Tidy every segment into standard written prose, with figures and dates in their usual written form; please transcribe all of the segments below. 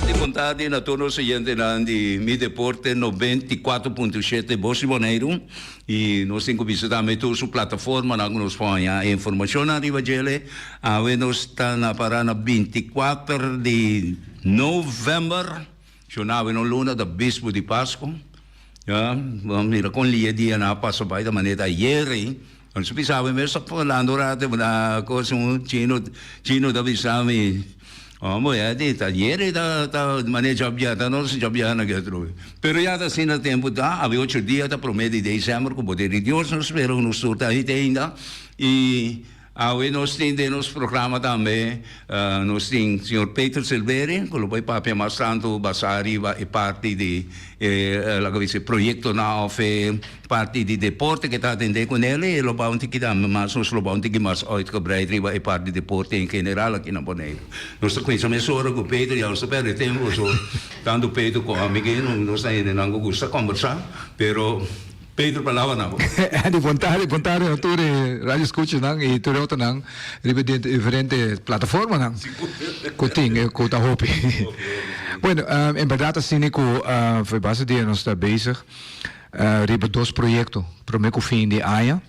Tardi, bon tardi na tur nos oyentenan di Mi Deporte 94.7 Bos di Boneiru. I nos tin ku bisa tambe tur su plataformanan ku nos por haña e informashonnan riba djele. Awe nos ta na para na 24 di novèmber. Shona awe no luna ta bispu di Pasku. Ya, bo a mira kon lia dianan a pasa bai ta manera ta ayer ei. Nos a bisa awe mes ta parlando un rato na kos un chino chino ta bisa mi, Homber ya di ta ayer ei ta ta manera djabièrnè ta nos djabièrnè ke atrobe. Pero ya ta asina tempu ta, awe ocho dia ta prome di december ku poder di Dios nos spera ku nos tur ta ahí te ainda i Awe nos tin den nos programa tambe nos tin señor Peter Silveri cu lo bay papia mas tanto basa riba e parti di e laga bisa e proyectonan of e parti di deporte cu e ta atende cu nel y e lo bay un tiki tambe mas nos lo bay un tiki mas uitgebreid riba e parti di deporte en general aki na Boneiru. Nos ta cuminsa mesora cu Peter ya nos ta perde tempo pasobra tanto Peter cu ami nos ta hendenan cu gusta combersa pero Pedro palabra na bo. Andy, bon tardi, bon tardi na tur e radio escuchanan y tur e otronan riba e diferente plataformanan cu tin, eh, cu ta hopi. Bueno, en berdad asina cu for e base dia nos ta bezig riba dos proyecto prome cu fin di aña.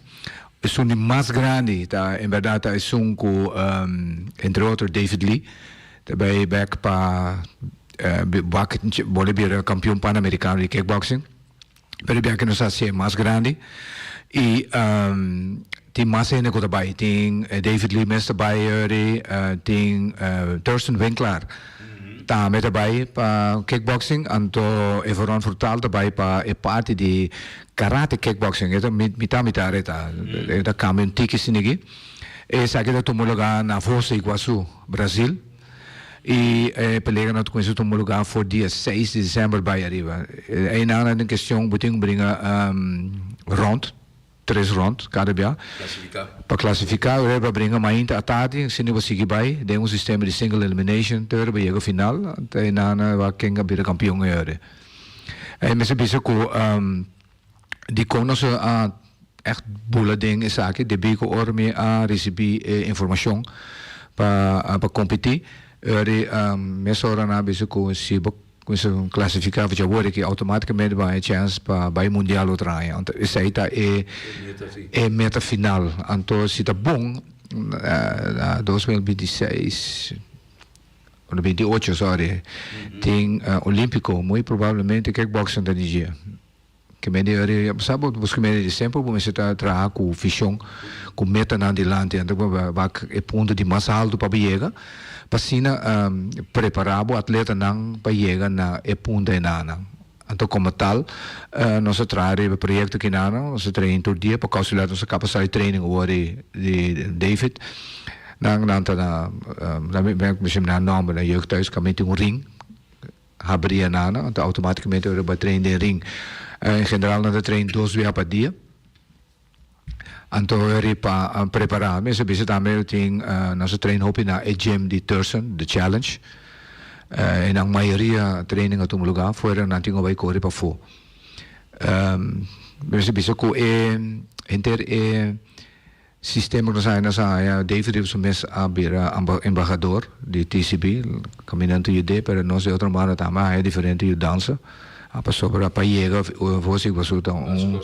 Esun di mas grandi ta en berdad ta esun cu entre otro David Lee ta bay bek pa wak bole bira campeon Panamericano di kickboxing. Pero e biaha nos a hacié mas grandi y tin mas hende cu ta bay. Tin David Lee mes ta bay eri, tin Thurston Winklaar tambe ta bay pa kickboxing, anto Everon Furtal ta bay pa e parti di karate kickboxing. E ta mitad mitad e ta, e ta cambia un tiki asin'aki. Esaki ta tuma lugar na Foz de Iguaçu, Brasil. Y e pelea nan ta cuminsa tuma lugar for dia seis di december bay ariba. Eynan nan tin cuestion bo tin cu bringa rond, tres rond cada bia. Clasifica. Pa clasifica ora bo a bringa mainta atardi asina bo sigui bay den un sistema di single elimination te ora bo yega final ta eynan nan wak ken a bira campeon e ora. E mester bisa cu Dikon nos a ègt bula den esaki? Debí ku ora mi a risibí e informashon pa pa kompetí, ora mesora nan a bisa ku si bo kuminsá klasifiká for djawoor aki outomátikamente bo haña chèns pa bai mundial otro aña. Anto esei ta e e meta final. Anto si ta bon na 2026. Ora 28, sorry, tin Olímpiko, muy probablemente kickboxing ta di dje. Ke mende ora bo sa bo busca mende di semper bo mester ta traha ku vision, ku metanan dilanti, anto bo wak e punto di mas alto pa bo yega, pa asina prepara bo atletanan pa yega na e punto enanan. Anto komo tal nos a traha riba e proyekto kinanan, nos a train tur dia pa kousa nos a kaba sali training awor di David. Nan nan ta na nan nomber na jeugdhuis kaminda tin un ring habri anana, anto automaticamente ora bo train den ring. En general nan ta train dos bia pa dia. Anto eri pa prepara mi a bisa tambe tin nos a train hopi na e gym di Thurston, The Challenge. E nan mayoria training a tuma lugar fuera nan tin cu bay core pafo. Mi a bisa cu e henter e sistema cu nos a haya, nos a haya David riba su mes a bira embahador di TCB, caminda nan ta yud'é, pero nos di otro banda tambe a haya diferente yudansa pasobra pa yega Voz Iguazu ta un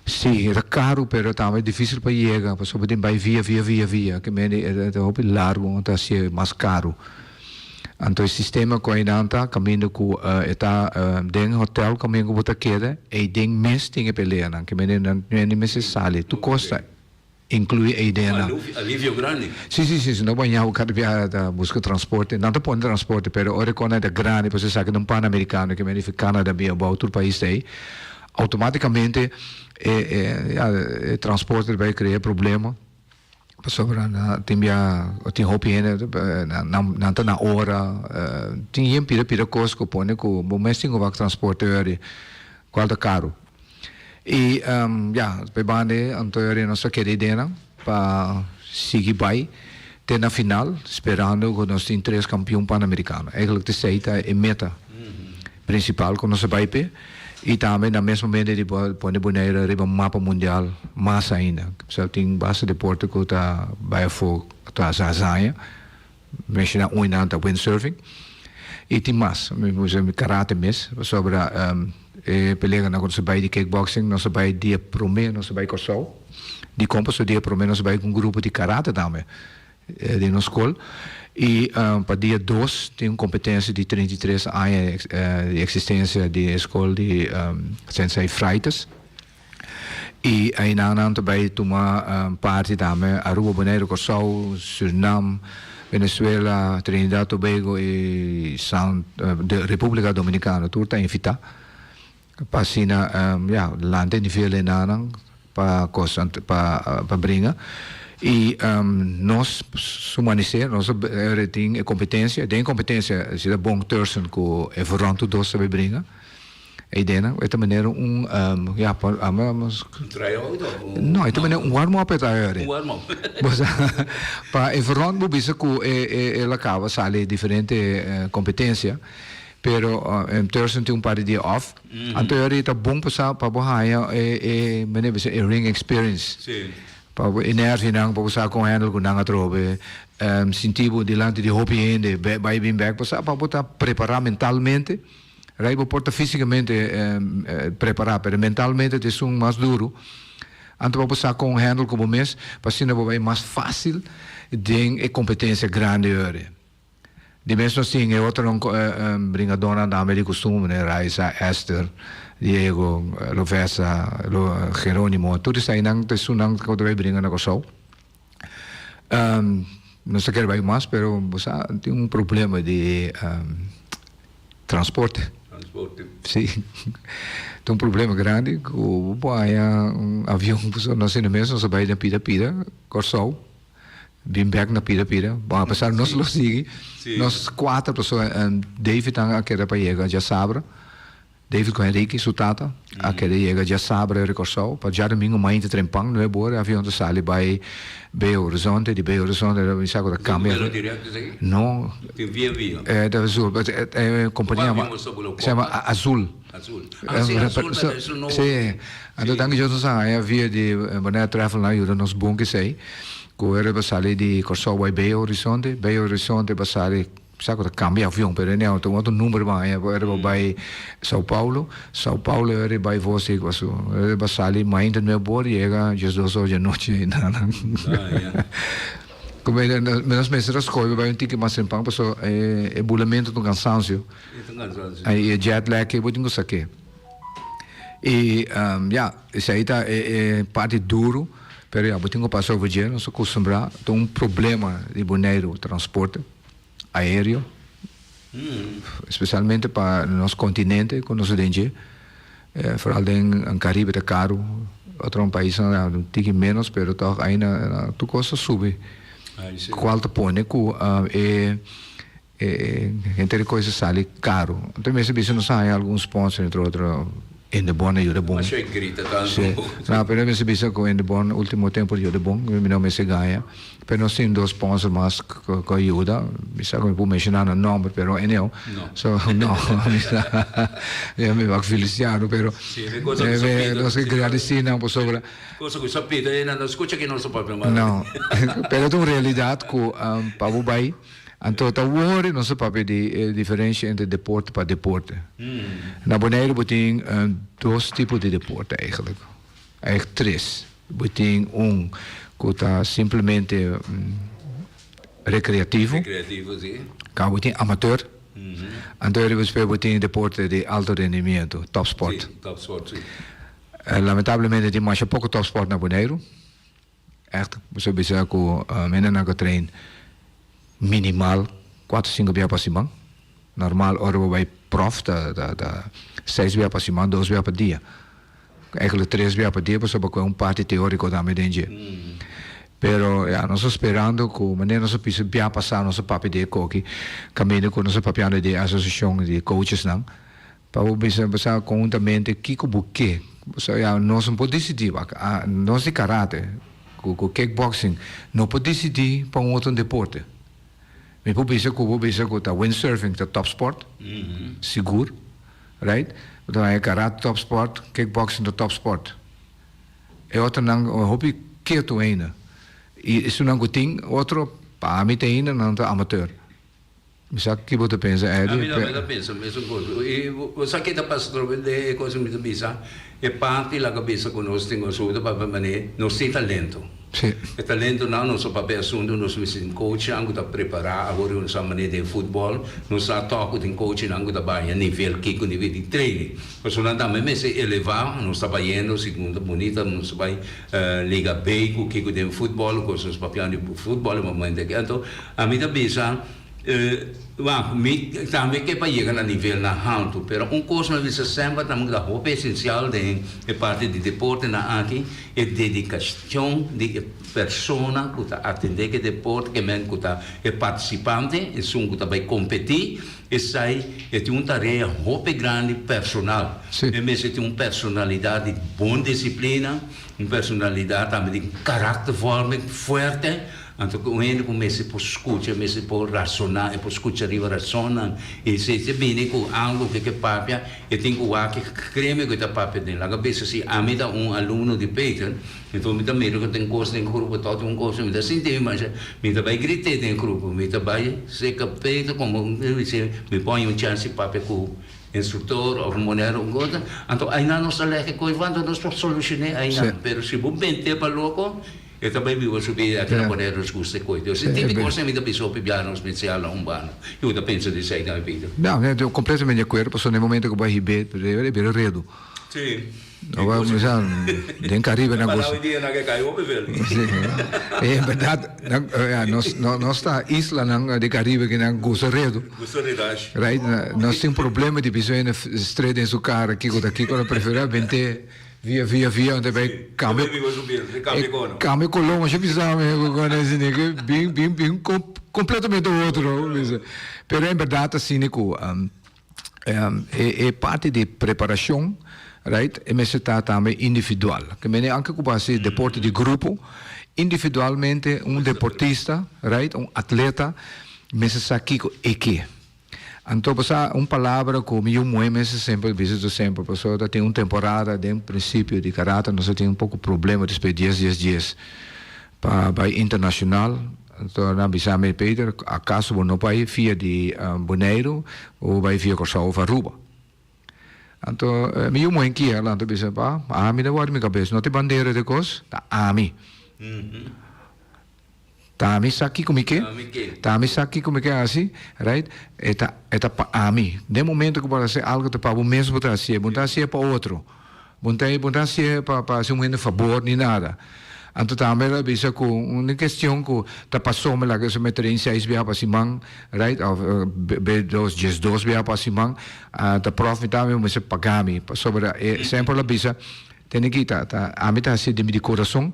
si e ta caro pero tambe dificil pa yega pasobra tin bay via via via via ke mende e ta hopi largo ta hacié mas caro. Anto e sistema cu aynan ta caminda cu e ta den hotel caminda cu bo ta keda ey den mes tin e peleanan ke mende nan no mester sali tur cos ta inclui ey den nan. Alivio grandi. Si si si no baña bo cada biaha ta busca transporte nan ta pone transporte pero ora cu nan ta grandi pasobra esaki ta un panamericano ke mende Canada bin abao tur pais ta ey automaticamente e e transporte ta bay crea problema. Pasobra nan tin bia tin hopi hende nan ta na ora tin yen pida pida kos ku pone ku bo mes tin ku wak transporte ori kual ta karu i ya pa e banda ei anto ori nos ta keda ideanan pa sigui bai te na final sperando ku nos tin tres kampion panamerikano eigentlik ta esei ta e meta. Principal cu nos a bay p'e y tambe na mes momento di pone Bonaire riba mapa mundial mas ainda. Pasobra tin basta deporte cu ta bay afo ta haci hazaña. Menciona un y nan ta windsurfing. I tin mas, mi por bisa karate mes, pasobra e peleanan ku nos a bai di kickboxing, nos a bai dia promé nos a bai Kòrsou, dikon pasobra dia promé nos a bai ku un grupo di karate tambe den nos skol i pa dia dos tin un kompetensia di 33 aña di eksistensia di e skol di Sensei Freitas. I einan nan ta bai tuma parti tambe Aruba, Boneiru, Kòrsou, Surinam, Venezuela, Trinidad, Tobago i San Repúblika Dominikano. Tur ta invitá pa asina ya lanta e nivel einanan pa kos pa pa bringa. I nos su manisé nos a tin e kompetensia. Den e kompetensia si ta bon Thurston ku Everon tur dos ta bai bringa. E ideanan e ta manera un ya pa un tryout of un no e ta manera un warm up e ta heri. Un warm up. Bo sa pa e front bo bisa ku e e el a kaba sali diferente kompetensia pero Thurston tin un par di dia off anto heri ta bon pa sa pa bo haña e e manera bisa e ring experience. Si. Pa bo e nervionan pa bo sa kon handle ku nan atrobe sinti bo dilanti di hopi hende bai bin bek bo sa pa bo ta prepara mentalmente. Rei bo por ta físikamente prepará, pero mentalmente ta esun mas duru. Anto bo por sa kon handle ku bo mes pa asina bo bai mas fásil den e kompetensia grandi ori. Di mes nos tin e otronan bringadónan tambe di kustumber, Raisa, Esther, Diego, Lovesa, Gerónimo, tur eseinan ta esunnan ku ta bai bringa na Kòrsou. Nos ta kere bai mas pero bo sa tin un problema di transporte. Transporte. Si, ta un problema grandi ku bo por haña un avion pasobra nos hende mes nos a bai na pida pida Kòrsou bin bèk na pida pida. Bon apesar nos lo sigui nos kuater pasobra David a keda pa yega djasabra. David ku Henrique, su tata, a keda yega djasabra riba Kòrsou pa djadumingu mainta trempan nuebe ora e avion ta sali bai Belo Horizonte, di Belo Horizonte ta bisa ku ta kambia. Tin vuelo direkto esaki? No. Tin via via? E ta azul, e kompania se yama Azul. Azul. Ah si Azul ta esun nobo. Si, anto tanki Johnson sa haña via di Bonaire Travel nan a yuda nos bon kesei ku e riba sali di Kòrsou bai Belo Horizonte, Belo Horizonte pa sali. Sa ku ta kambia avion, pero anyhow ta un otro number bo haña bo ora bo bai Sao Paulo, Sao Paulo e ora e bai Foz do Iguaçu, e ora bo sali mainta nuebe ora yega diesdos ora di anochi einan. Como nos mester a scoge bo bai un tiki mas temprano pasobra e bulamento ta un cansancio y e jet lag bo tin ku sake. Y ya esei ta e parti duro pero ya bo tin ku pasa over dje nos a custumbra ta un problema di Boneiru transporte. aereo, especialmente pa nos continente cu nos ta den dje, vooral den Caribe ta caro, otro paisnan un tiki menos pero toch aina tur cos ta subi, cual ta pone cu e henter e cos ta sali caro. Anto mester bisa nos a haya algun sponsor entre otro Indebon a yuda bon. Masha e grita tantu. Sí. No, pero mester bisa cu Indebon ultimo tempo a yuda bon, mi no mester gaña. Pero nos tin dos sponsor mas cu a yuda. Mi sa cu mi por menciona nan nomber, pero anyhow. No. So, no. Mi sa, mi wak Feliciano, pero. Sí, mi cosa cu sa pida. Nos ke gradeci nan pasobra. Cosa cu sa pida, e nan no scucha ki nos ta papia mas. No. Pero ta un realidad cu pa bo bay. Anto ta wori nos ta papia di e diferencia entre deporte pa deporte. Na Boneiru bo tin dos tipo di deporte eigenlijk. Eigenlijk tres. Bo tin un cu ta simplemente recreativo. Recreativo, si. Caba bo tin amateur. Anto riba despues bo tin deporte di alto rendimiento, topsport. Si, topsport, si. Lamentablemente tin masha poco topsport na Boneiru. Echt, bo sa bisa ku hendenan ku train minimal kuater sinku bia pa siman. Normal ora bo bai prof ta ta seis bia pa siman, dos bia pa dia. Eigenlijk tres bia pa dia pasobra bo kohe un parti teoriko tambe den dje. Pero ya, nos ta sperando ku manera nos a bisa bia pasá nos a papia di e koki, kaminda ku nos a papiando di e asosiashon di coachesnan. Pa bo bisa bo sa konhuntamente kiko bo ke. Bo sa ya nos no por disidí wak a nos di karate ku ku kickboxing no por disidí pa un otro deporte. Mi por bisa ku bo bisa ku ta windsurfing ta top sport sigur right bo ta haña karate top sport kickboxing ta top sport e otronan hopi ketu ainda i esunnan ku tin otro pa ami te ainda nan ta amateur. Mi sa ki bo ta pensa, Eddie. Ami tambe ta pensa mesun kos. I bo sa ke ta pasa trobe den e kos ku mi ta bisa? E parti laga bisa ku nos tin asuntu papia manera nos tin talento. Sí. E talentonan nos a papia asuntu nos mester tin coachnan ku ta prepará awor ku nos sa manera den futbòl nos sa tòg ku tin coachnan ku ta baña nivel kiko nivel di training. Pasobra nan tambe mester elevá nos ta bayendo segun ta bunita nos ta bai Liga B ku kiko den futbòl kos nos papiando di futbòl e momento aki. Anto ami ta bisa. Wak, mi tambe ke pa yega na nivelnan haltu, pero un kos mi a bisa semper tambe ku ta hopi esensial den e parti di deportenan aki, e dedikashon di e persona ku ta atendé ku e deporte, ke men ku ta e partisipante, esun ku ta bai kompetí, esei e tin un tarea hopi grandi personal. E mester tin un personalidat di bon disiplina, un personalidat tambe di karaktervorming fuerte. Anto ku un hende ku mester por skucha, mester por rasoná, e por skucha riba rasonnan, i si e bini ku algu ku e ke papia, e tin ku wak e kreme ku e ta papia den. Laga bisa si ami ta un alumno di Peter, anto mi ta mira ku tin kos den grupo, tòg tin un kos, mi ta sinti mi masha, mi ta bai grit'é den grupo, mi ta bai seka Peter komo mi pon un chèns di papia ku Instruktor of monero un cosa, anto ainan nos ta lege koe anto nos por solucion'é ainan. Pero si bo bent'é pa loko, e ta bai biba su bida aki na Bonaire nos gusta e koe. Entonces e tipo di cosnan mi ta bisa hopi bia nos mester hala un banda. Y bo ta pensa di esei tambe, Peter? No, mi ta completamente di acuerdo, pasobra na e momento cu bo a hib'é, e bira redu. Sí. No bo a cuminsa den Caribe nan gusta. Hoy dia nan ke kai hopi vel. Sí. En berdad, nan, ja, nos, nos ta islanan di Caribe ke nan gusta redu. Gusta redash. Right? Nos tin problema di bisa hende straight den su cara kiko ta kiko, nan prefera bente via via via ante bai cambia. Cambia color, masha bisa mi bin bin bin completamente otro. Pero en berdad asina cu E parti di preparacion, right, e mester ta tambe individual. Ke mene anke ku bo hasi deporte di grupo, individualmente un deportista, right, un atleta mester sa kiko e ke. Anto bo sa un palabra ku mi yu muhé mester semper bisa tur semper, pasobra ta tin un temporada den principio di karate nos a tin un poko problema despues dies dies dies pa bai internacional. Anto nan bisa mi, Peter, akaso bo no bai via di Boneiru, bo bai via Kòrsou òf Aruba? Anto mi yu muhé kier la, anto bisa, Pa, ami ta wòrdu mi kabes, no ta e bandera di kos, ta ami. Ta ami sa kiko mi ke, ta ami sa kiko mi ke hasi, right? E ta, e ta pa ami. Den momento ku bo ta hasi algu ta pa bo mes bo ta hasié, bo no ta hasié pa otro. Bo no ta bo no ta hasié pa pa hasi un hende fabor ni nada. Anto tambe el a bisa ku un kestion ku ta pasó mi laga esei train seis biaha pa siman, right, òf be dos diesdos biaha pa siman, ta pròf mi tambe mester paga mi pasobra e semper el a bisa tene ki ta ta ami ta hasi di mi di kurason,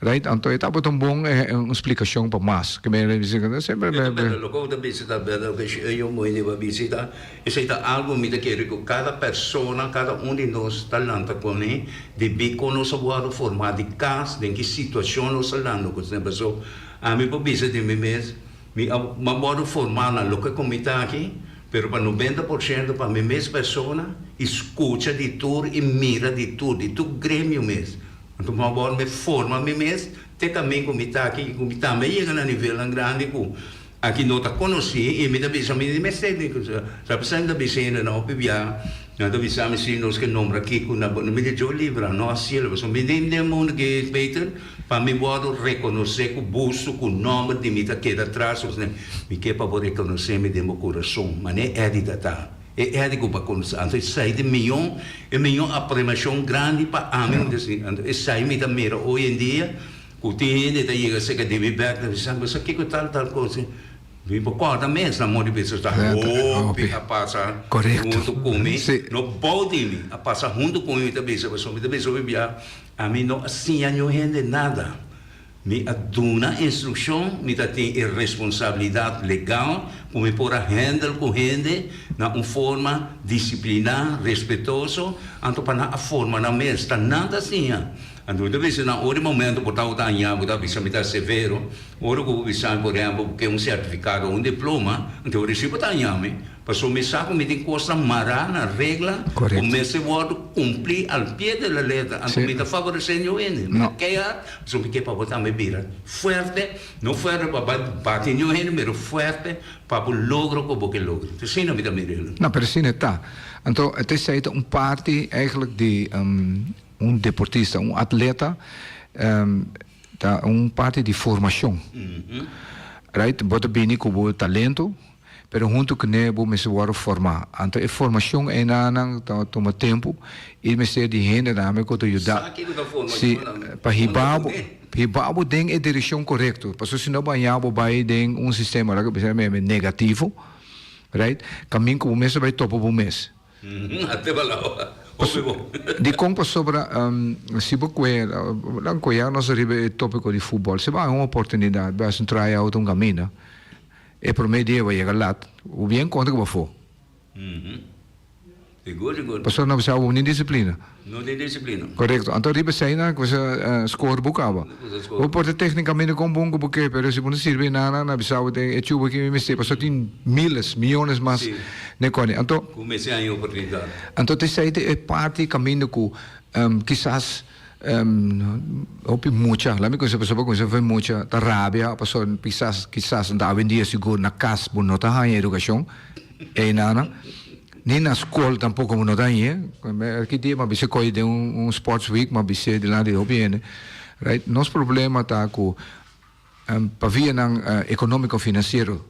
right, anto e tabata un bon un splikashon pa mas ke mi semper E ta bèrdad loke bo ta bisa ta bèrdad loke yo muhé di bo a bisa ta Esei ta algu mi ta kere ku kada persona, kada un di nos ta lanta kuné debí kon nos a wòrdu formá di kas, den ki situashon nos a lanta ku esei. Pasobra ami por bisa di mi mes, mi a wòrdu formá na loke ku mi ta aki, pero pa 90% pa mi mes persona i skucha di tur i mira di tur, di tur gremio mes. Anto mi a wòrdu mi forma mi mes te kamin ku mi ta aki i ku mi tambe a yega na nivelnan grandi ku Aki no ta konosí i mi ta bisa mi di mester di sa p'esei mi ta bisa hende nan hopi bia nan ta bisa mi si nos ke nombra kiko na bo mi di Dios libra no hasiel pasobra mi den den mundu ke beter pa mi wòrdu rekonosé ku busto ku nòmber di mi ta keda tras mi ke pa bo rekonosé mi den bo kurason manera Eddie ta ta e Eddie ku bo a konosé anto esei ta e miyon e miyon apremashon grandi pa ami anto esei mi ta mira oy en dia. Ku tin hende ta yega serka di mi bek ta bisa, Bo sa kiko tal tal kos? Mi por kòrda mes na modo di bisa ta hopi a pasa huntu ku mi, no bou di mi, a pasa huntu ku mi, mi ta bisa pasobra mi ta bisa hopi bia, ami no a siña niun hende nada. Mi a duna instrukshon, mi ta tin e responsabilidat legal ku mi por a handle ku hende na un forma disipliná, respetoso, anto pa nan a forma nan mes, ta nan ta siña. Anto mi ta bisa nan ora e momento por tabata haña bo ta bisa mi ta severo, ora ku bo bisa mi por ehempel bo ke un sertifikado o un diploma, anto ora si bo ta haña mi, pasobra mi sa ku mi tin kosnan mará na regla ku mester wòrdu kumplí al pie de la letra, anto mi ta favoresé niun hende, mi ta kea pasobra mi ke pa bo tambe bira fuerte, no fuerte pa bai bati niun hende, pero fuerte pa bo logra ku bo ke logra. Asina mi ta mira e. No, pero asina e ta. Anto esei ta un parti eigenlijk di Un deportista, un atleta ta un parti di formacion. Right? Bo ta bini cu bo talento, pero hunto cune bo mester wordo forma. Anto e formacion enanan ta tuma tempo y mester di hende tambe cu ta yuda. Si, pa hiba bo, hiba bo den e direccion corecto. Pasobra si no bo haña bo bay den un sistema, laga bisa negativo, right? Camin cu bo mester bay topa bo mes. Ate balao. Hopi bon. Dikon pasobra si bo kue nan kue ya nos riba e topiko di futbol si bo haña un oportunidat bo hasi un try out un kaminda e prome dia bo yega lat bo bien konta ku bo afo. Sigur sigur. Pasobra nan bisa bo no tin disiplina. No tin disiplina. Korekto. Anto riba esei nan kuminsa score bo kaba. Bo por ta teknikamente kon bon ku bo ke, pero si bo no sirbi e nan, nan a bisa bo den e chuba ki mi mester, pasobra tin miles, miyones mas den kòne. Anto. Ku mester haña oportunidat. Anto ta esei ta e parti kaminda ku kisas hopi mucha, laat mi kuminsa pasobra bo kuminsa hopi mucha ta rabia pasobra kisas kisas awendia sigur na kas bo no ta haña edukashon einan. Ni na skol tampoko bo no ta hañ'é. Ki dia mi a bisa koe den un sports week mi a bis'é dilanti di hopi hende. Right? Nos problema ta ku pa vianan ekonómiko, finansiero,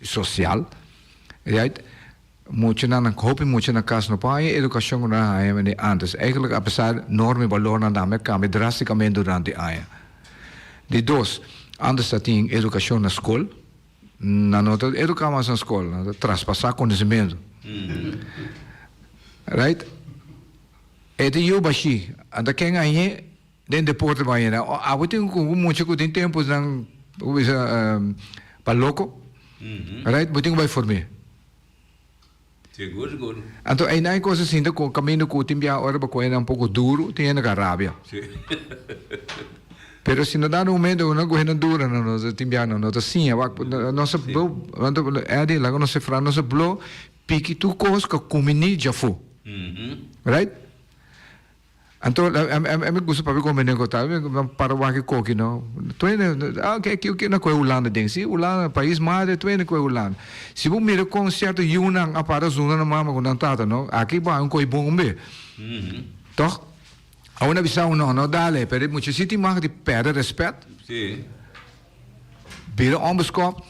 sosial, right, muchanan nan hopi mucha na kas no por haña e edukashon ku nan a haña mende ántes. Eigentlik apesar norma i balornan tambe a kambia drástikamente durante aña. Di dos, ántes ta tin edukashon na skol. Nan no ta eduká mas na skol, nan ta traspasá konosementu. Right? E ta yu bashí, anta ken añ'é den deporte bo añ'é. Abo tin ku mucha ku tin tempu nan ku bisa pa loko, right? Bo tin ku bai form'é. Sigur, sigur. Anto einan e kos a sinta ku kaminda ku tin biaha ora bo kohe nan un poko duru, tin hende ka rabia. Si. Pero si no dado momento ku nan kohe nan duru, nan no ta tin biaha nan no ta siña. Wak, nos a blo, anto Eddie, laga nos sefra, nos a blo piki tur kos ku a kuminí djafó. Right? Anto a mi gusta papia ku hombre negro ta mi para wak e koki no twene ah ke ke na koe Hulanda den si Hulanda pais madre twene koe Hulanda si bo mira kon sierto yunan a para zunda nan mama ku nan tata no aki bo haña un koe bon be toch awor nan bisa no no dale pero e mucha si tin mag di perde respet bira onbeskop.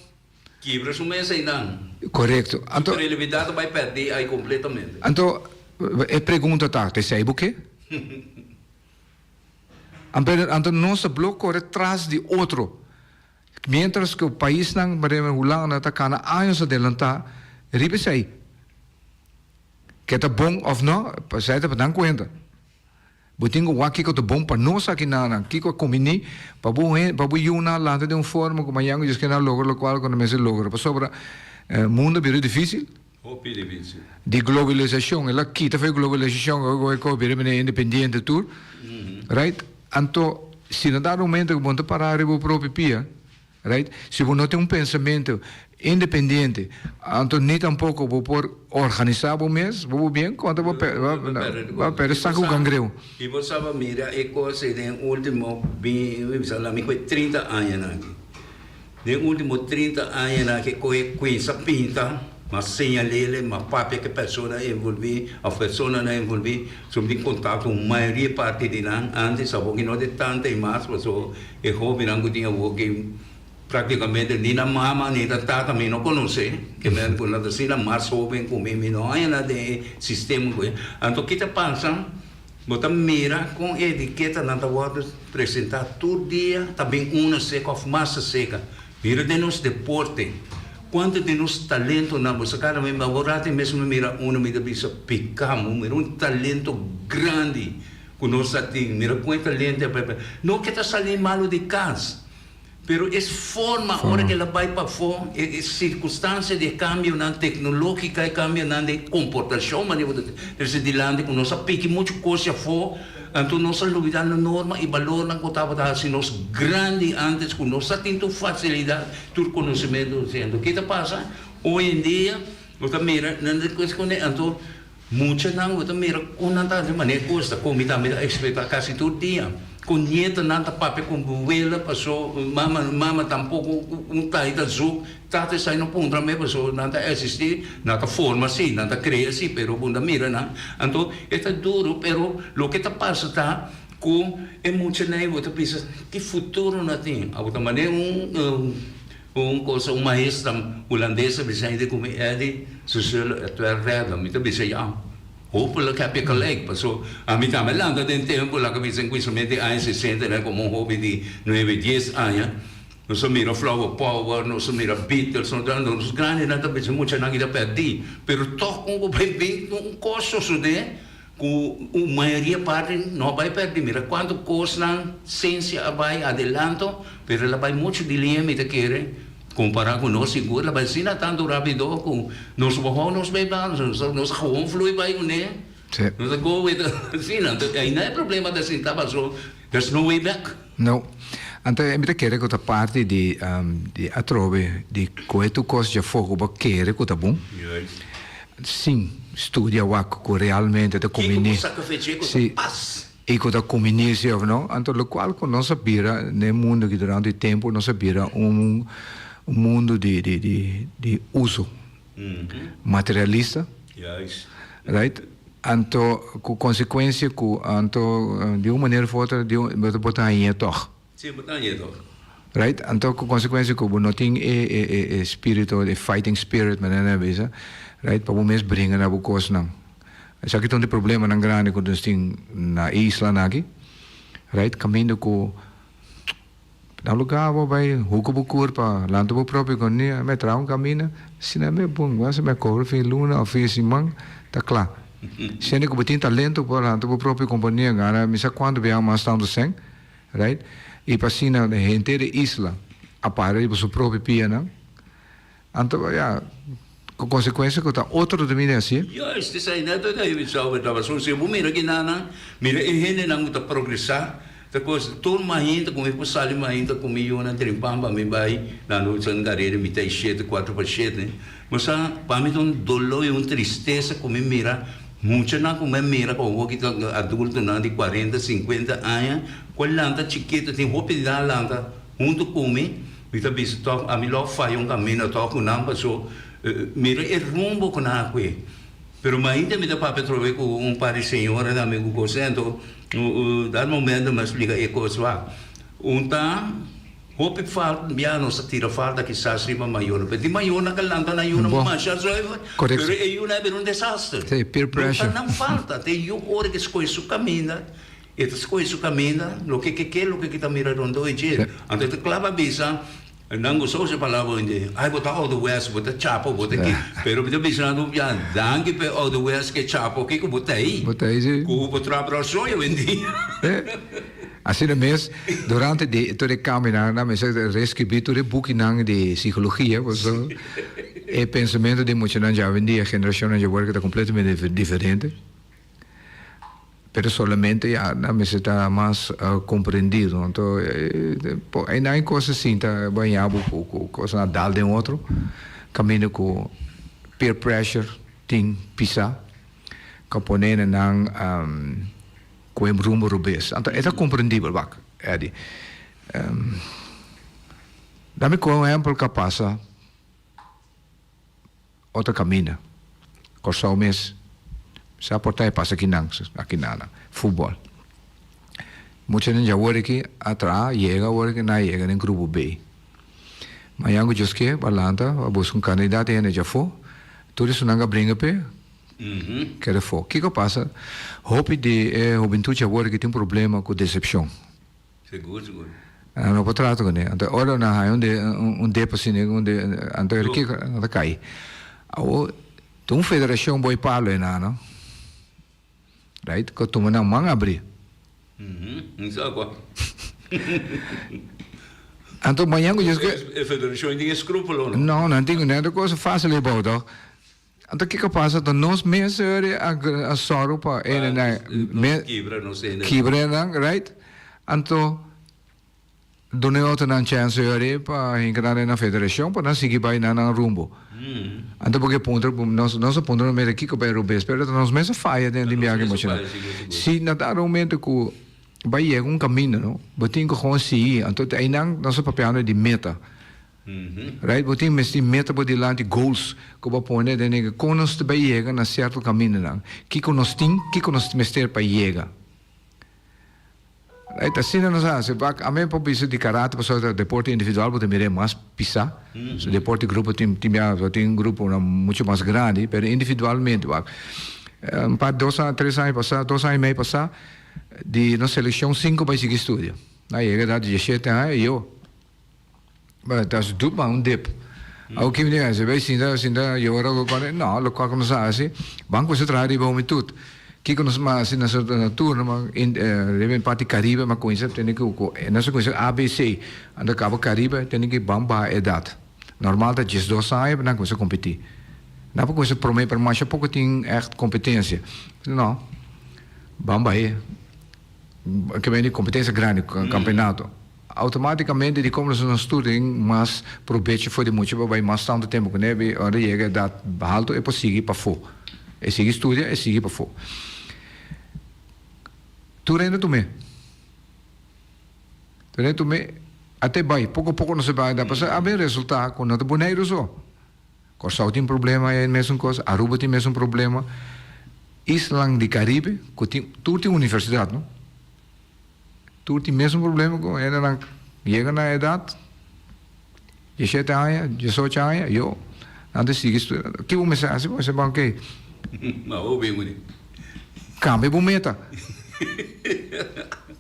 Kibra su mesa einan. Korekto. Anto. Su kredibilidat ta bai pèrdí ai kompletamente. Anto, e pregunta ta, ta esei bo ke? Anto nos ta blo kore tras di otro, miéntras ku paisnan manera Hulanda ta kana años adelantá riba esei. Ke ta bon òf no, esei ta pa nan kuenta. Bo tin ku wak kiko ta bon pa nos aki nan, kiko a kumbiní pa bo hen, pa bo yunan lanta den un forma ku mañan ku Dios ke nan logra lokual ku nan mester logra. Pasobra mundu a bira difísil. Hopi difísil. Di globalisashon, el a kita for e globalisashon ku e kos bira manera independiente tur, right? Anto si no dado momento ku bo no ta pará riba bo propio pia, Right? Si bo no tin un pensamentu independiente, anto ni tampoco bo por organisa bo mes, bo bo bien konta bo bo a perde saku gangreu. I bo sa bo mira e kos ei den ultimo bin mi bisa lami ku e 30 añanan aki. Den ultimo 30 añanan aki ku e kuinsa pinta, mas señalele, mas papia ku e persona envolvi of personanan envolvi, so mi tin kontakto ku mayoria parti di nan antes, awor ki no tin tantu ei mas pasobra E hobennan ku tin awor ki praktikamente ni nan mama ni nan tata mi no konosé, ke men ku nan ta asina mas hoben ku mi, mi no haña nan den e sistema ku e. Anto ki ta pasa? Bo ta mira kon e etiketanan ta wòrdu presentá tur dia, ta bin una seka òf mas seka. Mira den nos deporte, kuantu di nos talentonan bo sa kada mi awor ratu mes mi mira unu mi ta bisa piká, mi mira un talento grandi. Ku nos a tin. Mira kon e talento a bai. No ke ta sali malu di kas, pero e forma ora ke el a bai pafó, e sirkunstansia di e kambionan teknologika, e kambionan di komportashon manera bo ta trese dilanti ku nos a piki muchu kos afó. Anto nos a lubida nan norma y balornan cu tabata haci nos grandi antes cu nos a tin tur facilidad, tur conocimento. Anto ki ta pasa? Hoy en dia bo ta mira nan ta esconde anto muchanan bo ta mira con nan ta haci manera cos ta con mi tambe ta experimenta casi tur dia con nietonan ta papia con wela paso mama mama tampoco un tai ta zoek tata esai no puntra me paso nan ta existi nan ta forma si nan ta crea si pero bo ta mira nan anto e ta duro pero loke ta pasa ta cu e muchanan bo ta bisa ki futuro nan tin abo ta manera un Un cosa un maestra hulandes a bisa hende cu mi Eddy ze zullen het wel redden. Mi ta bisa ja, hopelijk heb je gelijk. Paso ami tambe lanta den tempo laga bisa en cuminsamiento di aña sesenta mi era como un hoben di nuebe dies aña. Nos a mira Flower Power, nos a mira Beatles, nos a nos grandinan ta bisa muchanan kita perdi. Pero toch un cu bay bin un cos sosode Ku un mayoria parti no a bai pèrdí. Mira kuantu kosnan sensia a bai adelanto, pero el a bai muchu di liña mi ta kere kompará ku nos sigur el a bai asina tantu rápido ku nos no hou nos bai banda, nos a gewoon flui bai kuné, nos a go with asina. Anto ainda e problema ta sinta paso there's no way back. No. Anto mi ta kere ku ta parti di di atrobe di koe tur kos djafó ku bo kere ku ta bon. Sin studia wak ku realmente ta kumini. Kiko bo saka fecha ku ta pas. I ku ta kumini si of no. Anto lokual ku nos a bira den e mundu aki durante e tempu nos a bira un mundu di di di di uso materialista. Right? Anto ku konsekuensia ku anto di un manera of otro di un bo ta hañ'é tòg. Sí, bo ta hañ'é tòg. Right? Anto ku konsekuensia ku bo no tin e e e e spirito, e fighting spirit manera nan a bisa, right, pa bo mes bringa na bo kosnan. Esaki ta un di problemanan grandi ku nos tin na e islanan aki, right, kaminda ku. Na lugar bo bai huka bo kurpa, lanta bo propio economia, mi a traha un camina, asina mi a bon, basta mi a cobra fin luna of fin siman, ta cla. Siendo cu bo tin talento por lanta bo propio compania, gana mi sa cuanto biaha mas tanto cen, right? Y pa asina henter e isla a para riba su propio pianan. Anto, ya, ku konsekuensia ku ta otro ta bini hasié. Juist, esei net wat David Sauber tabata so. Si bo mira kinanan, mira e hendenan ku ta progresá, ta kos, tur mainta ku mi por sali mainta ku mi yunan trimpan pa mi bai na nos garera mitá i shete, kuatro pa shete. Bo sa, pa mi ta un doló i un tristesa ku mi mira muchanan ku mi a mira ku awor ki ta adultonan di kuarenta, sinkuenta aña, ku a lanta chikitu, tin hopi di nan a lanta huntu ku mi. Mi ta bisa tòg, ami lo faya un kaminda tòg ku nan paso mira e rumbo ku nan a kue. Pero mainta mi ta papia atrobe ku un par di señora tambe ku kos anto dat momento mi a splika e kos wak. Un ta hopi falta bia nos ta tira falta kisas riba mayornan pero tin mayornan ka lanta nan yunan masha zuiver pero e yunan a bira un desaster. No ta nan falta, ta e yu ora ke skohe su kaminda. E ta skohe su kaminda, loke ke ke, loke ke ta mira rondó e dje. Anto e ta kla pa bisa, nan gusta usa e palabra hoy-en-dia, ai bo ta ouderwets, bo ta chapo, bo ta ki. Pero mi ta bisa nan tur bia, danki pa e ouderwets ke chapo ki ku bo ta ei. Bo ta ei, si. Ku bo trap ròtzooi hoy-en-dia. Asina mes, durante di tur e kambionan, nan mester reskribi tur e bukinan di sikologia, pasobra e pensamentu di muchanan djawendia, generashonnan djaworki ta kompletamente diferente. Pero solamente ya nan mester ta mas comprendido. Anto einan e cos asin ta baña bo cu cu cosnan a dal den otro. Caminda cu peer pressure tin pisa ca pone na nan cu e rumbo robes. Anto e ta comprendibel wak Eddy. Dame cu un ehempel ca pasa. Otro kaminda. Kòrsou mes sa por ta e pasa kinan, akinana. Futbòl. Muchanan dja awor aki a traha, yega awor aki, nan a yega den grupo B. Mañan ku Dios ke, bo a lanta, bo a buska un kandidat di hende djafó, tur esunnan a bringa p'e, keda afó. Kiko a pasa? Hopi di e hubentut dja awor aki tin problema ku desepshon. Sigur, sigur. Nan no por trata kuné. Anto ora nan haña un de un dep asina, un de anto e kiko nan ta kai. Awor ta un federashon boi palo einan no, right, ku a tuma nan man abrí. Mi sa kua. Anto mañan ku djis ke. E federashon tin eskrúpulo no? No, nan tin, nan ta kosa fásil ei bou tòg. Anto kiko a pasa? Ta nos mes eur a sòru pa e nan kibra nos hende. Kibra nan, right? Anto duna e otronan chèns eur pa hinka nan den nan federashon pa nan sigui bai na nan rumbo. Anto bo ke puntra, nos nos a puntra nos mes kiko bai robes, pero ta nos mes a faya den di biaha emoshonal. Si na dado momento ku bai yega un kaminda no, bo tin ku gewoon sigui. Anto einan nos a papiando di meta. Right? Bo tin mester meta bo dilanti, goals ku bo pone den e kon nos ta bai yega na sierto kamindanan. Kiko nos tin, kiko nos mester pa yega. Right? Asina nos a hasi. Wak, ami por bisa di karate pasobra ta deporte individual bo ta mira e mas pisá. So deporte grupo tin tin bia bo tin gruponan mucho mas grandi, pero individualmente wak. Un par dos aña, tres aña pasá, dos aña i mei pasá di nos selekshon sinku bai sigui studia. Nan yega edat di dieshete aña i yo. Bueno, ta su dup man un dip. Awo ki mi tin hasi? Bai sinta, sinta yora ku kòne? No, lokual ku nos a hasi, ban kuminsá traha riba hubentud. Kiko nos a hasi na na turno man in riba e parti Karibe mi a kuminsá tene ku ku nos a kuminsá ABC, anto kaba Karibe tene ku ban baha edat. Normal ta diesdos aña pa nan kuminsá kompetí. Nan por kuminsá promé pero masha poko tin ègt kompetensia. No, ban bah'é. Ke bini kompetensia grandi, kampeonato. Automaticamente di como nos nos tur tin mas probecho for di mucha pa bay mas tanto tempo cune bi ora yega edad halto e por sigui pafo. E sigui studia e sigui pafo. Tur hende tum'e. Tur hende tum'e a te bay poco poco nos a bay da pasobra a bin resulta cu no ta Boneiru so. Corsou tin problema e mesun cos, Aruba tin mesun problema, islan di Caribe cu tin tur tin universidad no. Tur tin mesun problema ku hendenan yega na edat dieshete aña, diesocho aña, yo nan ta sigui studia. Ki bo mester hasi? Bo mester ban oke. Ma bo bin wini. Kambia bo meta.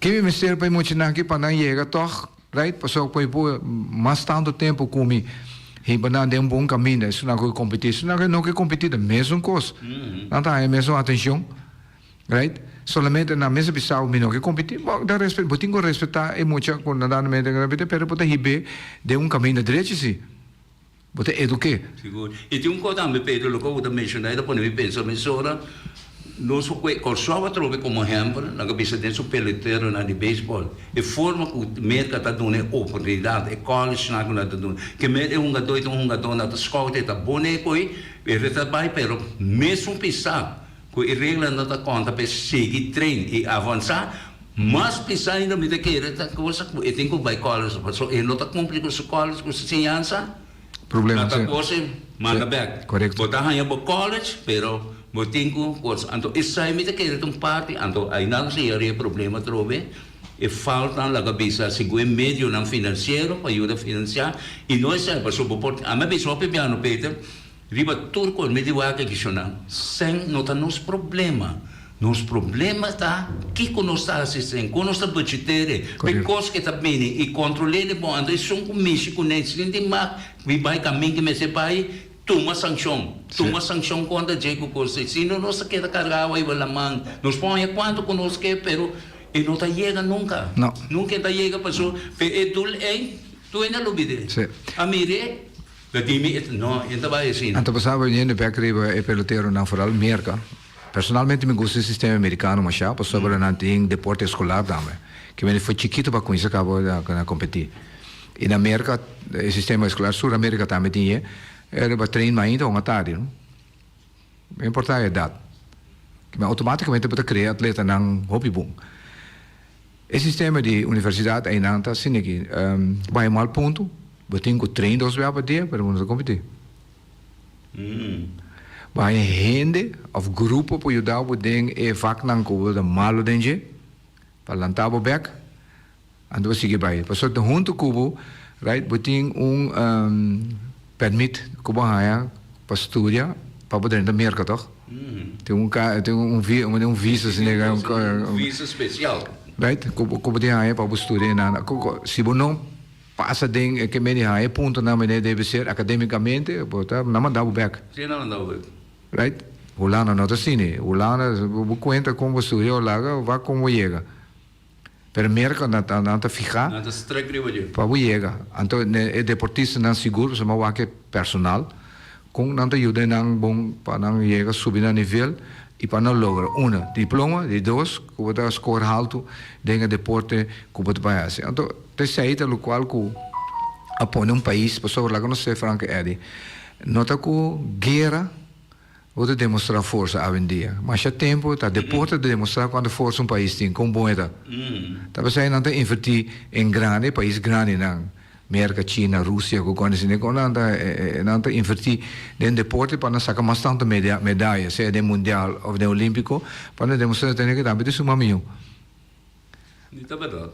Ki mi mester pa e muchanan aki pa nan yega tòg, right? Pasobra ku e por mas tantu tempu ku mi hiba nan den un bon kaminda, esunnan ku ke kompetí, esunnan ku no ke kompetí ta mesun kos. Nan ta haña mesun atenshon. Right? Solamente nan mester bisa bo mi no ke competi, bo ta respeta, bo tin ku respeta e mucha ku nan dando meta competi, pero bo ta hib'é den un caminda drechi si. Bo ta eduqu'é. Sigur. I tin un kos tambe, Pedro, loke bo ta menshoná i ta pone mi pensa mesora, nos por kue Kòrsou atrobe komo ehèmpel, nan a bisa den su peloteronan di beisbòl, e forma ku Merka ta duna e oportunidat, e kòlesnan ku nan ta duna, ke men e hungadó i ta un hungadó nan ta scout e ta bone koe, e ta bai, pero mesun pisá. Ku e reglanan ta konta pa e sigui train i avansá, mas pisá ainda mi ta kere ta cosa ku e tin ku bai college pasobra e no ta kumpli ku su college ku su siñansa, Problema, nan ta sí. kos e manda bèk. Korekto. Bo ta haña bo college pero bo tin ku kos. Anto esei mi ta kere ta un parti, anto ainan si yari e problema atrobe, e faltan laga bisa segun e medionan finansiero pa yuda finansiá i no esei pasobra bo por, ami a bisa hopi biano Peter, Riba tur kos mi di wak e kishonnan, sèn no ta nos problema. Nos problema ta kiko nos ta hasi sèn, kon nos ta budgetere, p'e kos ke ta bini i kontrol'é di bon. Anto esun ku mishi kuné sin tin mak mi bai kamin ki mester bai, tuma sankshon. Tuma sankshon kontra dje ku kos ei. Si no nos ta keda karga awa riba laman. Nos por haña kuantu ku nos ke, pero e no ta yega nunka. Nunka e ta yega pasobra p'e e dul ei tur hende a lubid'é. A mir'é. Lo di mi, No, e no ta bai asina. Anto pasaba yendo bek riba e peloteronan, foral Merka. Personalmente mi gusta e sistema merikano mashá pasobra nan tin deporte eskolar tambe. Ke mende for chikito pa kuminsá kaba na kompetí. I na Merka e sistema eskolar, Sur Amerika tambe tin e, e riba train mainta un atardi no. No importa e edat. Ke outomatikamente bo ta krea atletanan hopi bon. E sistema di universidat einan ta asina aki, bo haña mal punto, bo tin ku train dos bia pa dia, pero bo no ta kompetí. Bo haña hende òf grupo por yuda bo den e vaknan ku bo ta malu den dje, pa lanta bo bèk, anto bo sigui bai. Pasobra huntu ku bo, right, bo tin un pèrmit ku bo haña pa studia pa bo drenta Merka, tòg? Tin un ka, tin un vi, un visa asina, Un visa special. Right, ku bo ku bo tin haña pa bo studia einan. Ku ku si bo no pasa den e ke mende haña e puntonan mende debe ser akademikamente, bo ta nan manda bo bèk. Sí, nan manda bo bèk. Right? Hulanda no ta asina. Hulanda bo kuenta kon bo studia o laga, wak kon bo yega. Pero Merka nan ta nan ta fihá. Nan ta strek riba dje. Pa bo yega. Anto e deportistanan sigur pasobra mi a wak e personal. Kon nan ta yuda nan bon pa nan yega subi nan nivel i pa nan logra, una, diploma, di dos, ku bo ta skor haltu den e deporte ku bo ta bai hasi. Anto ta esei ta lokual ku a pone un pais, pasobra laga nos ser franko Eddy, no ta ku guera bo ta demostrá forsa awendia. Masha tempu ta deporte ta demostrá kuantu forsa un pais tin, kon bon e ta. Ta p'esei nan ta invertí en grandi, e pais grandinan. Merka, China, Rusia ku kòne sine kon nan ta nan ta invertí den deporte pa nan saka mas tantu medaya sea den mundial òf den olímpiko pa nan demostrá tene ke tambe ta suma mió. Di ta bèrdat.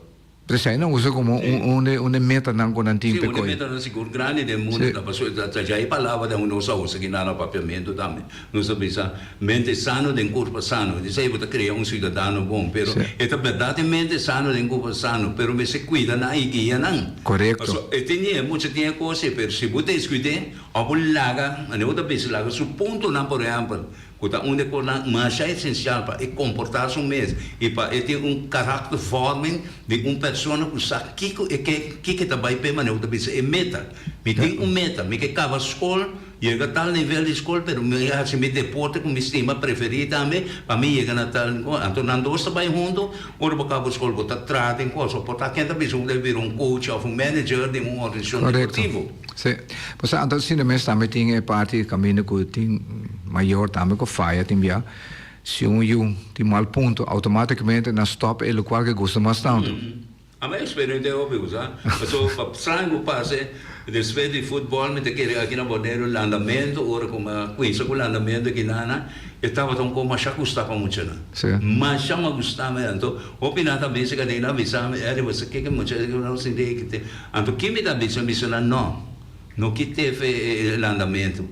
P'esei nan usa komo un un un e metanan ku nan tin p'e koe. Sí, un e metanan sigur grandi den mundu ta pasobra ta dja e palabra den nos a usa kinan na papiamentu tambe. Nos ta bisa mente sano den kurpa sano. Di esei bo ta krea un siudadano bon. Pero e ta bèrdat e mente sano den kurpa sano, pero mester kuida nan i guia nan. Korekto. Pasobra e tin e mucha tin e kos ei, pero si bo deskuid'é òf bo laga, manera bo ta bisa laga su puntonan por ehèmpel, ku ta un di e kosnan masha esensial pa e komportá su mes i pa e tin un karaktervorming di un persona ku sa kiko e ke, kiko e ta bai p'e, manera bo ta bisa e meta. Mi tin un meta, mi ke kaba skol. Yega tal nivel di skol pero mi a hasi mi deporte ku mi stima preferí tambe pa mi yega na tal nivel. Anto nan dos ta bai huntu, ora bo kaba skol bo ta traha den kos. Por ta ken ta bisa bo debe bira un coach òf un manager den un organisashon deportivo. Korekto. Sí. Pasobra anto asina mes tambe tin e parti kaminda ku tin mayor tambe ku faya tin bia. Si un yu tin mal punto outomátikamente nan stòp e lokual ke gusta mas tantu. Ami a experimenta e hopi cosa, pasobra pa sangre ku pasa despues di futbol mi ta kere aki na Boneiru landamento, ora ku mi a kuinsa ku landamento aki nana, e tabata un kos masha gusta pa muchanan. Masha mas gusta mi, anto hopi nan ta bisa kende nan a bisa mi, Eddie bo sa kiko mucha nan sinti ei kite, anto ki mi ta bisa? Mi bisa nan no, no kite fe e landamento,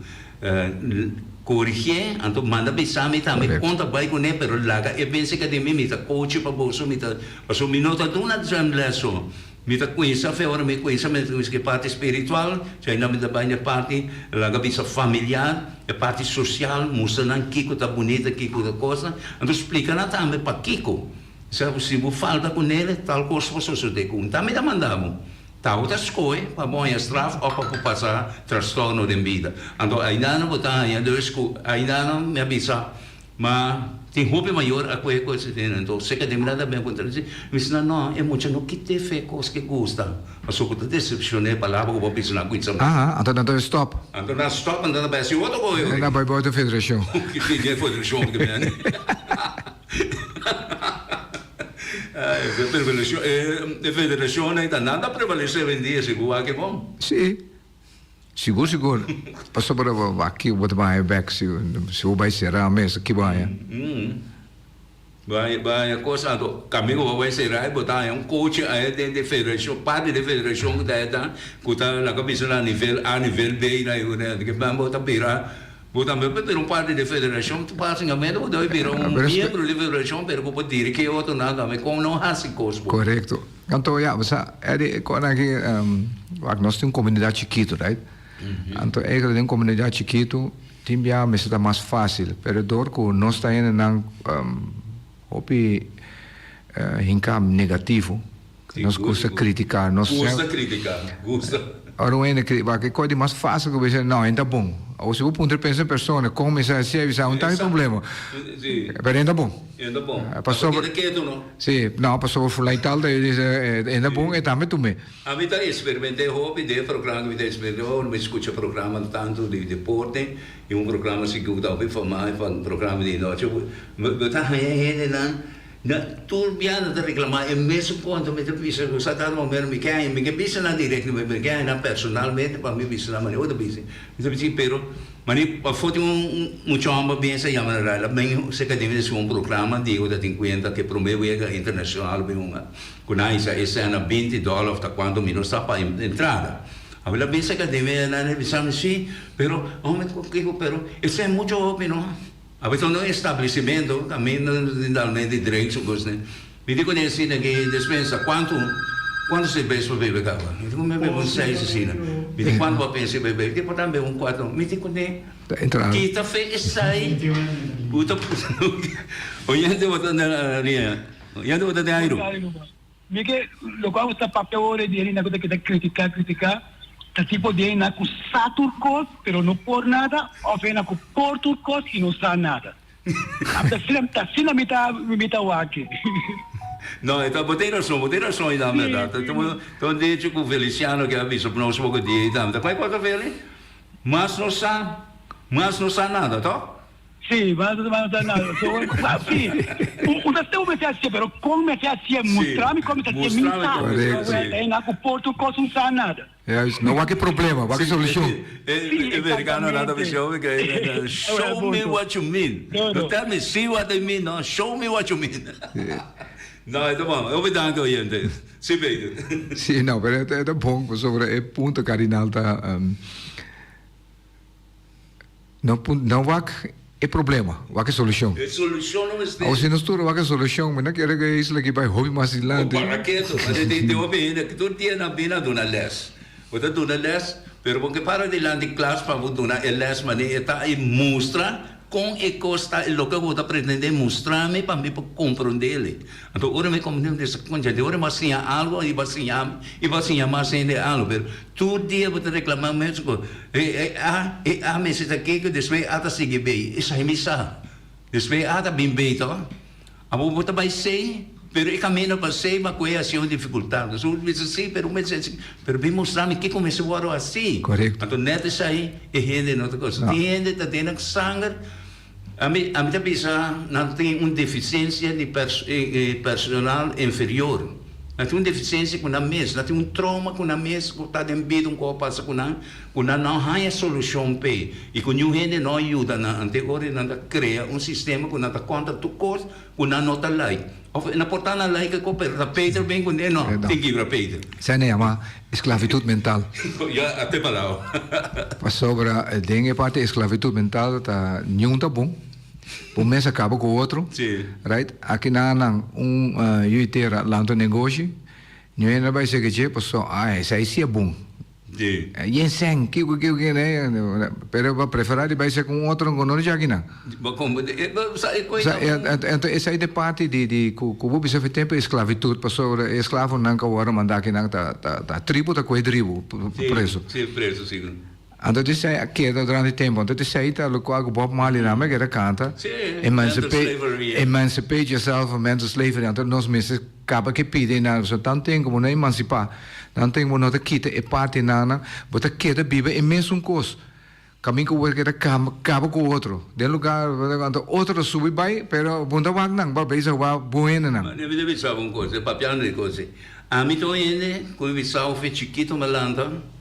Korigié, anto manda bisa mi tambe kon ta bai kuné, pero laga e bense ka den mi, mi ta coache pa boso, mi ta, pasobra mi no ta duna zwemles so, mi ta kuinsa fe, ora mi kuinsa mi ta kuinsa ku e parti spiritual, si ainda mi ta bai na e parti, laga bisa familiar, e parti sosial, mustra nan kiko ta bunita, kiko ta kosnan, anto splika nan tambe pakiko, sa si bo falta kuné, tal kos por sosodé ku un, ta mi ta manda bo. Ta bo ta skohe pa bo haña straf òf pa bo pasa trastorno den bida. Anto ainda bo ta haña dus ku ainda mi a bisa ma tin hopi mayor a kohe kos asina. Anto seka den mi nan ta bin puntra mi si nan no e mucha no kite fe kos ke gusta pasobra bo ta desepshon'é palabra ku bo a bisa nan kuinsa. Aha, anto nan ta stòp. Anto nan stòp anto nan ta bai hasi otro kohe. Nan bai bai otro federashon. Federashon ku ta bini. E federashon ei ta nan ta prevalesé awendia sigur wak e bon? Sí, sigur sigur. Pasobra aki bo ta bai bek si bo bai será mes aki bo haña. Bo haña bo haña kos anto kaminda ku bo bai será bo ta haña un coach ei den di federashon parti di federashon ku ta ei ta ku ta laga bisa na nivel A nivel B na bo ta bira Bo tambe por bira un parti di e federashon, tu básikamente bo debe bira un miembro di e federashon, pero bo por dirigí e otronan tambe kon no hasi kos bo. Korekto. Anto ya, bo sa, Eddie, e kos aki, wak, nos tin un komunidat chikitu, right? Anto eigenlijk den un komunidat chikitu tin bia mester ta mas fásil, pero dor ku nos ta hendenan hopi hinká negativo, Nos gusta critica. Nos gusta critica, gusta. Ora un hende cri, wak e kos di mas facil ku bisa, no, e ta bon. Awor si bo puntra pensa e persona kon mi sa hasié, bisa un ta mi problema. Si. Pero e ta bon. E ta bon. Pasobra. Keda ketu no. Si, no, pasobra fulai tal ta bisa e ta bon, e tambe tum'é. Ami ta experimenté hopi den e programa ku mi ta experimenté hopi, mi skucha programa tantu di deporte i un programa si ku ta hopi famá, programa di nochi, bo ta haña hendenan. Na tur bia nan ta reclama e mesun punto, mi ta bisa cu sa dado momento mi ke haña, mi ke bisa nan directo, mi ke haña nan personalmente pa mi bisa nan manera bo ta bisa. Mi ta bisa pero mane pafo tin un mucha homber bien sa yama na radio, ben cerca di mi ta haci un proclama di cu ta tin cuenta cu e prome wega internacional bin hunga cu nan hisa e sena binti dollar of ta cuanto mi no sa pa entrada. Awor el a bin cerca di mi nan a bisa mi si pero homber kico pero esey mucho hopi no. Awe ta un establecimento caminda dal di drinks of cosnan. Mi di cune asina ki despensa cuanto cuanto cerveza bo bebe caba? Mi di cu mi a bebe un seis asina. Mi di cuanto bo a pensa bebe? Mi di por ta bebe un cuatro. Mi di cune kita fe esai cu ta Oyente bo ta na ria? Oyente bo ta den airu? Mi ke locual bo ta papia ora di hende cu ta keda critica critica. Ta tipo di hende ku sa tur kos pero no por nada òf hende ku por tur kos i no sa nada. Ta asina mi ta mi ta wak. No, e ta bo tin rason, bo tin rason ei tambe, ta ta un dicho ku Feliciano ke a bisa nos poko dia ei tambe. Ta kua kos Feli? Mas no sa, mas no sa nada, to? Sí, mas no sa nada. So, sí, un ta stel mester hacié, pero con mester hacié? Mustra mi con mester hacié, mi sa. Correcto. Sí. Na cu por tur cos un sa nada. Juist, no wak e problema, wak e solucion. Sí, e americano nan ta bisa hopi que show me what you mean. No tell me see what I mean, no, show me what you mean. No, e ta bon. Hopi danki oyente. Sí, Peter. Sí, no, pero e ta bon pasobra e punto cardinal ta No no wak e problema, wak e solucion. E solucion no mester. Awo si nos tur wak e solucion, mi no kere ku e isla aki bai hopi mas dilanti. Bo para ketu, pasobra tin tin hopi hende ku tur dia nan bini a duna les. Bo ta duna les, pero bo ke para dilanti klas pa bo duna e les manera e ta i mustra kon e kos ta i loke bo ta pretende mustra mi pa mi por komprondele. Anto ora mi komprende mi bisa koncha di ora mi a siña algu i bo a siña mi i bo a siña mas hende algu pero tur dia bo ta reklamá mes ku e a e a mester ta kiko despues e a ta sigui bei esei mi sa despues e a ta bin bei to abo bo ta bai sei pero e kaminda pa sei bo a kohe hasi un difikultat so bo bisa si pero mester hasi pero bin mustra mi kiko mester wòrdu hasi anto nèt esei e hende no ta kosa tin hende ta den nan sanger. Ami ami ta bisa nan tin un deficiencia di personal inferior. Nan tin un deficiencia cu nan mes, nan tin un trauma cu nan mes cu ta den bida un cosa pasa cu nan, cu nan no haya solucion p'e y cu niun hende no a yuda nan. Ante ora nan ta crea un sistema cu nan ta contra tur cos cu nan no ta like. Of nan por ta nan like cu pero ta Peter bin cu ne no tin kibra Peter. Esei nan yama esclavitud mental. Ya a te palao. Pasobra den e parti esclavitud mental ta niun ta bon. Bo mes a caba cu otro. Si. Right? Aki nan nan un yu tera lanta negoshi. Niun hende a bai seki dje pasobra ah esei si a bon. Di. Yen sèn, kiko kiko kiko ne, pero bo a preferá di bai sèn ku un otro ku no di djaki nan. Bo kon bo bo sa e koe ta un. Anto esei ta e parti di di ku ku bo bisa for tempu esklavitud pasobra e esklavonan ku a wòrdu mandá akinan ta ta ta tribu ta kohe tribu preso. Si, preso si. Anto esei a keda durante tempu anto esei ta lokual ku Bob Marley nan a keda kanta Si, mental slavery. Emancipate yourself from mental slavery anto nos mester Kaba ke pidi nan, pasobra tan ten ku bo no emansipá, tan ten ku bo no ta kita e partinan, bo ta keda biba e mesun kos. Kaminda ku bo ta keda kaba ku otro. Den lugá anto otro ta subi bai, pero bo no ta wak nan, bo a bezig wak bo hendenan. Ma mi ta bisa bo un kos, papiando di kos, ami ta un hende ku mi bisa ofe chikito mi a lanta.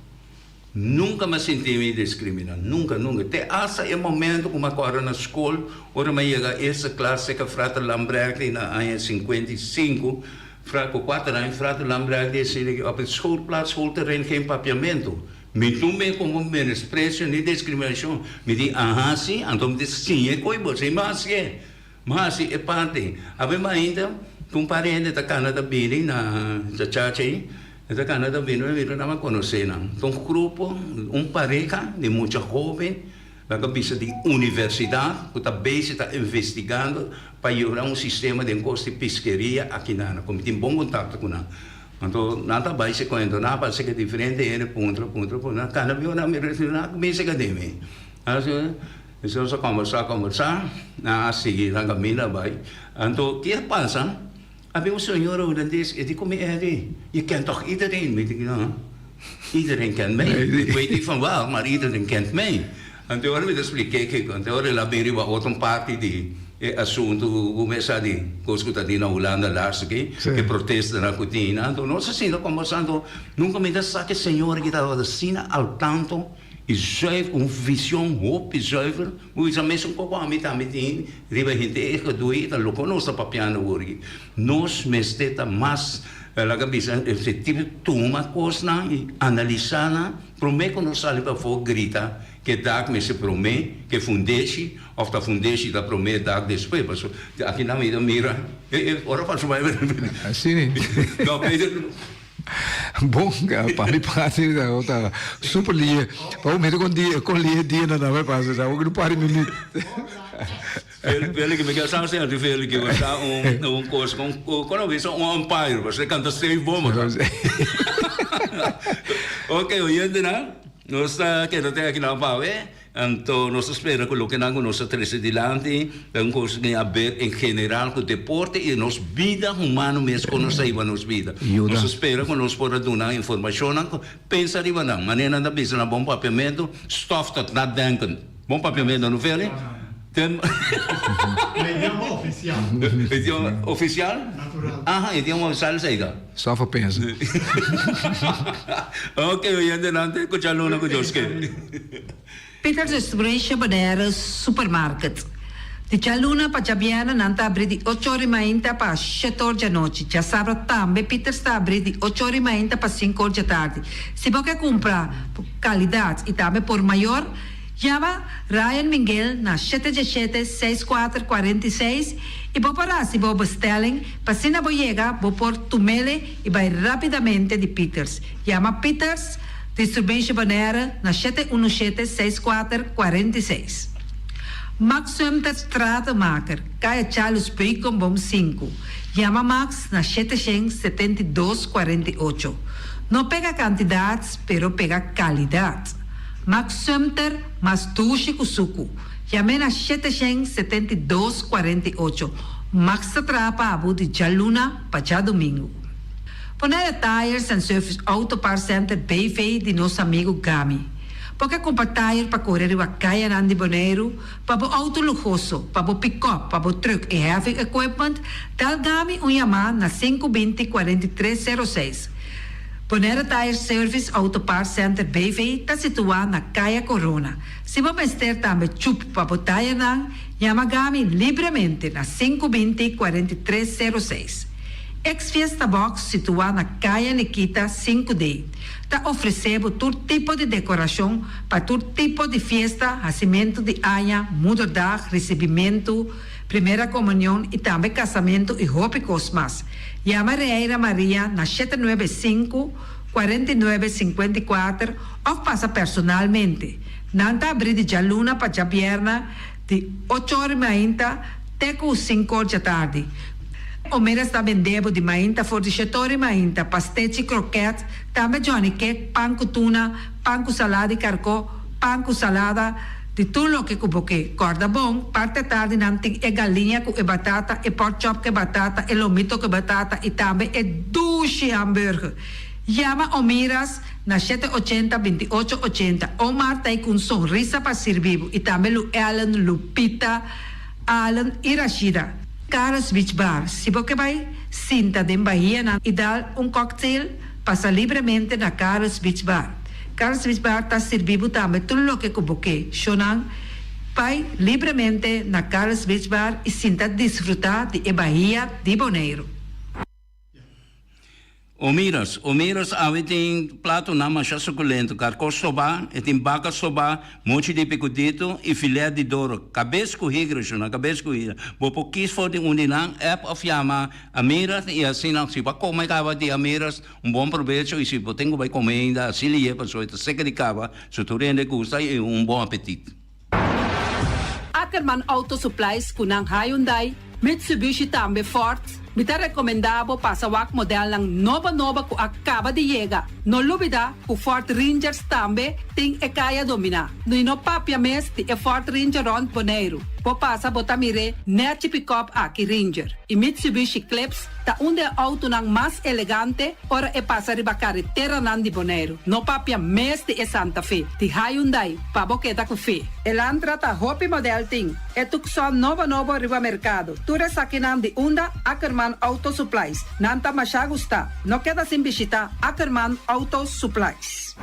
Nunka mi a sinti mi diskriminá, nunka, nunka. Te asta e momento ku mi a kòrda na skol, ora mi a yega eerste klas serka Frater Lambrecht na aña 55, fra ku kuater aña, Frater Lambrecht di esei op het schoolplaats, schoolterrein geen papiamento. Mi tum'é komo menospresio ni diskriminashon. Mi di, aha si, anto mi ta siña e ko'i bo, si mi a hasié. Mi a hasi e parti. Awe mainta ku un par di hende ta kana ta bini na Chachacha ei. E ta cana ta bini mi mira nan a conoce nan. Ta un grupo, un pareha di mucha hoben nan ta bisa di universidad cu ta bezig ta investigando pa yora un sistema den cos di piskeria aki nan. Cu mi tin bon contacto cu nan. Anto nan ta bay se cuento, nan a pasa cu diferente hende puntra, puntra, puntra. Nan cana bin ora mi recibi nan a cuminsa ca den mi. Nos a combersa, combersa, nan a sigui nan caminda bay. Anto ki a pasa? Habia un señora holandés, e di ku mi Eddie, je kent toch iedereen? Mi di, ja, iedereen kent mij. Ik weet niet van waar, maar iedereen kent mij. Anto ora mi ta splik'é kiko, anto ora el a bin riba otro parti di e asuntu ku mi a sa di kos ku ta tin na Hulanda laatste aki, e protestanan ku tin. Anto nos a sinta kombersá, anto nunka mi ta sa ku e señora aki tabata asina al tanto i zuiver, ku un vision hopi zuiver. Bo bisa mesun koko ami tambe tin riba hende e gedoe ta loko nos ta papiando awor aki. Nos mester ta mas laga bisa efectivo tuma kosnan i analisa nan prome ku nos sali pafó grita ke dak mester prome ke fundeshi of ta fundeshi ta prome dak despues pasobra aki nan mi ta mira ora paso bai no Peter. Bon, pa mi parti ta super lie. Pa bo mira kon dia, kon lie dia nan ta pasa, sa bo no pari minuut. Felix, mi sa si anti Felix, bo sa un un kos kon kon a bisa un umpire, bo sa kanta safe bon bo sa. Ok, oyentenan, nos ta keda te akinan pa awe. Anto nos ta spera ku lokenan ku nos a trese dilanti ta un kos ku tin aber en general ku deporte i nos bida humano mes kon nos ta hiba nos bida. Yuda. Nos ta spera ku nos por a duna informashonnan ku pensa riba nan. Manera nan ta bisa na bon papiamentu, stof tot nadenken. Bon papiamentu no Feli? Ten Na idioma ofisial. Idioma ofisial? Natural. Aha, idioma ofisial esei ta. Stof a pensa. Ok, oyentenan te kucha luna ku Dios kere. Peters Distribution Bonaire Supermarket. Di djaluna pa djabièrnè nan ta abrí di ocho ora i mainta pa shete or djanochi. Djasabra tambe Peters ta abrí di ocho ora i mainta pa sinku or djatardi. Si bo ke kumpra kalidat i tambe por mayor, yama Ryan Minguel na shete djeshete seis kuater 46 i bo por hasi bo bestelling pa asina bo yega bo por tumele i bai rapidamente di Peters. Yama Peters Distribution Bonaire na shete unu shete seis kuater 46. Max Sumter Stratenmaker, Kaya Charles Beukenboom sinku. Yama Max na 772 48. No pega kantidat, pero pega kalidat. Max Sumter mas dushi ku suku. Yam'é na 772 48. Max ta traha pa bo di djaluna pa djadumingu. Bonaire Tires and Service Auto Parts Center BV di nos amigu Gami. Bo ke kumpra tire pa kore riba kayanan di Boneiru, pa bo outo luhoso, pa bo pikòp, pa bo trùk i heavy equipment, dal Gami un yamá na 5 20 43 06. Bonaire Tire Service Auto Parts Center BV ta situá na Kaya Corona. Si bo mester tambe chup pa bo tirenan, yama Gami libremente na 5 20 43 06. Ex Fiesta Box situá na Kaya Nikita sinku D ta ofresé bo tur tipo di dekorashon pa tur tipo di fiesta, hasimentu di aña, moederdag, risibimentu, primera komunion i tambe kasamentu i hopi kos mas. Yama Reira Maria na shete nuebe sinku, 49, 54 òf pasa personalmente. Nan ta abrí di djaluna pa djabièrnè di ocho ora mainta te ku sinku or djatardi. Omeras ta bende bo di mainta for di shetori mainta, pastechi, kroket, tambe johnny cake, pan ku tuna, pan ku salada di karkó, pan ku salada, di tur loke ku bo ke. Kòrda bon, parti atardi nan tin e galiña ku e batata, e pork chop ku e batata, e lomito ku e batata i tambe e dushi hamburger. Yama Omiras na shete ochenta, 28 ochenta. Omar ta ei ku un sonrisa pa sirbi bo i tambe Lu Ellen, Lupita, Allen i Rashida. Carlos Beach Bar, Si bo ke bai sinta den bahianan i dal un cocktail, pasa libremente na Carlos Beach Bar. Carlos Beach Bar ta sirbi bo tambe tur loke ku bo ke. Shownan, bai libremente na Carlos Beach Bar i sinta disfruta di e bahia di Boneiru. Omiras, Omiras awe tin platonan masha sukulento, karkó stobá, e tin baka stobá, mochi di pikudito i filèt di doro, kabes ku higra, shuna, kabes ku higra. Bo por kis for di un di nan, app òf yama Amiras i asina si bo a kome kaba di Amiras, un bon probecho i si bo tin ku bai kome ainda, así lihe pasobra e ta seka di kaba, so tur hende gusta i un bon apetit. Ackerman Auto Supplies ku nan Hyundai, Mitsubishi tambe Ford, mi ta rekomendá bo pasa wak modelnan nobo nobo ku a kaba di yega. No lubidá ku Ford Rangers tambe tin e kaya dominá. I no papia mes di e Ford Ranger rònt Boneiru. Bo pasa bo ta mir'é nèchi pikòp aki Ranger i Mitsubishi Eclipse ta un di e outonan mas elegante ora e pasa riba kareteranan di Boneiru. No papia mes di e Santa Fe di Hyundai. Pa bo keda ku fe. Elantra ta hopi model tin. E Tucson nobo nobo riba merkado. Tur esakinan di unda Ackerman Auto Supplies. Nan ta masha gusta. No keda sin bishita Ackerman Auto Supplies.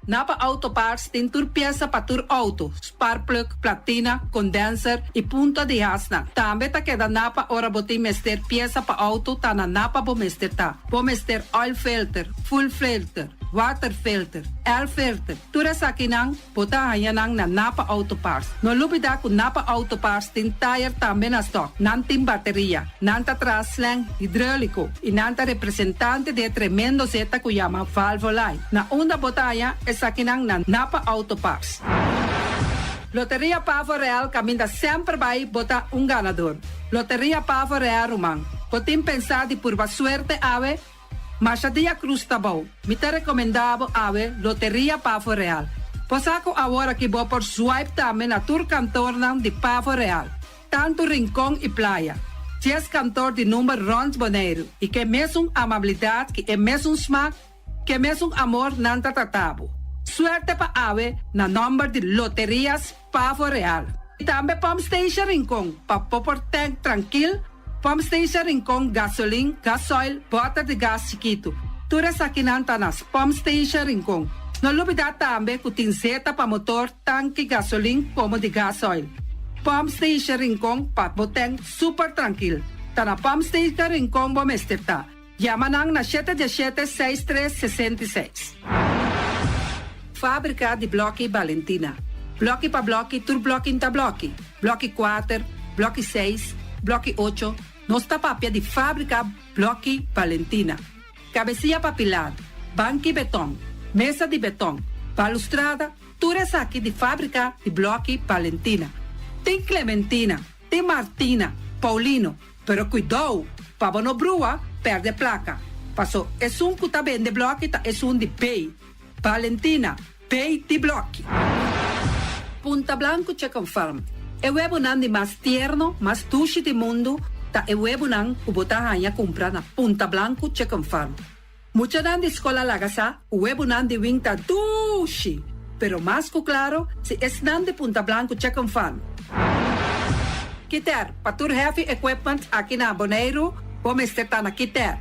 Napa Auto Parts tin tur piesa pa tur auto, sparkplug, platina, condenser y punta di hasnan. Tambe ta keda Napa ora bo tin mester piesa pa auto ta na Napa bo mester ta. Bo mester oil filter, fuel filter, water filter, air filter, tur esakinan bo ta haña nan na Napa Auto Parts. No lubida ku Napa Auto Parts tin tayer tambe na stock. Nan tin bateria, nan ta traha slang hidroliko i nan ta representante di e tremendo zeta ku yama Valvoline. Na unda bo ta haña esakinan na Napa Auto Parts. Loteria Pavo Real kaminda semper bai bo ta un ganador. Loteria Pavo Real ruman, bo tin pensá di purba suerte awe? Masha dia Cruz ta bou. Mi ta recomenda bo awe Loteria Pavo Real. Bo sa cu awor aki bo por swipe tambe na tur kantoornan di Pavo Real, tantu Rincon y Playa. Dies kantoor di number rond Boneiru y ke mesun amabilidad ki e mesun smaak, ke mesun amor nan ta trata bo. Suerte pa awe na nomber di Loterias Pavo Real. Y tambe Pump Station Rincon pa bo por tank trankil. Pump Station Rincon, gasolin, gasoil, bòter di gas chikitu. Tur esakinan ta na Pump Station Rincon. No lubidá tambe ku tin zeta pa motor, tanki gasolin komo di gasoil. Pump Station Rincon pa bo tèn super trankil. Ta na Pump Station Rincon bo mester ta. Yama nan na shete diesshete seis tres 66. Fábrika di blòki Balentina. Blòki pa blòki tur blòki n'ta blòki. Blòki kuater, blòki seis, blòki ocho, nos ta papia di fábrika blòki Balentina. Kabesia pa pilar, banki betòn, mesa di betòn, balustrada, tur esaki di fábrika di blòki Balentina. Tin Clementina, tin Martina, Paulino, Pero kuidou, pa bo no brua, pèrdè plaka. Paso esun ku ta bende blòki ta esun di bei. Valentina, bei di blòki. Punta Blanco Chicken Farm, E webonan di mas tierno, mas dushi di mundu ta e webonan ku bo ta haña kumpra na Punta Blanco Chicken Farm. Muchanan di skol a laga sa ku webonan di wing ta dushi, pero mas ku klaro si esnan di Punta Blanco Chicken Farm. Kiter, pa tur heavy equipment aki na Boneiru, bo mester ta na Kiter.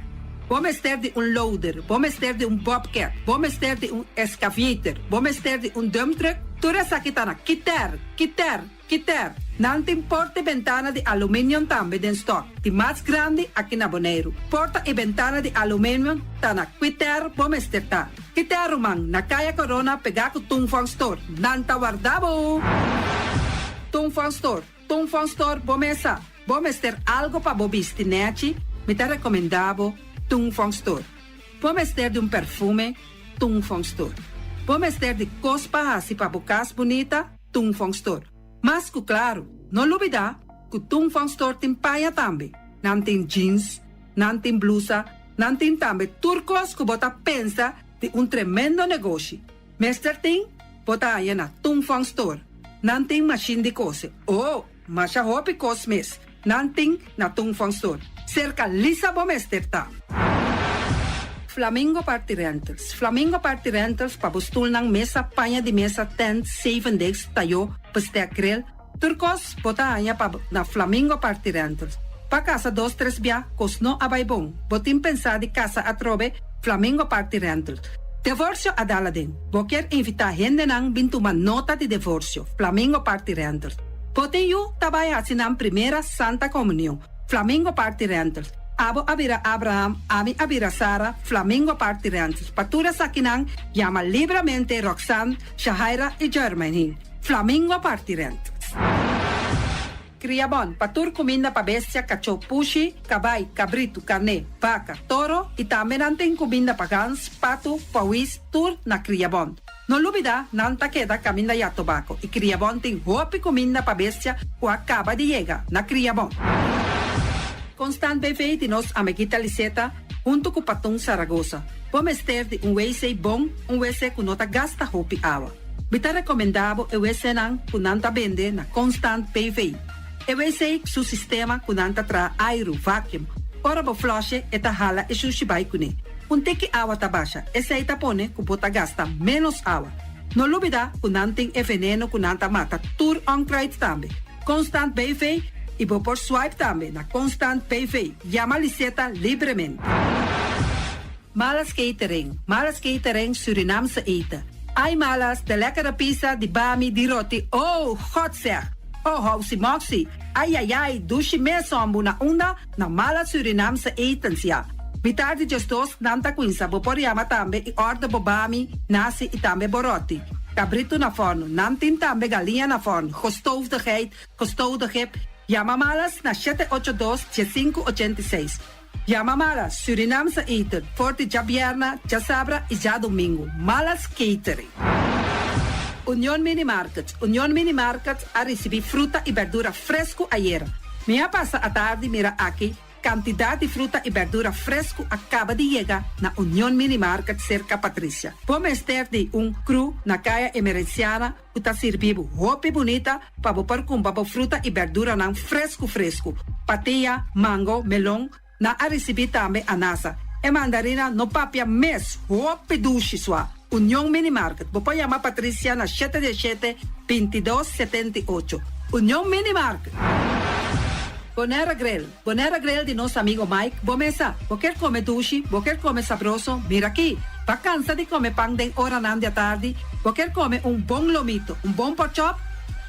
Bo mester di un loader, bo mester di un bobcat, bo mester di un excavator, bo mester di un dump truck, tur esaki ta na Kiter, Kiter. Kiter, nan tin porta i bentana di aluminium tambe den stock, di mas grandi aki na Boneiru. Porta i bentana di aluminium ta na Kiter bo mester ta. Kiter ruman, na Kaya Corona pegá ku Tung Fong Store. Nan ta warda bo! Tung Fong Store, Tung Fong Store bo mesa. Bo mester algo pa bo bisti nechi, mi ta rekomendá bo Tung Fong Store. Bo mester di un perfume, Tung Fong Store. Bo mester di kos pa hasi pa bo kas bunita, Tung Fong Store. Mas ku klaru, no lubidá ku Tung Fong Store tin paña tambe. Nan tin jeans, nan tin blusa, nan tin tambe tur kos ku bo ta pensa di un tremendo negoshi. Mester tin, bo ta haña na Tung Fong Store. Nan tin mashin di kose. Oh, masha hopi kos mes nan tin na Tung Fong Store. Serka Lisa bo mester ta. Flamingo Party Rentals Flamingo Party Rentals pa bo stulnan, mesa, paña di mesa, tent, zevendegs, tayó, bestek, grill, tur kos bo ta haña pa na Flamingo Party Rentals. Pa kasa dos tres bia kos no a bai bon, bo tin pensá di kasa atrobe, Flamingo Party Rentals. Devorsio a dal aden, bo kier invitá hendenan bin tuma nota di devorsio, Flamingo Party Rentals. Bo tin yu ta bai hasi nan primera Santa Komunion, Flamingo Party Rentals. Abo a bira Abraham, ami a bira Sara, Flamingo Party Rentals. Pa tur esakinan, yama libramente Roxanne, Shahaira i Jermaine. Flamingo Party Rentals. Kriabon, pa tur kuminda pa bestia, kachó, pushi, kabai, kabritu, karné, baka, toro i tambe nan tin kuminda pa gans, patu, pawis, tur na Kriabon. No lubida, nan ta keda kaminda ya tobako i Kriabon tin hopi kuminda pa bestia ku a kaba di yega na Kriabon. Constant BV di nos amiguita Liseta huntu ku Patun Saragosa. Bo mester di un wc bon, un wc ku no ta gasta hopi awa. Mi ta rekomendá bo e wcnan ku nan ta bende na Constant BV. E wc su sistema ku nan ta traha airu, vacuum. Ora bo flush'e e ta hala e shushi bai kuné. Un tiki awa ta basha, esei ta pone ku bo ta gasta ménos awa. No lubidá ku nan tin e veneno ku nan ta mata tur onkruid tambe. Constant BV i bo por swipe tambe na Constant BV. Yama Liseta libremente. Malas Catering, Malas Catering Surinaamse eten. Ai Malas, de lekkere pizza, di bami, di roti, oh, God zeg! Oh, housi moxi, ai ai ai, dushi mes hombu na unda? Na Malas Surinaamse etens ya. Mitar di 12 nan ta cuinsa, bo por yama tambe y order bo bami, nasi y tambe bo roti. Cabrito na forno, nan tin tambe galiña na forno, gestoofde geit, gestoofde kip. Yama Malas na 782 1586. Yama Malas Surinaamse eten for di djabierna, djasabra y djadomingo. Malas Catering. Union Mini Market Union Mini Market a ricibi fruta y berdura fresco ayera. Mi a pasa atardi mira aki. Kantidat di fruta i bèrdura fresku a kaba di yega na Union Mini Market serka Patricia. Bo mester di un kru na Kaya Emerenciana ku ta sirbi bo hopi bunita pa bo por kumpra bo fruta i bèrduranan fresku fresku. Patia, mango, melon, nan a risibí tambe anasa. E mandarina no papia mes, hopi dushi sua. Union Mini Market, bo por yama Patricia na shete diesshete, bintidos, setenti'ocho. Union Mini Market! Bonera Grill, Bonera Grill di nos amigo Mike, bo mesa, bo kier come dushi, bo kier come sabroso, mira aki! Ba cansa di come pan den oranan di atardi, bo kier come un bon lomito, un bon porkchop?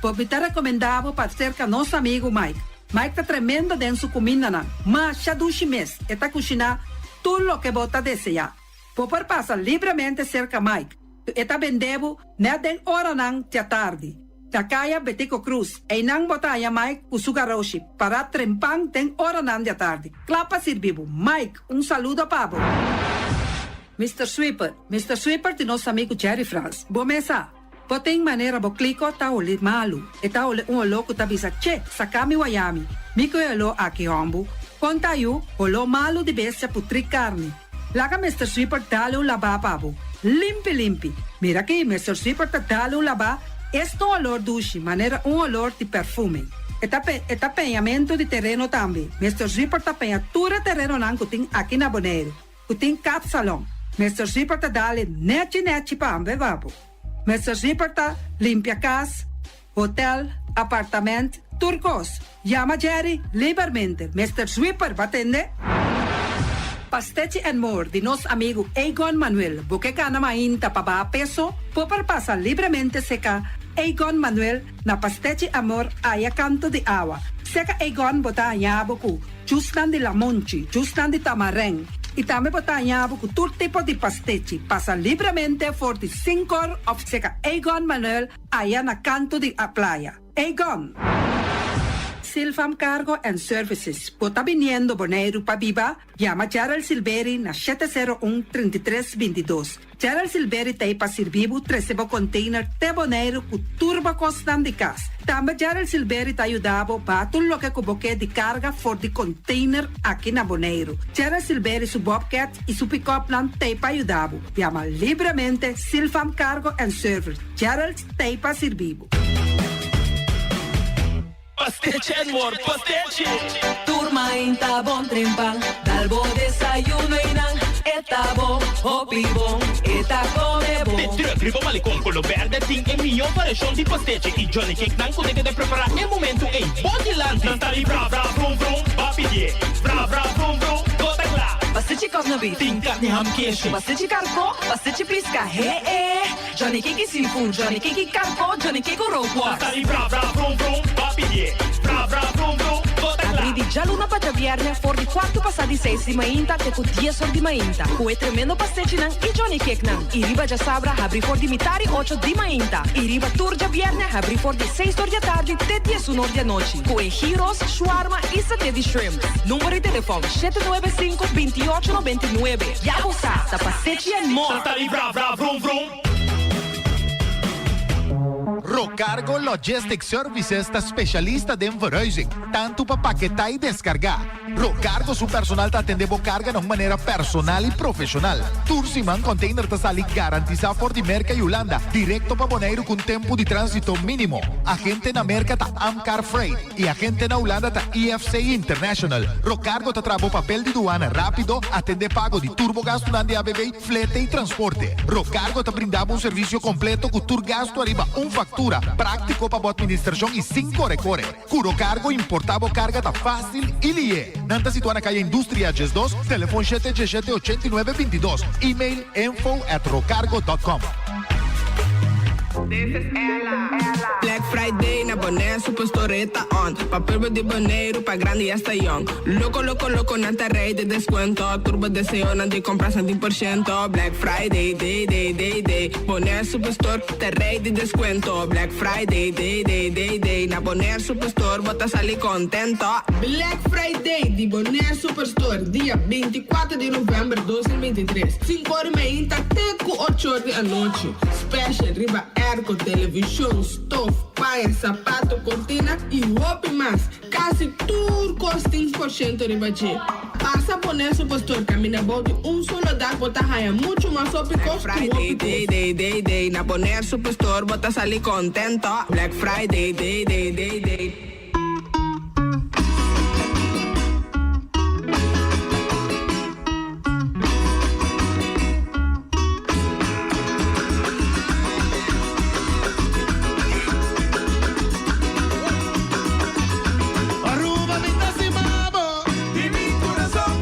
Bo mi ta recomenda bo pa cerca nos amigo Mike. Mike ta tremendo den su cumindanan, masha dushi mes, e ta cushina tur loke bo ta desea. Bo por pasa libremente serka Mike, ku e ta bende bo nèt den oranan djatardi. Na kaya Betico Cruz, einan bo ta haña Mike ku su garoshi pará trempan den oranan djatardi, kla pa sirbi bo. Mike, un saludo pa bo! Mister Sweeper, Mister Sweeper di nos amigu Jerry Frans. Bo mesa. Bo tin manera bo kliko ta holi malu. E ta holi un oló ku ta bisa, Che, saka mi wayami. Mi ku e oló aki hòmbu. Kon ta yu, holó malu di bestia putrí karni. Laga Mister Sweeper dale un labá pa bo. Limpi limpi. Mira aki, Mister Sweeper ta dale un labá, esta un olor dushi, manera un olor di perfume. E ta e ta peñamentu di tereno tambe. Mister Sweeper ta peña tur e terenonan ku tin aki na Boneiru. Ku tin kapsalon. Mister Zipper ta dale nechi nechi pa hambe babo. Mister Zipper ta limpia kas, hotel, apartament, tur kos. Yama Jerry libermente. Mister Zwipper, ba tende? Pastechi and More di nos amigu Egon Manuel. Bo ke gana mainta pa baha peso? Bo por pasa libremente seka Egon Manuel na Pastechi Amor aya kanto di awa. Seka Egon bo ta haña bo ku Jusnan di lamonchi, jusnan di tamarèn i tambe bo ta haña bo ku tur tipo di pastechi. Pasa libremente for di sinkor òf seka Egon Manuel aya na kantu di a playa. Egon! Silfam Cargo and Services, bo ta biniendo Boneiru pa biba? Yama Gerald Silberi na 701 33 22. Gerald Silberi ta ei pa sirbi bo trese bo container te Boneiru ku tur bo kosnan di kas. Tambe Gerald Silberi ta yuda bo baha tur loke ku bo ke di karga for di container aki na Boneiru. Gerald Silberi su bobcat i su pick-upnan ta ei pa yuda bo. Yama libremente Silfam Cargo and Service. Gerald ta ei pa sirbi bo. Pastechi and more pastechi! Tur mainta bon trempan, dal bo desayuno y nan e ta bon, hopi bon, e ta come bon. De truck riba Malecon Colo Berde tin e mihó variashon di pastechi y Johnny Cake nan ku ta keda prepará e momentu ei bo dilanti. Nan ta di bra bra vrum vrum, ba pidié. Bra bra vrum vrum, bo ta kla. Pastechi kòs na beef. Tin karni ham keshi. Pastechi karkó, pastechi piska, he e. Johnny Cake y seafood, Johnny Cake y carco, Johnny Cake cu rookworst. Ta di bra bra vrum vrum, ba pidié. Bra bra vrum vrum, bo ta kla. Abrí di djaluna pa djabièrnè for di kuartu pasá di seis di mainta te ku dies or di mainta, ku e tremendo pastechinan i Johnny Cakenan. I riba djasabra habrí for di mitar i ocho di mainta. I riba tur djabièrnè habrí for di seis or di atardi te diesun or di anochi, ku e gyros, shawarma i saté di shrimp. Number di telefòn, shete nuebe sinku, bintiocho nobentinuebe. Ya bo sa, ta pastechi and more! Ta di bra bra vrum vrum. Rocargo Logistic Services ta specialista den verhuizing, tanto pa paketá y descargá. Rocargo su personal ta atende bo carga na un manera personal y profesional. Tur siman container ta sali garantisa for di Merca y Hulanda directo pa Boneiru cu un tempo di transito minimo. Agente na Merca ta Amcar Freight. Y agente na Hulanda ta IFC International. Rocargo ta traha bo papel di duana rapido, atende pago di tur bo gastunan di ABV, flete y transporte. Rocargo ta brinda bo un servicio completo cu tur gastu ariba un factura, practico pa bo administracion y sin core core. Cu Rocargo importa bo carga ta facil y lihe. Nan ta situa na Caya Industria 12, telefon shete diesshete ochenta i nuebe bintidos, email info at rocargo dot com. Black Friday na Bonaire Superstore e ta on Pa pueblo di Boneiru, pa grandi y hasta young Loco, loco, loco, nan ta rey di descuento Tur bo deseonan di compra san tin por ciento Black Friday, day, day, day, day Bonaire Superstore ta rey di descuento Black Friday, day, day, day, day Na Bonaire Superstore bo ta sali contento Black Friday di Bonaire Superstore dia binticuatro di november dos mil bintitres, sinku ora y meinta te cu ocho or di anochi. Special riba airco, television, stof, paña, sapato, cortina y hopi mas. Casi tur cos. kos tin porshento riba dje. Pasa Bonaire Superstore kaminda bou di un solo dak bo ta haña muchu mas hopi kos ku hopi kos. Black Friday day day day day na Bonaire Superstore bo ta sali kontento. Black Friday day day day day. Aruba mi ta stima bo di mi curason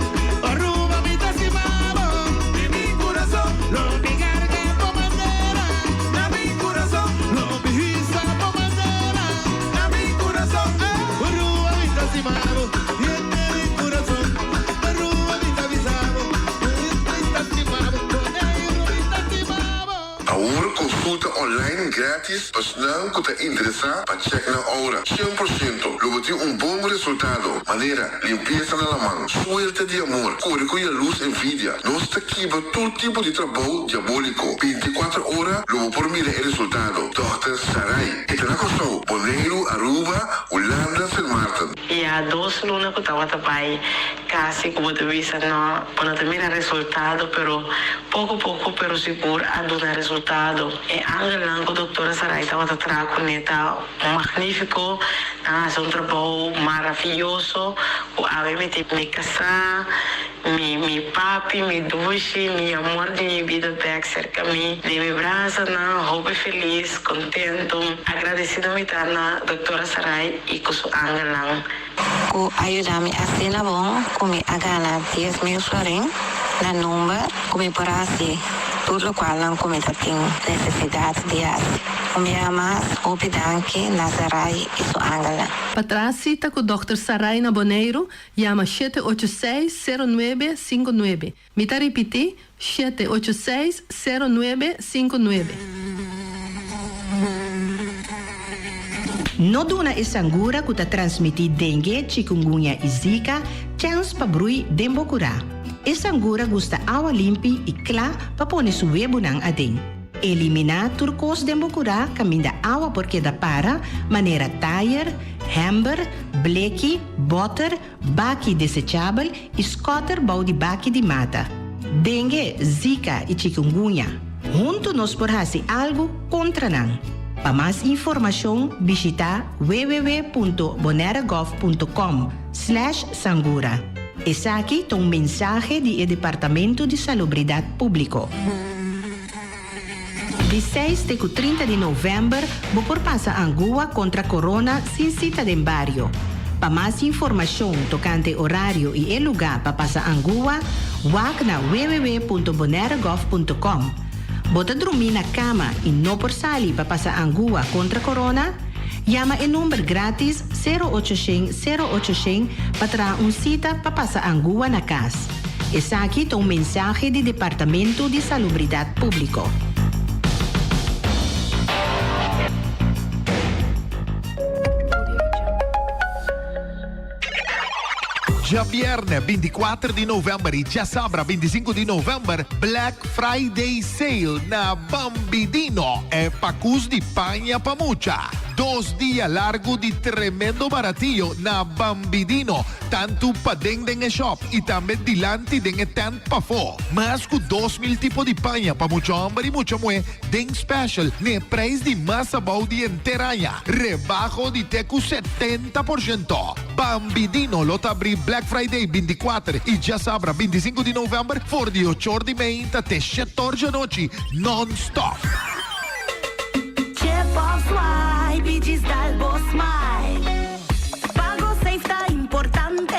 Aruba mi ta stima bo di mi curason Lo mi carga bo bandera na mi curason Lo mi hisa bo bandera na mi curason Aruba mi ta stima bo di mi curason Aruba mi ta bisa bo mi ta stima bo Boneiru mi ta stima bo. Awor konsulta online gratis pa esnan ku ta interesá pa chèk nan oura. 100% lo bo tin un bon resultado, manera, limpiesa na laman, suerte di amor, kore ku yalus envidia. Nos ta kiba tur tipo di trabou diabóliko. 24 ora lo bo por mira e resultado. Dòkter Sarai. E ta na Kòrsou, Boneiru, Aruba, Hulanda, Sint Maarten. Ya dos luna ku tabata bai kasi ku bo ta bisa no bo no ta mira resultado pero poko poko pero sigur a duna resultado. E angelnan ku doktora Sarai tabata traha kuné ta magnifiko, nan a hasi un trabou maraviyoso ku awe mi tin mi kasá, mi mi papi, mi dushi, mi amor di mi bida bèk serka mi den mi brasanan, hopi felis, kontentu, agradesido mi ta na doktora Sarai i ku su angelnan. Ku a yuda mi asina bon ku mi a gana 10,000 florin na number ku mi por hasi tur lokualnan ku mi ta tin nesesidat di hasi. Un biaha mas, hopi danki na Sarai i su angelnan. Pa traha sita ku dòkter Sarai na Boneiru, Yama 786 0959. Mi ta ripití, 786 0959. No duna e sangura ku ta transmití dengue, chikungunya i zika chèns pa brui den bo kurá. E sangura gusta awa limpi i kla pa pone su webunan aden. Eliminá tur kos den bo kurá kaminda awa por keda para, manera tayer, hèmber, bleki, bòter, baki desechabel i skòter bou di baki di mata. Dengue, Zika i chikungunya, huntu nos por hasi algu kontra nan. Pa mas informashon bishitá www.bonairegov.com slash sangura. Esaki ta un mensahe di e Departamento di Salubridat Públiko. Di seis te ku 30 di novèmber bo por pasa angua kontra korona sin sita den bario. Pa mas informashon tokante orario i e lugá pa pasa angua, wak na www.bonairegov.com. Bo ta drumí na kama i no por sali pa pasa angua kontra korona? Yama e number grátis sero ocho shen sero ocho shen pa traha un sita pa pasa angua na kas. Esaki ta un mensahe di Departamento di Salubridat Públiko. Djabièrnè 24 di novèmber i djasabra 25 di novèmber Black Friday Sale na Bambidino, e pakus di paña pa mucha. Dos dia largu di tremendo baratio na Bambidino. Tantu paden den e shop i tambe dilanti den e tent pafó. Mas ku 2000 tipo di paña pa mucha hòmber i mucha muhé den special n'e preis di mas abou di henter aña. Rebaho di te ku 70%. Bambidino lo ta abrí Black Friday 24 i djasabra 25 di novèmber for di ochor di meinta te shetor djanochi non-stop. Chip of swipe i djis dal bo smile. Pago safe ta importante.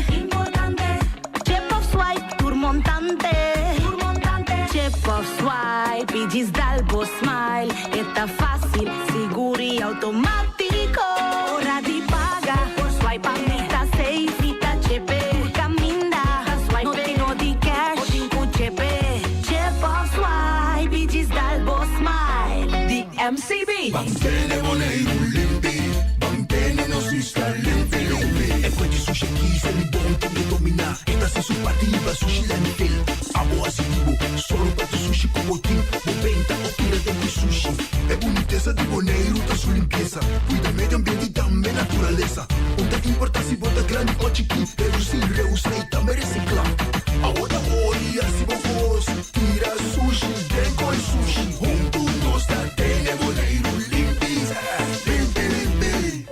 Importante. Chip of swipe tur montante. Tur montante. Chip of swipe i djis dal bo smile. E ta fácil, sigur i automático. Ora di paga, por swipe mi ta safe. Mi ta chepe. Tur caminda. No tin no di cash. Bo tin cu chepe. Chip of swipe i djis dal bo smile. Di MCB. Ban tene Boneiru limpi, ban tene nos isla limpi limpi. E kue di sushi aki sa mi bon tin e dominá. E ta hasi su parti hiba sushi landfill. Abo hasi di bo, sòru pa tur sushi ku bo tin. Bo benta o tira den ku sushi. E bunitesa di Boneiru ta su limpiesa. Kuida medio ambiente i tambe naturalesa. Un ta importá si. bo ta grandi o chikí, redusí, reusa i tambe resiklá. Awor ta ora di hasi bo kos, tira sushi den koi sushi. Huntu nos ta tene Boneiru limpi, limpi limpi.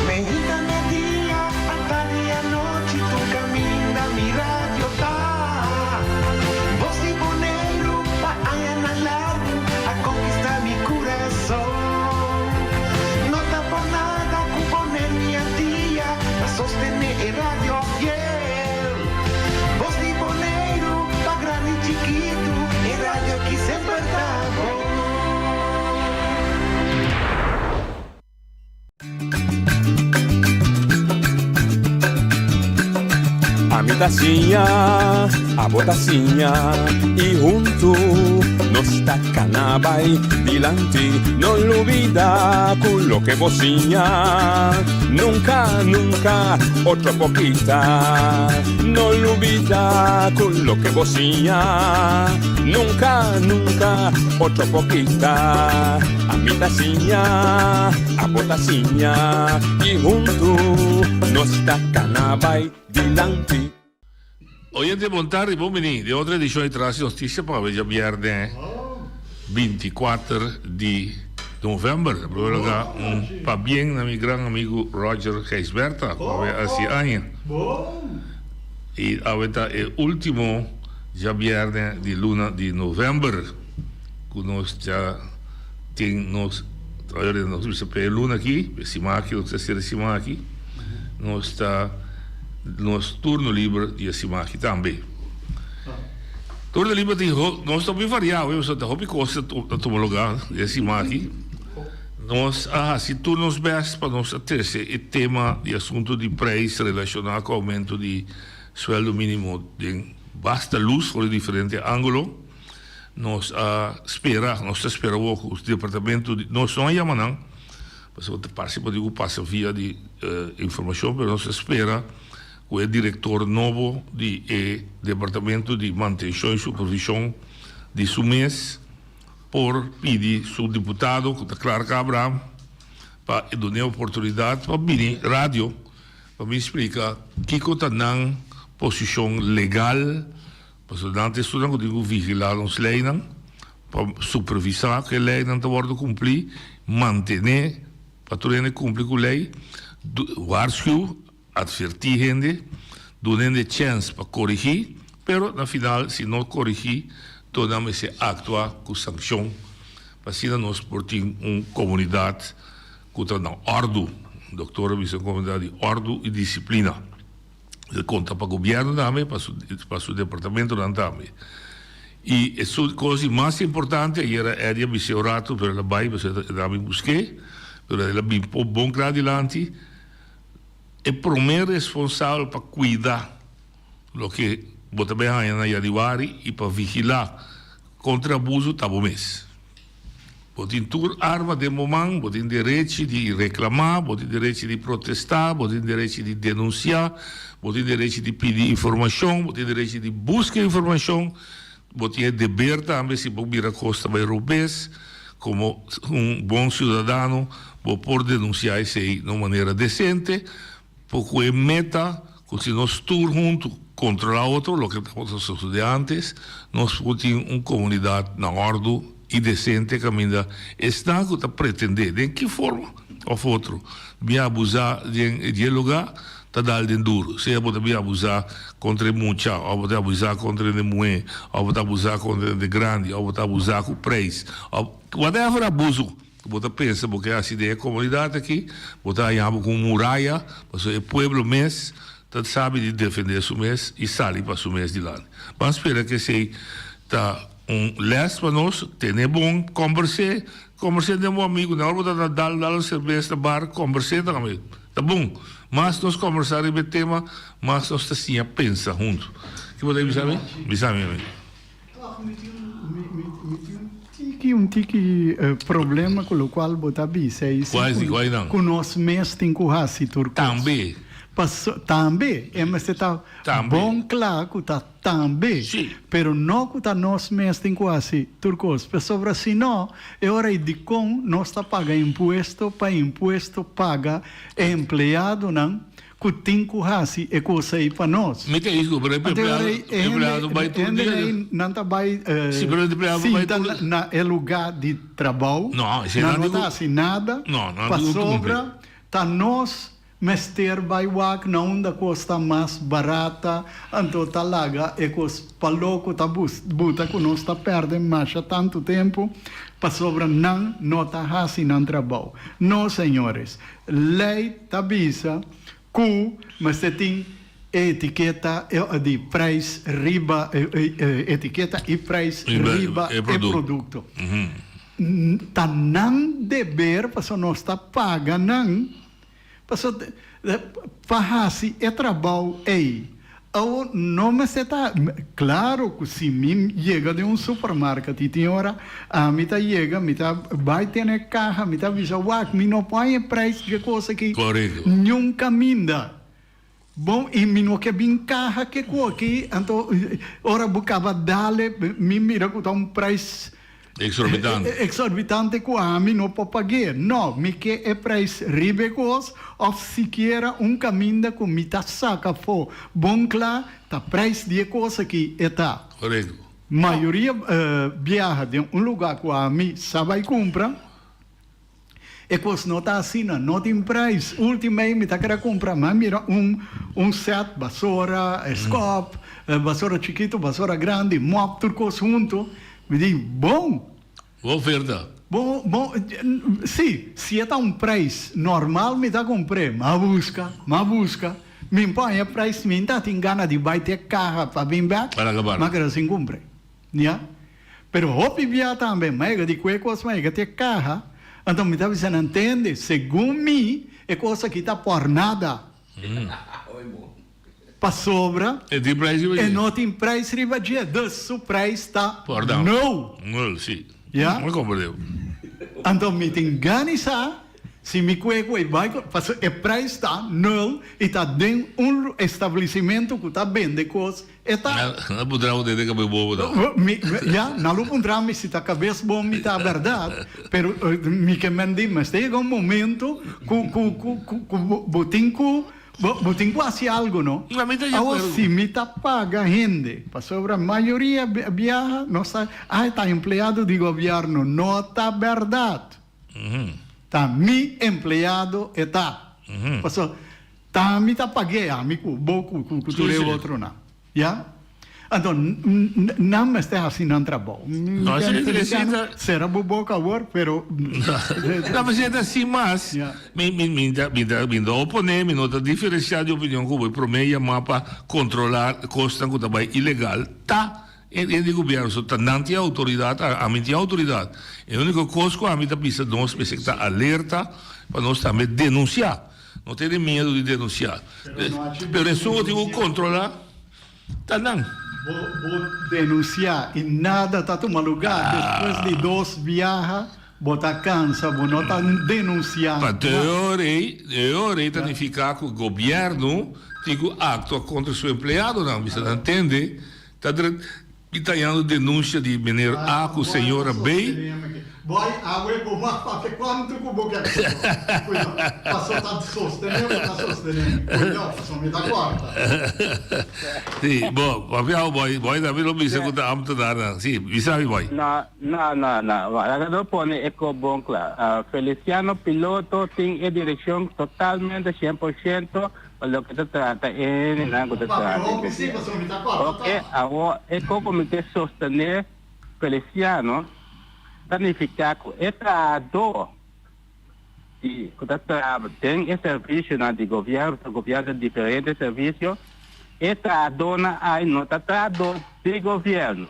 Meinta media, atardi anochi, tur caminda mi radio ta. Voz di Boneiru pa añanan largu a conquista mi curason. No ta por nada cu Boneiru y Antia ta sostene e radio fiel. Voz di Boneiru pa grandi y chikitu, e radio aki semper ta bon. Ami ta siña, abo ta siña y huntu nos ta cana bay dilanti. No lubida cu loke bo siña nunca, nunca otro por kita. No lubida cu loke bo siña nunca, nunca otro por kita. Ami ta siña, abo ta siña y huntu nos ta cana bay dilanti. Oyente bon tardi, bon bini den otro edicion di Tras di Noticia pa awe djabierne 24 di november. Na primer lugar un pabien na mi gran amigo Roger Gijsbertha cu awe haci aña. Y awe ta e ultimo djabierne di luna di november. Ku nos ya tin nos trabajadores nos bisa pa e luna aki, pa e siman aki, nos ta sera e siman aki, nos ta nos turno liber di e siman aki tambe. Turno liber tin nos ta hopi variá hoy pasobra ta hopi kos ta tuma lugá den e siman aki. Nos a hasi tur nos bèst pa nos a trese e tema di asuntu di preis relashoná ku oumento di suèldo mínimo den basta lus for di diferente ángulo. Nos a spera, nos ta spera awor ku departamento di, nos no a yama nan, pasobra ta parse por tin ku pasa via di informashon, pero nos ta spera ku e direktor nobo di e departamento di mantenshon i supervishon di su mes por pidi su diputado ku ta Clark Abraham pa e dun'é oportunidat pa bini radio pa bin splika kiko ta nan posishon legal. Pasobra nan ta estunan ku tin ku vigilá nos leinan pa supervisá ku e leinan ta wòrdu kumplí, mantené pa tur hende kumpli ku lei, waarschuw, atvertí hende, duna hende chèns pa korigí, pero na final si no korigí tur nan mester aktua ku sankshon pa asina nos por tin un komunidat ku ta na òrdu, doktor a bisa un komunidat di òrdu i disiplina. El konta pa gobièrnu tambe, pa su pa su departamentonan tambe. I e su kos di mas importante, ayer Eddie a bis'é un ratu, pero el a bai pasobra e ta bin busk'é, pero el a bin por bon kla dilanti, e promé responsabel pa kuida loke bo ta bai haña na yanüari i pa vigilá kontra abuso ta bo mes. Bo tin tur arma den bo man, bo tin derechi di reclama, bo tin derechi di protesta, bo tin derechi di denuncia, bo tin derechi di pidi informacion, bo tin derechi di busca informacion, bo tin e deber tambe si bo mira cos ta bay robes, como un bon ciudadano bo por denuncia esey na un manera decente, Por cu e meta cu si nos tur hunto controla otro, loke tabata sosode antes, nos por tin un comunidad na ordo y decente caminda esnan cu ta pretende, den ki forma of otro, bin abusa den dje lugar, ta dal den duro. Sea bo ta bin abusa contra e mucha, of bo ta abusa contra hende muhe, of bo ta abusa contra hende grandi, of bo ta abusa cu prijs, of whatever abuso. Bo ta pensa bo ke hasi den e komunidat aki, bo ta haña bo ku un muraya, pasobra e pueblo mes ta sabi di defendé su mes i sali pa su mes dilanti. Ban spera ku esei ta un lès pa nos, tene bon kombers'é, kombers'é den bo amigu, na ora bo ta na dal dal un serbes na bar, kombers'é tambe, ta bon. Mas nos kombersá riba e tema, mas nos ta siña pensa huntu. Ki bo ta bisa mi? Bisa mi, amigu. Toch mi tin mi tin un tiki un tiki problema ku lokual bo ta bisa i si ku nos mes tin ku hasi tur kos. Tambe. Paso, tambe, e mester ta bon kla ku ta tambe, pero no ku ta nos mes tin ku hasi tur kos. Pasobra si no, e ora ei dikon nos ta paga impuesto pa impuesto paga e empleadonan ku tin ku hasi e kos ei pa nos? Mi ta igu, pero e Anto e ora ei e hende, empleado bai tur hende dia. ei nan ta bai Si, pero e empleado bai sinta tur na e lugá di trabou, No, esei nan nan no tin ta ku hasi nada, No, nan tin ku kumpli. pasobra ta nos Mester bai wak na unda kos ta mas barata, anto ta laga e kos pa loko ta buta ku nos ta pèrdè masha tantu tempu pasobra nan no ta hasi nan trabou. No, señores, lei ta bisa ku mester tin e etiketa di preis riba etiketa i preis riba e produkto. Ta nan deber pasobra nos ta paga nan. Pasobra pa hasi e trabou ei, awor no mester ta, claro cu si mi yega den un supermarket y tin ora ami ta yega, mi ta bay tene caha, mi ta bisa wak mi no por haña e prijs dje cos aki niun caminda. Bon, y mi no ke bin caha ke cu aki, anto ora bo caba dale mi mira cu ta un prijs Exorbitante. Exorbitante cu ami no por pagu'é. No, mi ke e prijs riba e cos of sikiera un caminda cu mi ta saca afó bon cla ta prijs di e cos aki e ta. Correcto. Mayoria biaha den un lugar cu ami sa bay cumpra, e cos no ta asina, no tin prijs. Ultimey mi ta kere cumpra, mi a mira un un set basora, scop, basora chikito, basora grandi, mop, tur cos hunto. Mi di, Bon! Bo oferta. Bon, bon, si, si e ta un prijs normal mi ta compr'é, m'a busca, m'a busca, mi n'pon e prijs, mi n'ta tin gana di bai te caha pa bin bek, Para acabar. m'a keda sin compr'é, ya. Pero hopi bia tambe, m'a yega di cue cos, m'a yega te caha, anto mi ta bisa nan, tende, segun mi, e cos aki ta por nada. Pasobra E tin prijs riba e dje. no tin prijs riba dje, dus su prijs ta Pordon. nul. Nul, si. Ya? Mi comprende. Anto mi tin gana i sa si mi kue ku e bai ku, pasobra e prijs ta nul i ta den un establisimentu ku ta bende kos, e ta. Nan a puntra bo den e kabes bobo ta. Mi, ya, nan lo puntra mi si ta kabes bon mi ta bèrdat, pero mi ke men di mester yega un momento ku ku ku ku bo tin ku Bo, bo tin ku hasi algu, no? Na mi ta di Awor, akuerdo. si mi ta paga hende, pasobra mayoria biaha no sa, ah, ta empleado di gobièrnu. No ta bèrdat. Ta mi empleado e ta. Pasobra ta mi ta pag'é, ami ku bo ku ku tur e otronan. Ya? Anto, nan mester hasi nan trabou. No, si, si, si ta. Sera bo boka awor, pero. No, pero si ta sin mas, mi, mi, mi ta, mi ta, mi ta oponé, mi no ta diferensiá di opinion ku bo. E promé yamá pa kontrolá kosnan ku ta bai ilegal ta e di gobièrnu. So ta nan tin outoridat, ami tin outoridat. E úniko kos ku ami ta bisa nos mester ta alerta pa nos tambe denunsiá. No tene miedu di denunsiá. Pero esun ku tin ku kontrolá ta nan. Bo bo denunsiá i nada ta tuma lugá. Despues di dos biaha bo ta kansa, bo no ta denunsiá Pa mas. teorei, teorei ta nifiká ku gobièrnu tin ku aktua kontra su empleadonan. Bisa nan tende ta Mi ta hañando denuncia di meneer A cu señora B. Boy, awe bo mag papia cuanto cu bo kier Cuidao, paso ta sostene bo ta sostene. Cuidao, paso mi ta corta. Si, bo, papia awe boy, boy tambe lo bisa cu ta ambtenaarnan. Si, bisa mi boy. No, no, no, no. Laga nos pone e cos bon cla. Feliciano Piloto tin e direccion totalmente 100% Pa loke ta trata e hendenan ku ta traha den gobièrnu. Oke, awor e kon ku mi ke sostené Feliciano ta nifiká ku e trahadó di ku ta traha den e servisionan di gobièrnu, pasobra gobièrnu ta diferente servisio, e trahadónan ai no ta trahadó di gobièrnu.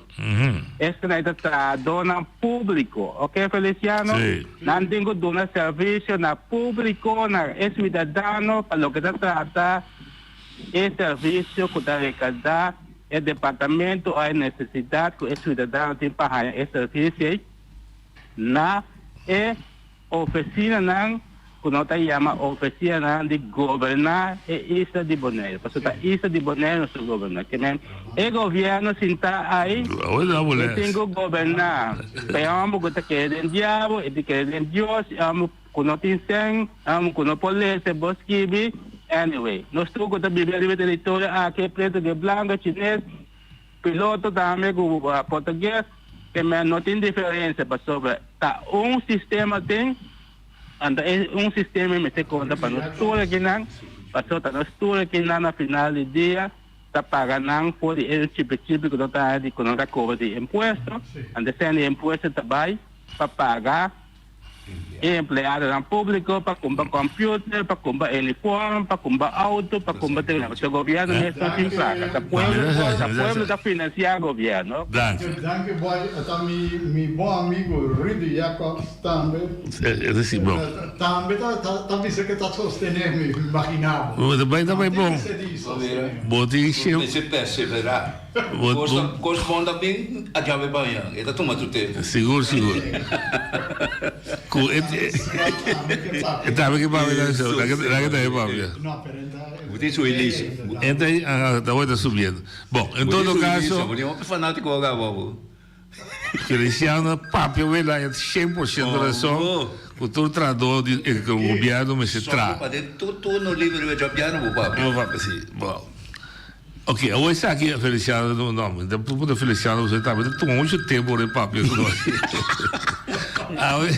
Esnan ta trahadónan públiko. Oke, Feliciano? Nan tin ku duna servisio na públiko, na e suidadano, pa loke ta trata e servisio ku ta rekadá e departamento òf e nesesidat ku e suidadano tin pa haña e servisio ei na e ofisinanan. ku no ta yama ofisianan di goberná e isla di Boneiru, pasobra ta isla di Boneiru nos ta goberná. Ke men e gobièrnu sintá ai, e tin ku goberná. Pa e hòmber ku ta kere den diabel, e tin kere den Dios, e hòmber ku no tin sèn, e hòmber ku no por lesa, e por skibi. Anyway, nos tur ku ta biba riba e teritorio aki, e pretu ku e blanku, e chines, piloto tambe ku portugues, ke men no tin diferensia pasobra ta un sistema tin. Anto e un sistema mester konta pa nos tur akinan, pasobra ta nos tur akinan na final di dia ta paga nan for di e chipi chipi ku nan ta haña di ku nan ta kobra di impuesto, anto esei di impuesto ta bai pa paga e empleadonan públiko pa kumpra kòmpiuter, pa kumpra uniform, pa kumpra outo, pa kumpra telefòn. Pasobra gobièrnu mes no tin plaka, ta pueblo ta pueblo ta finansiá gobièrnu. Danki. Danki boy, ta mi mi bon amigu Rudy Jacobs. Tambe. E ta si bon. Tambe ta ta bisa ke ta sostené mi, imagina bo. Bo ta bai ta bai bon. Bo tin Bo mester perseverá. Kos ta kos bon ta bin a djabe baña. E ta tuma tur tempu. Sigur sigur. Ku e e tambe ke papia ta so. Laga laga tambe papia. Bo tin su elise. E ta ta ta subiendo. Bon, en todo caso. Bo tin hopi fanátiko awe bo. Feliciano papia wela e shen por shento rason ku tur trahadó di e gobièrnu mester traha. Sòru pa den tur turno liber riba djobièrnu bo papia. Bo papia si. Bo. Ok, awor esaki Feliciano no no mi ta puntra Feliciano pasobra tambe ta tuma muchu tempu ora e papia ku nos. Awe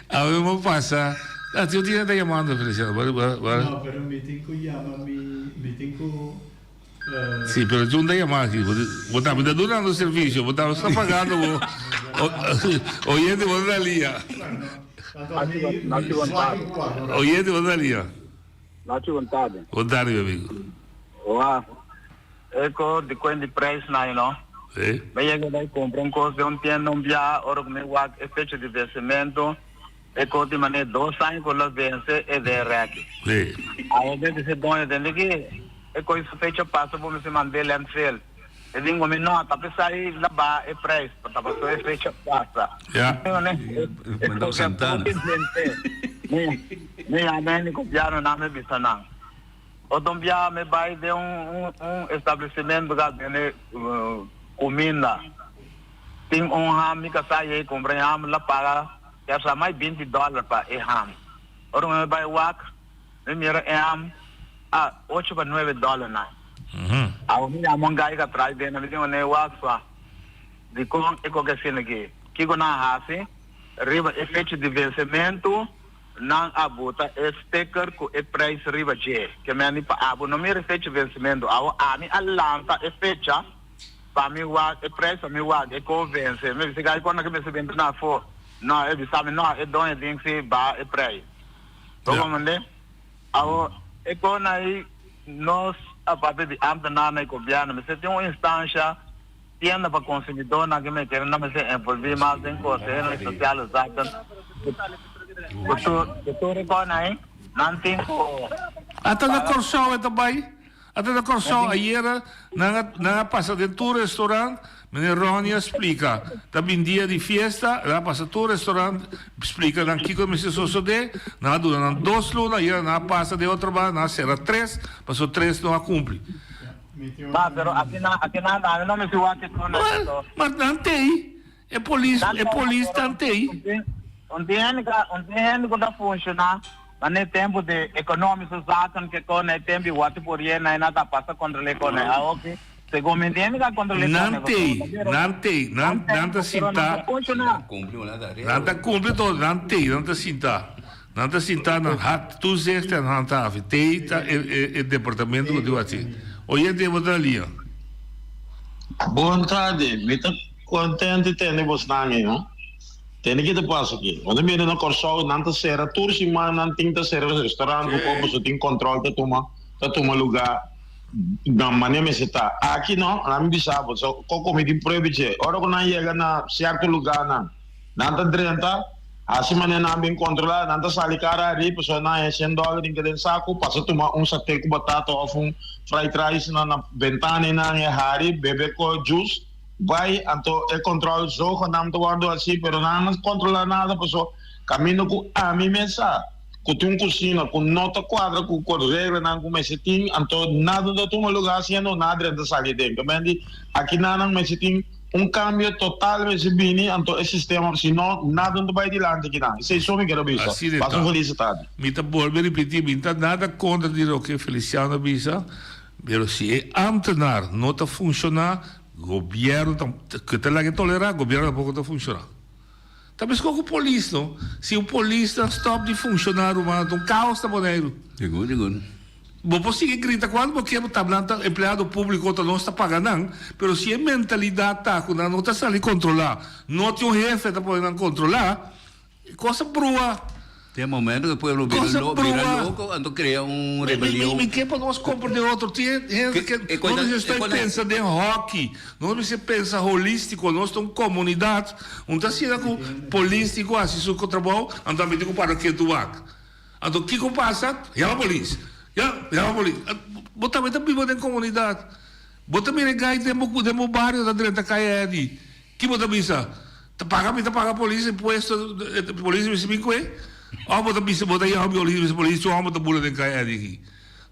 awe bo pasa ah tin un tigre ta yamando Feliciano bo bo bo. No pero mi tin ku yama mi mi tin ku. Sí, pero Jun ta yama aki. Bo ta ta dunando servicio, bo ta sta pagando bo. Oyente bo ta lia. Oyente bo ta lia. Nachi bon tarde. Bon tarde, mi amigo. Oa, eko di kuen di prijs na, you know. Sí. Me yega bai compra un kos den un tienda un bia, ora ku mi wak e fecha di vencimento, E kos di manera dos aña ku lo vense e den rèki. Sí. Awe mi bisa e doño tende ki e kos su fecha pasa bo mester mand'é landfill. E di mi no ta p'esei la baha e prijs pa ta paso e fecha pasa. Ja. E kos a hopi gente. Mi yama hende gobièrnu nan mi bisa nan. Otro biaha mi bai den un un establecimento ku a bende kuminda. Tin un ham mi kasá yei kumpra e ham la paga Ya sa mai binti dollar pa e ham. Ora mi bai wak, mi mira e ham a ocho pa nuebe dollar nan. Awo mi yama un guy ka trai bena, mi di manera wak swa, dikon e koke asina aki? Kiko nan a hasi? Riba e fecha di vensementu nan a buta e sticker ku e prijs riba dje. Ke meni pa abo no mira e fecha di vensementu. Awo ami a lansa e fecha. Pa mi wak e prijs pa mi wak e ko vense. Mi bisa gai cuando ke mester benta na afo. No, e bisa mi no, e doño tin si baha e prijs. Bo comprende? Awo e ko na ei nos aparte di ambtenaar na e gobierno mester tin un instancia tienda pa consumidornan ke mester nan mester envolvi mas den consehonan sociale zaken ku tur ku tur e ko na ei nan tin ku Ata na Kòrsou e ta bai. Ata na Kòrsou ayera nan a nan a pasa den tur restaurant, meneer Ronnie a splika, ta bin dia di fiesta, nan a pasa tur restaurant splika nan kiko mester sosodé, nan a duna nan dos luna, ayera nan a pasa den otro banda nan a sera tres, pasobra tres no a kumpli. Ma pero asina asina nan no mester wak e tur nan Well, maar nan tei, e polis e polis tan tei. Un tin hende ka un tin hende ku ta funshoná. Ma n'e tempu di economische zaken ke kone e tempu i wati por yena e na ta pasa kontrole kone. Awoki, segun mi ntende ka kontrole kone. Nan tei, nan tei, nan nan ta sinta. Nan ta kumpli todo, nan tei, nan ta sinta. Nan ta sinta nan hat toezicht en handhaving. Tei ta e e e departamento ku tin wati. Oyente bo ta na liña. Bon tardi, mi ta contento di tende bosnan ei no. Tende ki ta pasa aki. Ora mi bini na Kòrsou nan ta sera tur siman nan tin ta sera restaurant ku kopo so tin kòntròl ta tuma ta tuma lugá na manera mester ta. Aki no, nan mi bisa bo so koko mi tin prueba dje. Ora ku nan yega na sierto lugánan nan ta drenta hasi manera nan bin kòntrolá nan ta sali kara ari pasobra nan haña shen dòler den keda den saku pasa tuma un satè ku batata òf un fried rice na na bentana einan e hari bebe ko juice. Bai, anto e control zogenaamd ta wordo haci, pero nan no controla nada paso caminda cu ami mes sa. ku tin un kusina ku no ta kuadra ku ku reglanan ku mester tin, anto nada no ta tuma lugá siendo nada drenta sali aden. Ta mende aki nan mester tin un kambio total mester bini anto e sistema si no nada no ta bai dilanti aki nan. Esei so mi kere bisa. Asina Pasa un ta. felis tardi. Mi ta bolbe ripití, mi ta nada kontra di loke Feliciano a bisa, pero si e ambtenaar no ta funshoná, gobièrnu ta, ke ta laga e tolerá, gobièrnu tampoko ta funshoná. Ta meskos ku polis no, si un polisnan stòp di funshoná ruman ta un kaos na Boneiru. Sigur, sigur. Bo por sigui grita kuantu bo kier, bo ta nan ta empleado públiko, ta nos ta paga nan, pero si e mentalidat ta ku nan no ta sali kontrolá, no tin un hefe ta pone nan kontrolá, Cosa brua. Tin momento cu e pueblo bira Cosa lo, bira brua. loco, anto crea un Mi, mi, rebelion. mi ke pa nos comprende otro. Tin hende Ke- ke e no koita- mester e estoy koita- pensa den hockey. Nos mester pensa holistico. Nos ta un comunidad. Un ta asina cu polis tin cu haci su trabou, anto ami tin cu para ketu wak. Anto kico pasa? Yama polis. Ya, yama polis. Bo tambe ta biba den comunidad. Bo ta mira e guy den bo, den bo bario ta drenta caya Eddie. Ki bo ta bisa? Ta paga mi ta paga polis impuesto polis mester bin kue? Of bo ta bisa bo ta yama polis bisa polis su homber ta bula den kaya di aki?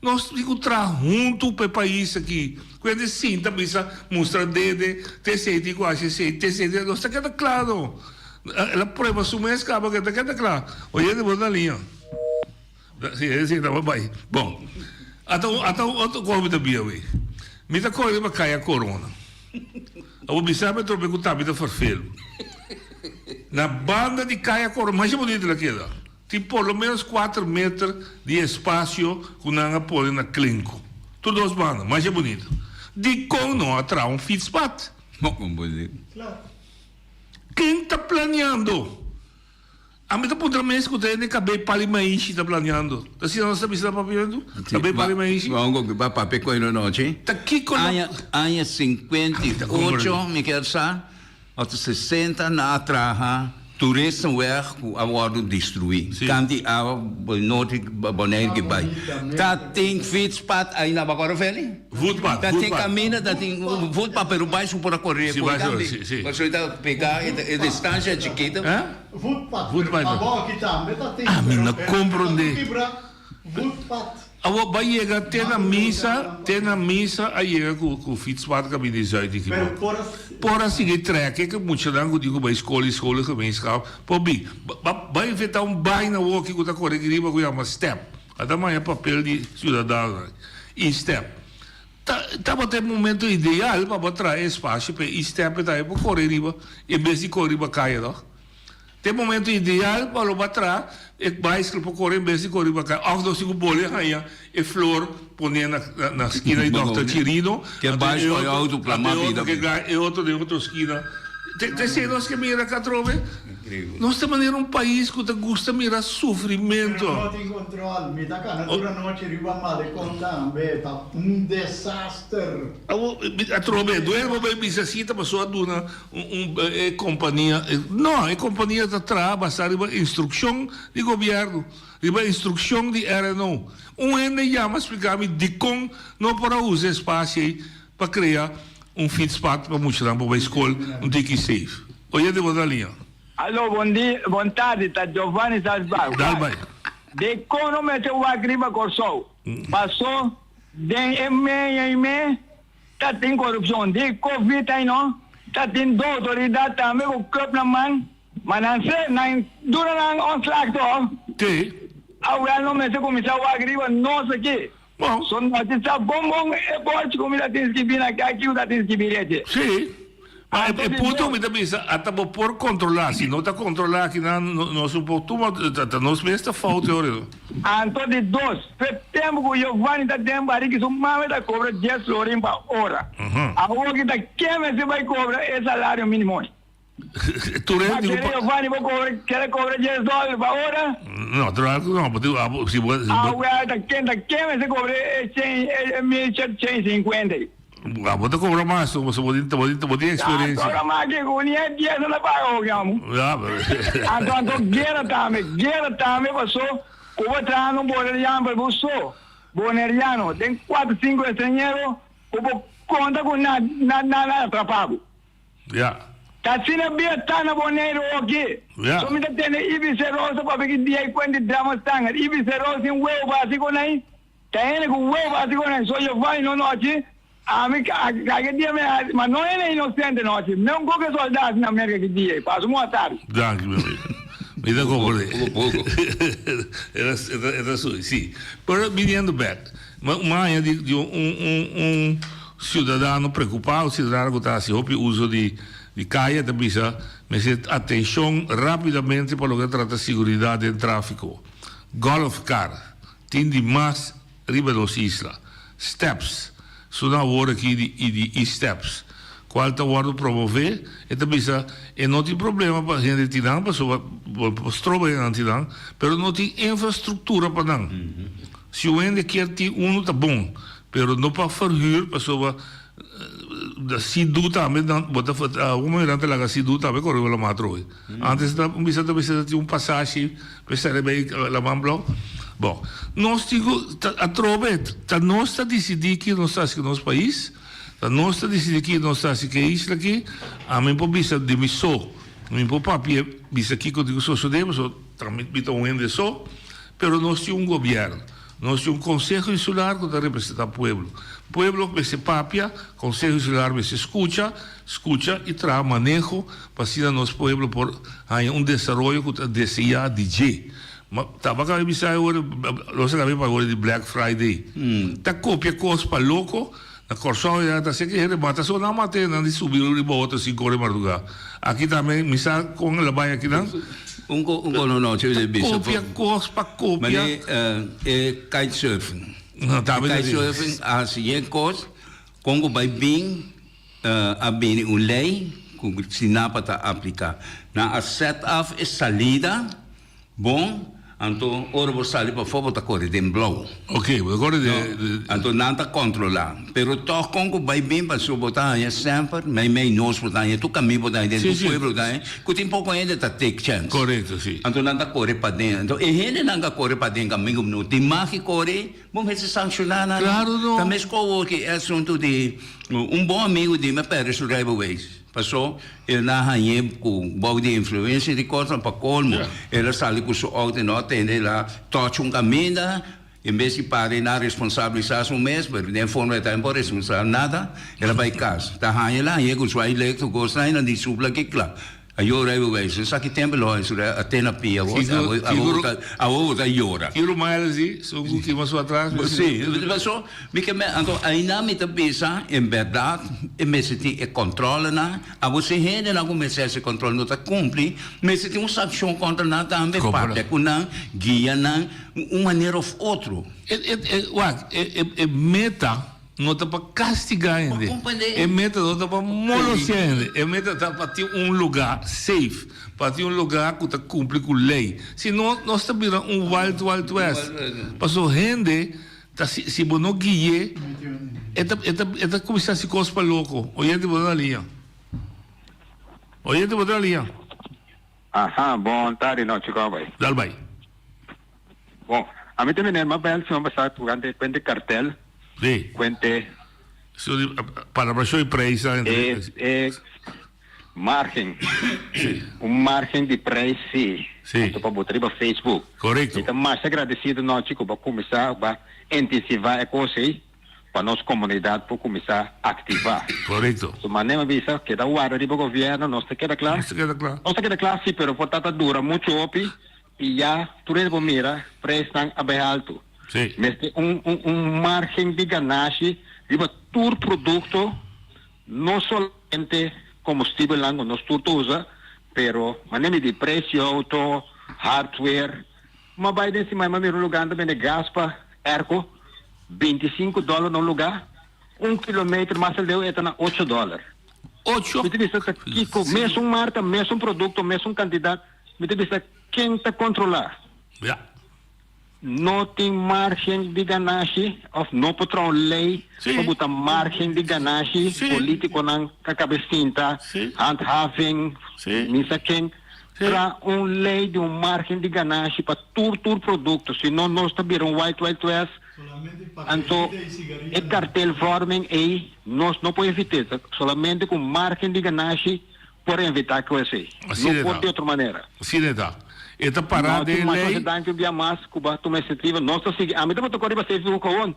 Nos tin ku traha huntu pa e pais aki. Ku hende sinta bisa mustra dede te esei tin ku haci esei te esei tin nos ta keda kla no. El a prueba su mes kaba ke ta keda kla. Oyente bo ta na liña. Si e si ta bai. Bon. Ata un ata un otro cosa mi ta bia wi. Mi ta kore riba Kaya Corona. Abo bisa mi atrobe ku tambe ta ferfelu. Na banda di Kaya Corona, masha bonito el a keda. Tin por lo menos kuater meter di espasio ku nan a pone na klenku. Tur dos banda, masha bonito. Dikon no a traha un fietspad? Ken ta planeando? Ami ta puntra mes ku ta hende kabei pali maishi ta planeando. Ta asina nos ta bisa na papiamentu? Kabei pali maishi? Bon ku ba papia ku eno nochi. Ta kiko na. Aña aña 58 mi kier sa òf ta 60 nan a traha toeristenweg ku a wòrdu destruí. Kanti awa norte Boneiru ki bai. Ta tin fietspad ainda bo a kòrda Feli? Voetpad, Ta tin voetpad. kaminda ta tin voetpad pero bai su por a kore Si ku bai su, tambe. si, si. Pasobra ta pega e distansha chikito. Voetpad, Voetpad. pero abao aki tambe ta tin. Ami pero no e ta comprende. kibra voetpad. Awor ba yega te na misa, te na misa a yega cu cu fietspad caminda di Zuid di Pero Timor. por a Por a sigui trek e muchanan cu tin cu bay scol y scholengemeenschap por bin. Ba ba inventa un baina awor aki cu ta core aki riba cu yama step. A ta maya papel di ciudadano y step. Ta tabata e momento ideal pa bo traha espacio pa e step e tambe por core riba en bes di core riba caya toch. Ta e momento ideal pa lo bo a traha e bicycle por core en bes di core riba caya of nos tin cu bole haña e flor pone na na skina di Doctor Chirino Ke anto e bicycle otro auto plama anto e bida otro ke e otro den otro skina. Ta esey nos ke mira acá atrobe? Nos ta manera un pais cu ta gusta mira sufrimento. Pero no tin control. Mi ta cana tur anochi riba Malecon tambe. Ta un desaster. Awor, atrobe, duel bo bay bisa si ta paso a duna un un e compania. No, e compania ta traha basa riba instruccion di gobierno, riba instruccion di RNO. Un hende yama splica mi dicon no por a usa e espacio ey pa crea un fietspad pa muchanan por bay scol un tiki safe. Oyente bo ta liña. Alo, bon dia, bon tardi, ta Giovanni Salzbach. Dal bay. Dikon no mester wak riba Kòrsou? Pasó den e meña i me ta tin korupshon. Di covid ai no ta tin do outoridat tambe ku kòp na man, ma nan se nan duna nan ontslag tòg? Sí. Awèl no mester kuminsá wak riba nos aki. Bon. So no tin sa bon bon e borchi ku mi ta tin skibi na kai kiu ta tin skibi leche. Sí. Ma e e punto mi ta bisa ata bo por controla si no ta controla akinan no nos no por tuma ta nos mes ta fout e ora. Anto di dos, fe tempu ku Giovanni ta den bariki su mame ta kobra dies florin pa ora. Awor ki ta ken mester bai kobra e salario minimo? Tur Ma hende kere ku pa. Giovanni bo kobra kere kobra dies dòler pa ora? No, tur algu no, bo tin abo si bo si bo. Awel ta ken ta ken mester kobra e shen e mil shen sinkuenta ei? Abo ta kobra mas bo bo tin bo tin bo tin Ah, eksperensia. kobra mas ke ku ni e dies no ta paga hopi amo. Ya, pero. Anto anto guera tambe guera tambe paso ku bo traha no boneriano pero bo so boneriano den kuater sinku estranhero ku bo konta ku na na na atrapa bo. Ya. Ta asina bia ta na Boneiru oki. Ja. So mi ta tende Ibis Rosa papia ki dia i kuenti drama stanger. Ibis Rosa tin weu basico nai. Ta hende ku weu basico nai. So Giovanni no nochi. Ami ka ki dia mi a ma no hende inocente nochi. Me un koke soldaat na Merca ki dia. Paso un atardi. Danki mi amigo. Mi ta comprende. Poco poco. Era era su si. Pero biniendo bek. Ma haña di di un un un ciudadano preocupa, un ciudadano cu ta haci hopi uso di di caya ta bisa mester atencion rapidamente pa loke ta trata siguridad den trafico. Golf car tin di mas riba nos isla. Steps, suna awor aki di y di e-steps cual ta wordo promove, e ta bisa e no tin problema pa hende tin nan pasobra bo por stroba hende nan tin nan, pero no tin infrastructura pa nan. Si un hende kier tin unu ta bon, pero no pa verhuur pasobra sidu tambe nan bo ta un nan ta laga sidu tambe kore riba laman atrobe. Antes ta bisa ta bisa ta tin un pasashi pa e sali bai laman blou. Bon, nos tin ku atrobe ta nos ta disidí ki nos ta hasi ku nos pais, ta nos ta disidí ki nos ta hasi ku e isla aki. Ami por bisa di mi so, mi por papia bisa kiko tin ku sosodé pasobra ta mi ta un hende so. Pero nos tin un gobierno, nos tin un Conseho Insular cu ta representa pueblo. Pueblo mester papia, Conseho Insular mester scucha, scucha y traha maneho pa asina nos pueblo por haña un desaroyo cu ta desea di dje. Ma taba caba bisa awor, nos a caba papia awor di Black Friday. Ta copia cos pa loco. Na Kòrsou ya ta seki hende mata so nan mata nan di subi riba otro sinku ora di marduga. Aki tambe mi sa kon el a bai akinan. Un ko un ko no no Ta kopia kos pa kopia. Mane e kitesurfing. No tambe ta di. Kitesurfing a hasi yen kos kon ku bai bin a bini un lei ku Stinapa ta aplika. Nan a set af e salida. Bon, anto ora bo sali pafó bo ta kore den blou. Oké, bo ta kore den. No, anto nan ta kontrolá. Pero tòg kon ku bai bin pasobra bo ta haña semper meimei nos bo ta haña tur kaminda bo ta haña den tur pueblo bo ta haña ku tin poko hende ta take chèns. Korekto, si. Anto nan ta kore paden. Anto e hendenan ku a kore paden kaminda ku no tin mag di kore, bo mester sankshoná nan. Klaro no. Ta meskos awor ku e asuntu di un bon amigu di mi a pèrdè su rijbewijs. Pasó el na hañ'é ku bou di influensia di kosnan pa kolmo. El a sali ku su outo i no a tende, el a tòch un kaminda, en bes di para i na responsabilisá su mes, pero den forma e ta por responsabilisá nada, el a bai kas. Ta haña el a hañ'é ku su ai lek, kosnan i nan di supla ki kla. A yora e bewijs. Esaki tempu lo a a te na pia awor, awor bo ta, awor bo ta yora. Ki ruman el a si? Su ku kima su atras? Si, paso mi ke me, anto aina mi ta bisa en berdad e mester tin e controlenan, awor si hendenan ku mester hasi control no ta cumpli, mester tin un sancion contra nan tambe, papia ku nan, guia nan, un manera of otro. E, e, e, wak, e, e, e meta. No ta pa kastigá hende. E meta no ta pa molostia hende. E meta ta pa tin un lugá safe, pa tin un lugá ku ta kumpli ku lei. Si no, nos ta bira un wild wild west. Pasobra hende ta si si bo no gui'é, e ta e ta e ta kuminsá hasi kos pa loko. Oyente bo ta na liña. Oyente bo ta na liña. Aha, bon tardi nochi, kòm bai? Dal bai. Bon, ami ta meneer Mabel siman pasá tocante cuente cartel. Sí. Cuente. So di palabracion y prijs entre. E, e margen. Sí. Un margen di prijs sí. Sí. Anto pa bota riba Facebook. Correcto. Mi ta masha agradecido nochi cu bo a cuminsa ba intensiva e cos ey pa nos comunidad por cuminsa activa. Correcto. So manera mi a bisa keda warda riba gobierno nos ta keda cla. Nos ta keda cla. Nos ta keda cla sí pero por ta ta dura mucho hopi. I ya tur hende por mira prijsnan a bai haltu. Sí. Mester un un un margen di ganashi riba tur produkto, no solamente kombustibelnan ku nos tur ta usa, pero manera mi di prijs di outo, hardware. Mi a bai den siman mi a mira un lugar nan ta bende gas pa airco 25 dòler na un lugar, un kilometer mas aleu e ta na ocho dòler. Ocho? Mi ta bisa ta kiko, mesun marka, mesun produkto, mesun kantidat. Mi ta bisa ken ta kontrolá? Ja. No tin margen di ganashi òf no por traha un lei pa buta margen di ganashi, polítikonan ka kabe sinta, handhaving, mi sa ken, traha un lei di un margen di ganashi pa tur tur produkto, si no nos ta bira un wild wild west, anto e kartelvorming ei nos no por evit'é, solamente ku margen di ganashi. por evitá ku esei. Asina No por ta. di otro manera. Asina ta. E ta pará No, den tin mas lei. masha danki un bia mas ku bo a tuma inisiativa. Nos ta sigui. Ami tabata kore riba Facebook awor.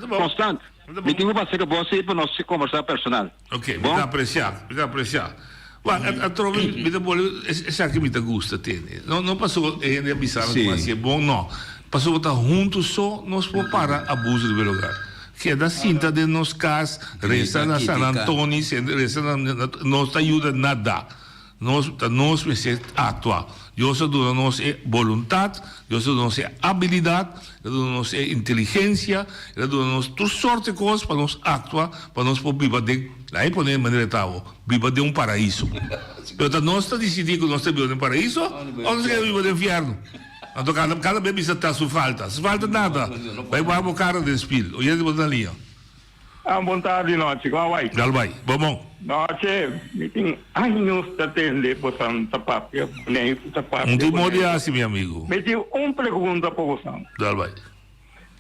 Constant. Mi tin ku pasa ku bo si pa nos kombersá personal. Ok, mi ta apresiá, mi ta apresiá. Wak, atrobe mi ta bolbe, esaki mi ta gusta tende. No, no pasobra e hende a bisa mi ku hasié bon, no. Pasobra ta huntu so nos por para abuso riba e lugar. Keda sinta den nos kas, resa na San Antoni, resa na, no ta yuda nada. Nos ta nos mester actua. Dios a duna nos e boluntad, Dios a duna nos e abilidad, El a duna nos e inteligencia, El a duna nos tur sorte cos pa nos actua, pa nos por biba den, laat mi pone manera ta awo, biba den un paraiso. Pero ta nos ta dicidi cu nos ta biba den paraiso of nos ta kere biba den infierno. Anto cada cada bes bisa ta su falta. Su falta nada. Bay wak bo cara den spiel. Oyente bo ta na liña. Ah, bon tardi nochi, con a bai? Dal bai, bon bon. Nochi, mi tin años ta tende bosan ta papia Boneiru, ta papia Un tin Boneiru. modi haci, mi amigo. Mi tin un pregunta pa bosan. Dal bai.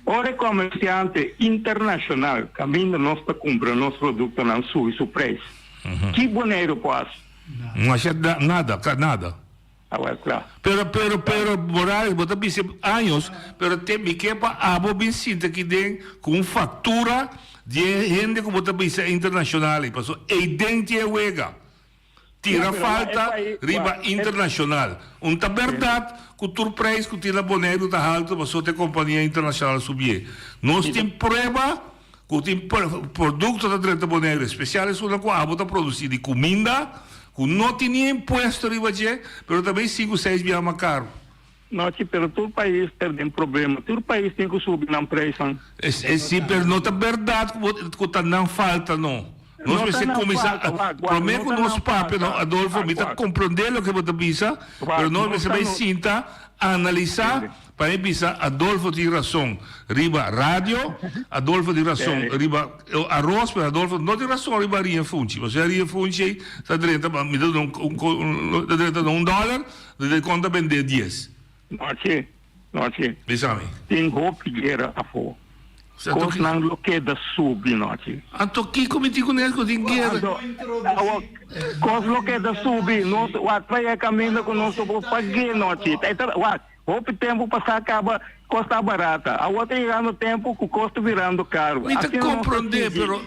Ora e comerciante internacional caminda nos ta cumpra nos productonan subi su prijs, ki Boneiru por haci? No haci nada, nada. Awel kla. Pero pero pero Morales bo ta bisa años pero te mi ke pa abo bin sinta aki den ku un faktura di e hende ku bo ta bisa internashonal ei paso ei den tin e wega tira falta riba internashonal un ta bèrdat ku tur preis ku tin na Boneiru ta haltu paso ta e kompania internashonal a subié nos tin prueba Ku tin produkto ta drenta Boneiru, espesial esunnan ku abo ta produsí di kuminda, ku no tin ni impuesto riba dje, pero ta bay sinku seis biaha mas karu. Nochi, pero tur pais ta den problema. Tur pais tin ku subi nan preisnan. Si, pero no ta bèrdat ku bo ku ta nan falta no. Nos No ta mester nan kuminsá, falta, wak, wak, promé no ku ta nos nan papia no, falta. Adolfo, Wak, mi ta wak. komprondé loke bo ta bisa, Wak, pero nos no mester ta bay no. sinta, analisá. Pa mi bisa Adolfo tin rason riba radio, Adolfo tin rason riba aros, pero Adolfo no tin rason riba haria funchi. Pasobra haria funchi ei ta drenta, mi ta duna un, ta drenta na un dòler, di kon ta bendé dies. Nochi, nochi. Bisa mi. Tin hopi guera afó. Kosnan lo keda subi nochi. Anto kiko mi tin ku nes ku tin guera? Anto, awor, kos lo keda subi. Nos, wak, pa e kaminda ku nos por pag'é nochi. E ta, wak. Hopi tempu pasá kaba kos ta barata. Awor ta yegando tempu ku kos ta birando karu. Mi ta Asina nos ta komprondé, sigui. pero,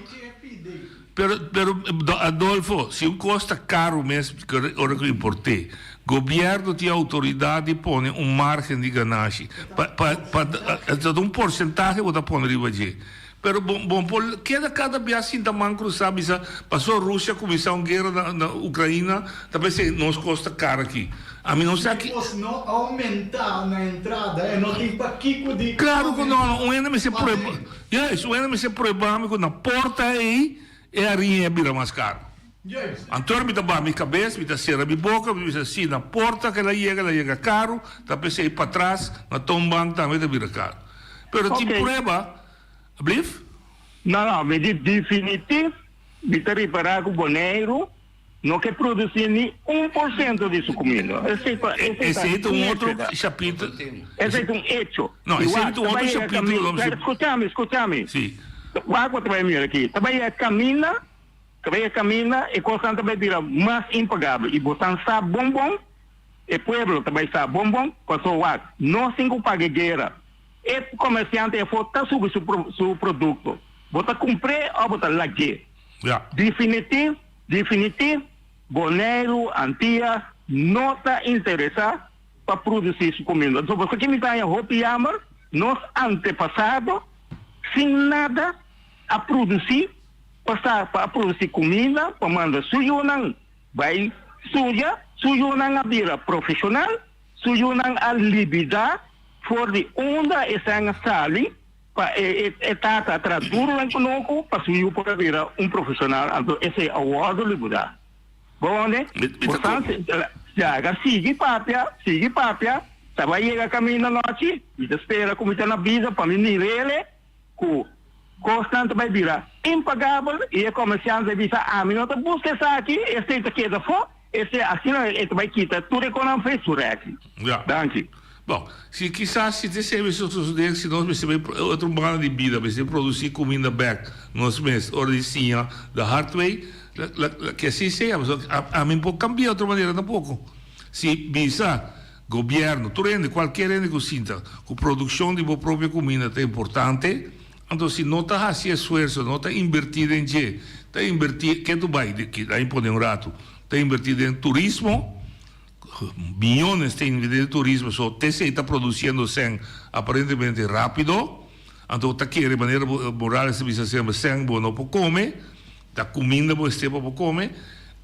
pero, pero, don Adolfo, si un kos ta karu mes ora ku import'é, gobièrnu tin outoridat di pone un márgen di ganashi. Pa, pa, pa, ta un porsentahe bo ta pone riba dje. Pero bo, bo por keda kada bia sinta man krusá bisa, paso Rusia kuminsá un guera na, na Ukraina, ta p'esei nos kos ta kar aki. Ami no sa ki. Kos no oumentá na entrada e no tin pakiko di. Klaru ku no, un hende mester prueba, juist, un hende mester prueba mi ku na porta ei e hariña a bira mas karu. Anto mi ta baha mi kabes, mi ta sera mi boka, mi bisa si na porta ku el a yega, el a yega karu, ta p'esei patras na toonbank tambe ta bira karu. Pero tin prueba. Ablief? No, no, mi di definitif mi ta ripará ku Boneiru no ke produsí ni un por siento di su kuminda. Esei ta, esei ta Esei ta un otro hecho. chapito. Esei ta un hecho. No, I esei wak, ta un ta otro bai yega chapito. kaminda. Skuchami, skuchami. Sí. Wak bo ta bai mira aki. Ta bai yega kaminda, ta bai yega kaminda, e kosnan ta bai bira mas impagabel. I bosan sa bon bon, e pueblo ta bai sa bon bon, pasobra wak, nos tin ku paga e guera. E komersiante afó ta subi su su produkto. Bo ta kumpr'é òf bo ta lag'é? Definitif, definitif, Boneiru, Antias no ta interesá pa produsí su kuminda. Anto pasobra ki mi ta haña hopi yamber, nos antepasado sin nada a produsí pa sa pa a produsí kuminda pa manda su yunan bai studia, su yunan a bira profeshonal, Su yunan a libidá for di unda esnan a sali pa e e tata a traha duru den kunuku pa su yu por a bira un profesional anto esei a wòrdu libidá. Bo wonde? Bo sa yaga sigui papia, sigui papia, ta bai yega kaminda nochi, mi ta spera ku mi ta na bida pa mi mir'ele ku kosnan ta bai bira impagabel i e komersiante ta bisa ami no ta buska esaki, esei ta keda afó, esei asina e ta bai kita tur e konan fe su rèki. Ja. Danki. Bon, si kisas si ta esei mester sosodé, si nos mester bai otro banda di bida, mester produsí kuminda bèk nos mes ora di siña the hard way. Ke así sea, pasobra ami no por kambia otro manera tampoko. Si bisa gobièrnu, tur hende, kualkier hende ku sinta ku produkshon di bo propio kuminda ta importante, anto si no ta hasi esfuerso, no ta inbertí den dje, ta inbertí, ke tu bai, a impone un ratu, ta inbertí den turismo, miyones ta invertí den turismo, so t'esei ta produsiendo sèn aparentemente rápido, anto ta kere manera Morales ta bisa semper, sèn bo no por kome. Ta cuminda bo esté pa bo come.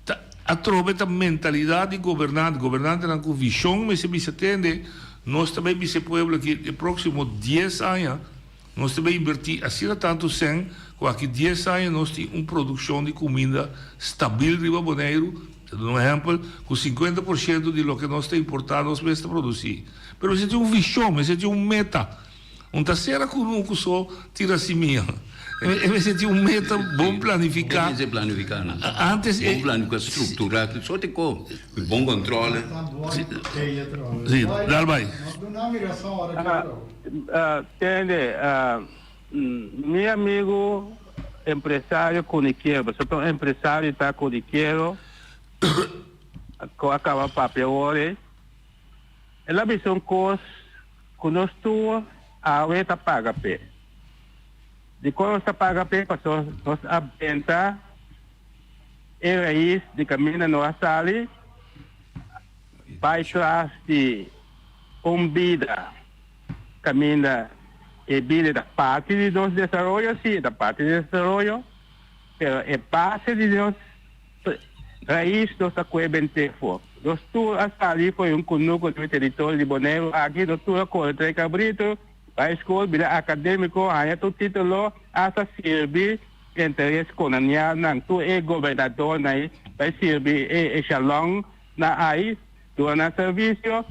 Ta atrobe ta mentalidad di gobernante. Gobernantenan cu vision mester bisa tende, nos ta bay bisa e pueblo aki e proximo dies aña nos ta bay inverti asina tanto cen cu aki dies aña nos tin un produccion di cuminda stabil riba Boneiru. Ta duna un ehempel, cu cincuenta por ciento di loke nos ta importa nos mes ta produci. Pero mester tin un vision, mester tin un meta. Un ta sera kunuku so tira simia. E mester tin un meta bon planifiká. E mester planifiká nan. Antes e. Bon planifiká, strukturá, tur sorti ko. Ku bon kontrole. Si, dal bai. Tende, mi amigu empresario kunikero, pasobra ta un empresario ta kunikero, ku a kaba papia awor ei. El a bisa un kos ku nos tur awe ta paga p'e. Dikon nos ta paga p'e? Pasobra nos a benta e rais di kaminda no a sali bai tras di un bida kaminda e bida ta parti di nos desaroyo, sí, e ta parti di desaroyo, pero e base di nos Rais nos a kue bent'é for. Nos tur a sali for un kunuku den e teritorio di Boneiru aki, nos tur a kore trae kabritu, bai skol, bira akadémiko, haña tur título, asta sirbi interes kolonialnan. Tur e gobernadornan ei bai sirbi e eshalonnan ai duna nan servisio.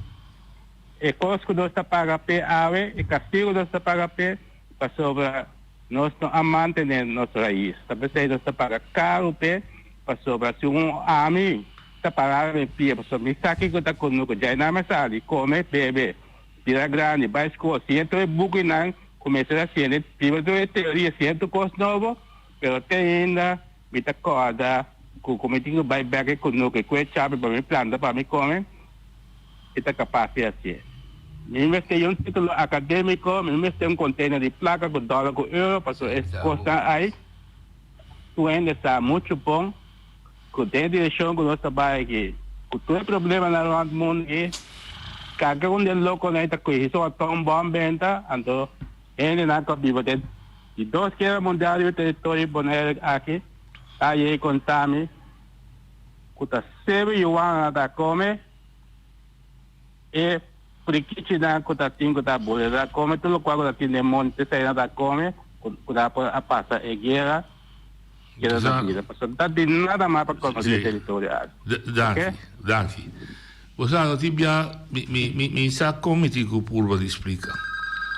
E kos ku nos ta paga p'e awe, e kastigu nos ta paga p'e, pasobra. Nos no a mantené nos rais. Ta p'esei nos ta paga karu p'e, pasobra si un ami ta pará riba e pia, pasobra mi sa kiko ta kunuku, djainan mi a sali, kome, bebe, bira grandi, bai skol, siña tur e bukinan ku mester a siña, biba tur e teoria, siña tur kos nobo, pero te ainda mi ta kòrda ku ku mi tin ku bai bèk e kunuku i kue chapi pa mi planta pa mi kome. E ta kapas di hasié. Mi mester un título akadémiko, mi mester un kontener di plaka ku dòler ku euro, pasobra e kosnan ai tur hende sa muchu bon ku den e direkshon ku nos ta bai aki, ku tur e problemanan rònt mundu aki, kaka un di e lokonan ei ta kohe su atòmbòm benta, anto hendenan ku a biba den di dos guera mundial riba e teritorio di Bonaire aki ta yei konta mi ku ta sebe yuana ta kome. E prikichinan ku ta tin ku ta bole ta kome tur lokual ku ta tin den monte esei nan ta kome ku ta por a pasa e guera keda ta bira pasobra ta di nada mas pa kome den e teritorio aki. Danki, danki. Bo sa no tin bia mi mi mi mi sa kon mi tin ku purba di splika.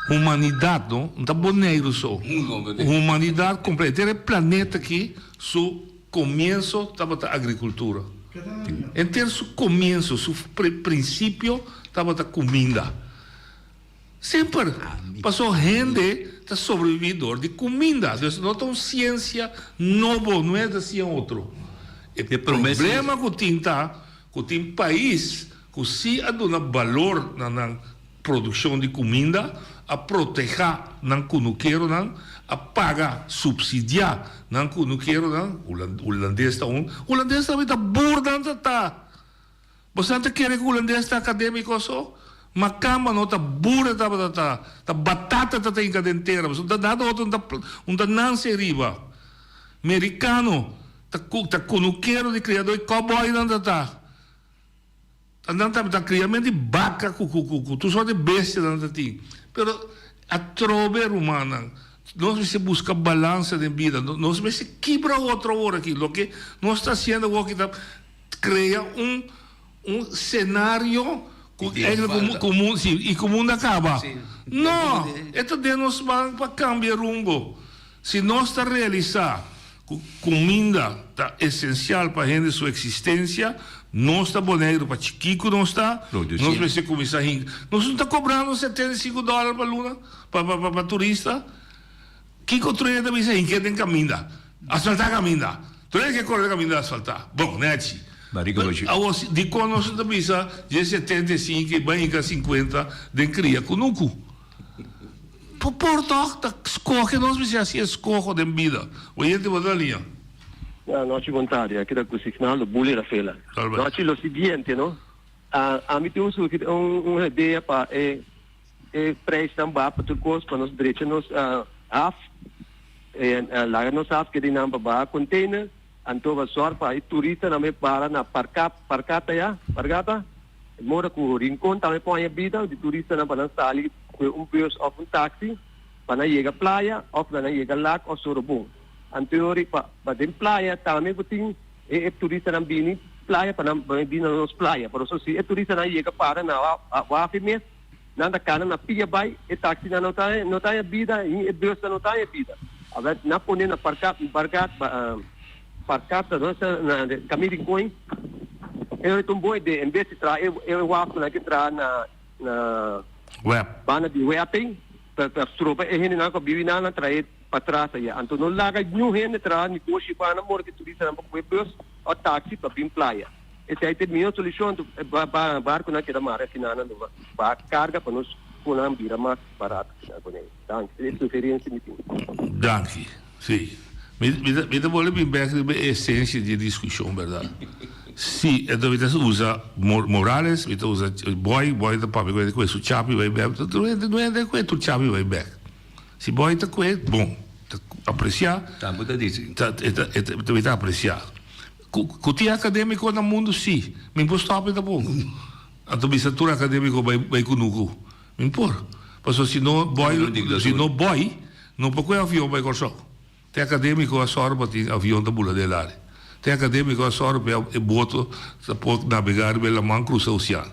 Humanidat no, no ta Boneiru so. Humanidat kompleto, henter e planeta aki su Comienso tabata agricultura. Henter su comienso, su principio tabata cuminda. Semper. Paso hende ta sobrevivi door di cuminda. Dus no ta un ciencia nobo, no es ta siña otro. E problema cu tin ta cu tin pais cu si a duna balor na nan Produkshon di kuminda, a protehá nan kunukeronan, a paga, supsidiá nan kunukeronan, Hulandes ta un, Hulandes tambe ta burnan ta ta. Bosan ta kere ku Hulandes ta akadémiko so? Makamba no ta bur e tabata ta, ta batata ta ta hinka den tera, pasobra ta nada otro un ta nanse riba. Merikano ta ta kunukero di kriadó i kòbòinan ta ta. Nan tabata kriament di baka ku ku ku tur sort di bestia nan ta tin. Pero atrobe rumannan, nos mester buska balansa den bida. Nos mester kibra otro awor aki. Loke nos ta hasiendo awor aki ta krea un un senario ku eigenlijk ku ku si i ku mundu a kaba. No! E ta den nos man pa kambia rumbo. Si nos ta realisá ku kuminda ta esensial pa hende su eksistensia, nos ta Boneiru pa chikí ku nos ta, nos mester kuminsá hinka. Nos no ta kobrando 75 dòler pa luna pa pa turista? Kiko otro hende ta bisa hink'é den kaminda, asfaltá kaminda. Tur hende ke kore den kaminda asfaltá. Bon, nèchi. Barika bashi. Awor, dikon nos no ta bisa dje 75 i bai hinka 50 den kria kunuku? Por por tòg ta skohe nos mester hasi eskoho den bida. Oyente bo ta liña. Nochi bon tardi, aki ta ku Signaldo Bully Rafela. Nochi lo siguiente no, ami tin un sugi un idea pa e e prijsnan baha pa tur kos pa nos drecha nos haf, laga nos haf keda einan pa baha container, anto pa sòr pa e turistanan bai para na parka parkata ya, pargata, mora ku Rincon tambe por haña bida di turistanan pa nan sali ku un bus òf un taxi pa nan yega playa òf pa nan yega Lac òf Sorobon. Anteori pa pa den playa tambe bo tin e e turistanan bini playa pa nan bini na nos playa pero so si e turistanan yega para na wafi mes nan ta kana na pia bai e taxinan no ta no ta haña bida ni e busnan no ta haña bida awor nan pone na parka parka parkata no esta na kaminda di Rincon e ta un bon idea en bes di traha e e waf ku nan ke traha na na Web. banda di web ei pa pa stroba e hendenan ku a bibi nan nan trae patras aya. Anto no laga niun hende traha negoshi pa nan mora ku e turistanan pa kohe bus o taxi pa bin playa. Esei ta e mihó solushon. Anto e barkunan keda mara asina nan lo baha karga pa nos konan bira mas barato asina Boneiru. Danki. E sugerensia mi tin. Danki. Si. Mi mi ta bolbe bin bek riba e esensia di e diskushon bèrdat. Si, anto mi ta usa Morales, mi ta usa Boy, Boy ta papia ku hende ku e su chapi bai bek. Tur hende no hende ku e tur chapi bai bek. Si boy ta kue, bon, ta apresiá. Tambe ta disi. Ta, e ta, e ta, mi ta apresiá. Ku, ku tin akadémiko na mundu, sí. Mi por stòp e tampoko. Anto bisa tur akadémiko bai, bai kunuku. Mi por. Pasobra si no boy, si no boy, no por kue avion bai Kòrsou. Te akadémiko a sòru pa tin avion ta bula den lari. Te akadémiko a sòru pa e boto ta por nabegá riba e laman krusa osean.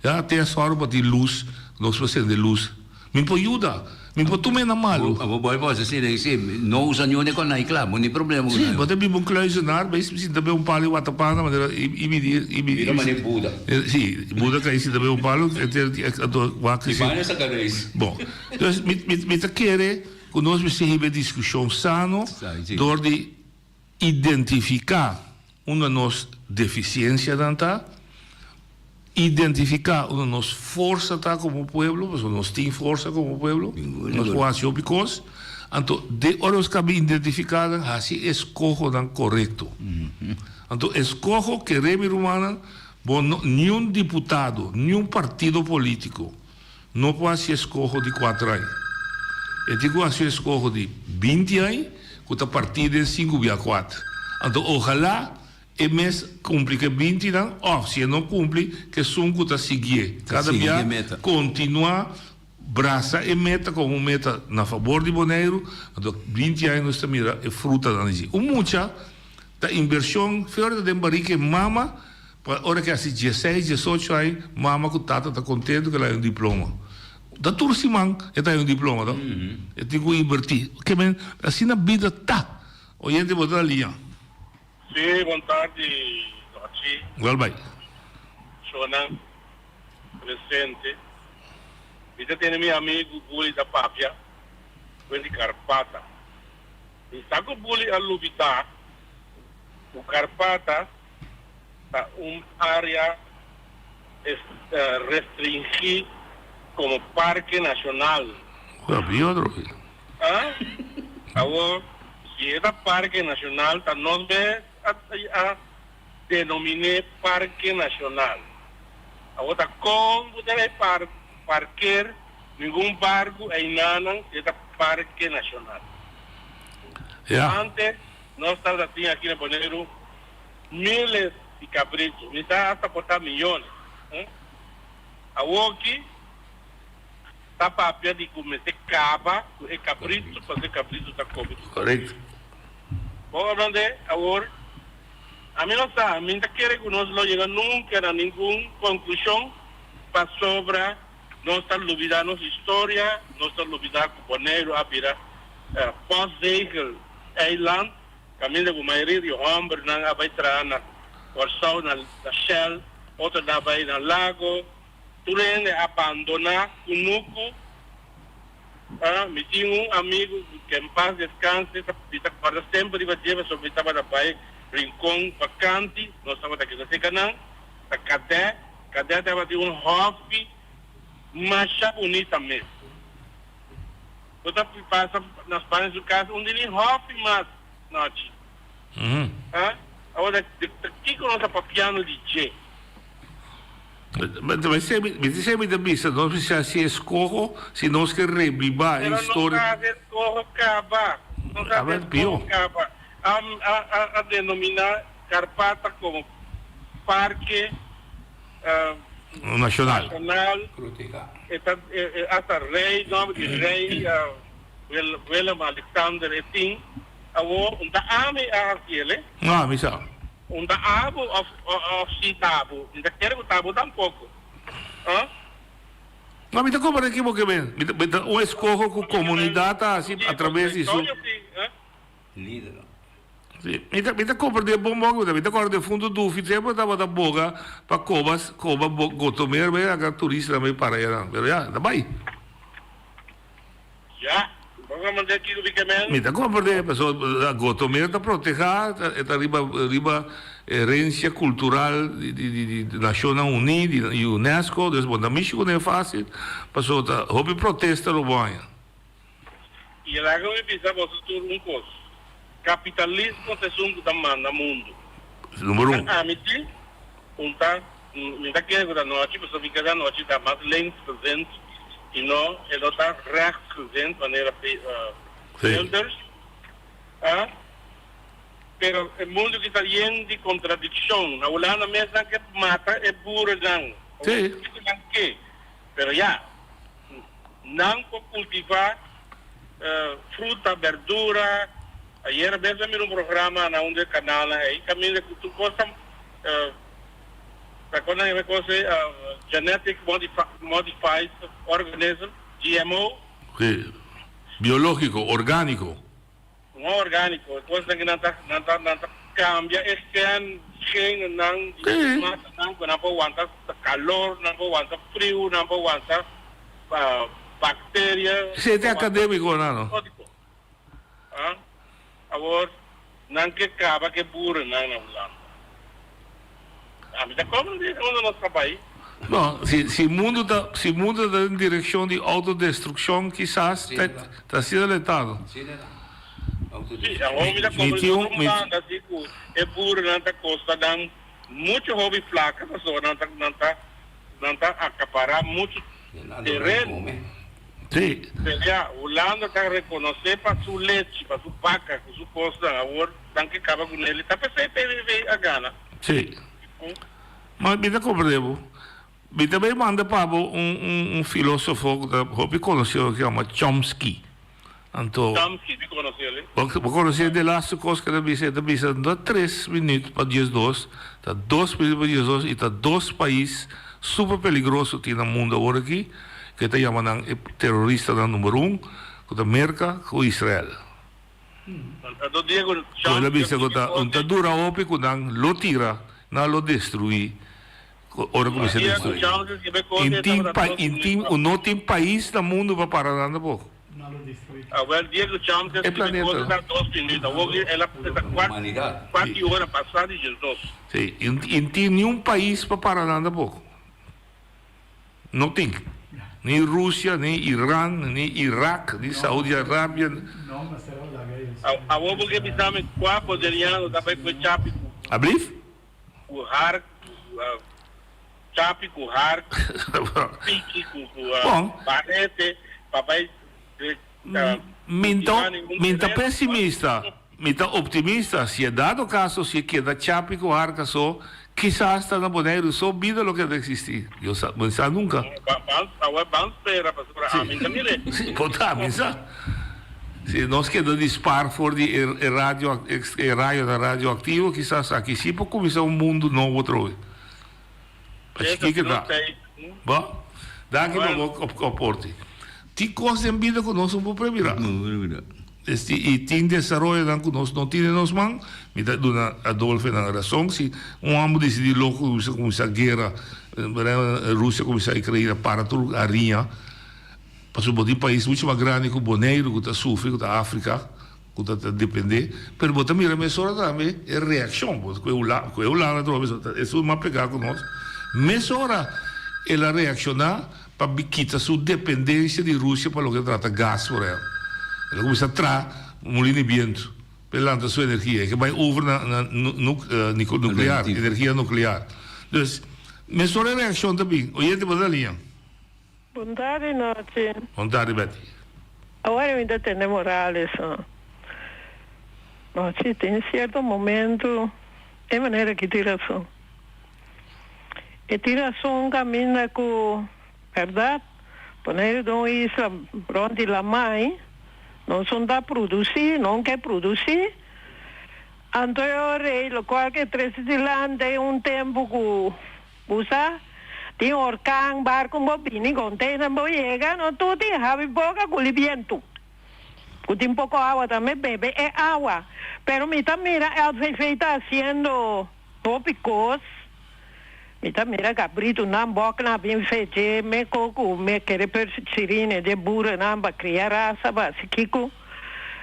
Ya, te a sòru pa tin lus, nos por sende lus. Mi por yuda, mi por tuma e na malu. Abo boy por hasi asina, si no usa niun e konai kla, bo ni problema ku Si, bo ta biba un kluizenaar, bai sinta be un palu i watapana manera i bini i bini. Bira manera Buda. Si, Buda kai sinta be un palu, anto wak. I banda saka reis. Bon, dus mi mi ta kere. Ku nos mester hiba e diskushon sano dor di identifiká unda nos defisiensianan ta, identifiká unda nos forsa ta komo pueblo, pasobra nos tin forsa komo pueblo, nos por hasi hopi kos. Anto den ora nos kaba identifiká nan, hasi e eskohonan korekto. Anto eskoho, kere mi rumannan, bo no, niun diputado, niun partido polítiko, No por hasi eskoho di kuater aña. E tin ku hasi un eskoho di binti aña ku ta partí den sinku bia kuater. Anto ohalá e mes kumpli ku e bintinan òf si e no kumpli ku esun ku ta siguié kada bia kontinuá brasa e meta komo un meta na fabor di Boneiru. Anto binti aña nos ta mira e frutanan di dje. Un mucha ta inbershon fe ora ta den barika e mama. Pa ora ke hasi dieseis, diesocho aña, mama ku tata ta kontentu ku el haña un diploma. Ta tur siman e ta haña un diploma to. E tin ku inbertí. Ke men, asina bida ta. Oyente bo ta liña. Sí, bon tardi Dòchi. Wèl bai. Shownan presente. Mi ta tene mi amigu Guli ta papia ku di Karpata. Mi sa ku Guli a lubidá ku Karpata ta un área restringí komo parke nashonal. Ah, awor si e ta parke nashonal ta nos mes a denomin'é parke nashonal. Awor ta kon bo ta bai parker ningun barku einanan si e ta parke nashonal? Antes nos tabata tin aki na Boneiru Miles di cabrito, mi sa hasta por ta miyones. Awoki ta papia di cu mester caba cu e cabrito pasobra e cabrito ta come tur. Correcto. Bo comprende? Awor, ami no sa, mi ta kere cu nos lo yega nunca na ningun conclusion pasobra nos ta lubida nos historia, nos ta lubida cu Boneiru a bira postzegel eiland. Kaminda ku mayoria di hòmbernan a bai traha na Kòrsou na Shell, otronan a bai na Lago. Tur hende a bandoná kunuku. Ah, mi tin un amigu ku en pas deskanse, ta mi ta kòrda semper riba dje pasobra mi tabata bai Rincon vakanti, nos tabata keda serka nan, ta Kadè, Kadè tabatin un hòfi masha bunita mes. Bo ta pasa na Spanje su kas un di ni hòfi mas nochi. Ah, awor ta kiko nos ta papiando di dje? Mi ta esei mi ta bisa, nos mester hasi eskoho si nos ke rebibá e historia. Pero nos a hasi eskoho kaba, nos a hasi eskoho kaba. A a denominá Karpata komo parke Nashonal. Nashonal. E ta hasta rei, nòmber di rei Willem Alexander e tin. Awor, un ta ami a hasiel e. No, ami sa. Un ta abo of of si ta abo. Mi ta kere ku ta abo tampoko. Ah? No, mi ta komprende ki bo ke men. Mi ta, mi ta un eskoho ku komunidat ta hasi a traves di su. Lidernan. Si, mi ta, mi ta komprende bon bon ku mi ta kòrda defuntu Dufi semper tabata boga pa koba, koba Gotomer bai laga turistanan bai para ayanan. Pero ya, ta bai. Ya, bo a manda kiko di kemen? Mi ta komprende, pasobra Gotomer ta protehá, e ta riba riba herensia kultural di di di Nashonnan Uní, di UNESCO, dus bo ta mishi kuné fásil, pasobra ta hopi protesta lo bo haña. I laga mi bisa boso tur un kos, kapitalismo ta esun ku ta manda mundu. Numero un. Ta ami tin un ta Mi ta kere ku ta nochi pasobra mi kere anochi ta mas linksgezind i no e no ta rechtsgezind manera Wilders a. Pero e mundu ki ta yen di kontradikshon. Na Hulanda mes nan ke mata e burenan. Kiko nan ke? Pero ya, nan por kultivá fruta, berdura. Ayera mes mi a mira un programa na un di e kanalnan ei kaminda ku tur kos ta. Ta con nan e cosa e genetic modified organism, GMO. Sí, biológico, orgánico. No orgánico, e cosnan cu nan ta nan ta nan ta cambia e gen gennan di e matanan cu nan por wanta calor, nan por wanta friu, nan por wanta bacteria. Esey ta académico nan no? Ah, awor nan ke kaba ke burennan na Hulanda. Ami ta kòmprende di unda nos ta bai. No, si si mundu ta si mundu ta den direkshon di outodestrukshon kisas ta ta asina letado. Sí, awor mi ta Mi kòmprende tin un otro mi banda si ku e burennan ta kosta nan muchu hopi plaka pasobra nan ta nan ta nan ta akapará muchu tereno. Sí. P'esei Hulanda ta rekonosé pa su lechi, pa su baka ku su kosnan. Awor nan ke kaba ku nel i ta p'esei PVV a gana. Sí. Ma mi ta komprendé bo. Mi ta bay manda pa bo un un un filósofo ku ta hopi konosí ku yama Chomsky. Anto. Chomsky, mi konosé el. Bo bo konosé de laatste kos ku el a bisa? El ta bisa no ta tres minüt pa diesdos, ta dos minüt pa diesdos i ta dos pais super peligroso tin na mundo awor aki. Ke ta yama nan e teroristanan number un, ku ta Merka ku Israel. Ku el a bisa ku ta un ta dura hopi ku nan lo tira, nan lo destruí ora ku mester destruí. In tin pa in tin u no tin pais na mundu pa para nan tampoco. E planeta. Sí, in tin niun pais pa para nan tampoco. No tin. Ni Rusia, ni Iran, ni Irak, ni Saudi Arabia. Awor bo ke bisa mi kua poderiano ta bai kue chapi ku. Ablief? Ku hark, chapi ku hark, piki ku barete pa bai. Mi ta mi ta pesimista, mi ta optimista, si e dado caso si e keda chapi cu harka so, kisas ta na Boneiru so bida lo keda existi, Dios sa, bo sa nunca. Si, por ta, mi sa. Si nos keda di spar for di e radio, e rayonan radioactivo, kisas aki si por cuminsa un mundo nobo atrobe. Pa chikí ke ta. Bo, danki pa bo aporte. Tin kos den bida ku nos no por premirá. Esti, i tin desaroyonan ku nos no tin den nos man. Mi ta duna Adolfo nan rason. Si un hòmber disidí loko kuminsá kuminsá guera, Rusia kuminsá Ukraina para tur hariña. Pasobra bo tin pais mucho mas grandi ku Boneiru ku ta sufri, ku ta Afrika, ku ta ta dependé. Pero bo ta mira mesora tambe e reakshon bo ku e Hulanda, ku e Hulanda atrobe ta esun mas pegá ku nos. Mesora el a reakshoná pa kita su dependensia di Rusia pa loke ta trata gas por ehèmpel. El a kuminsá traha mulin di bientu pa e lanta su energia. E ke bai over na na nuklear, energia nuklear. Dus mesora e reakshon ta bin. Oyente bo ta liña. Bon tardi Nochi. Bon tardi Betty. Awor mi ta tende Morales no. Nochi tin cierto momento e manera ki tin razon. E tin razon caminda cu berdad Boneiru ta un isla rond di lamai nos un ta produci no ke produci anto e ora ey locual ke trece dilanti un tempo cu Bo sa, tin orkan, barco bo bini, container bo yega, no tur tin habi boca cu li bientu. Cu tin poco awa tambe, bebe e awa. Pero mi ta mira LVV ta haciendo hopi cos. Mi ta mira cabritonan, boknan a bin feche, me co cu me kere persirine de burenan pa cria rasa, pa haci kico.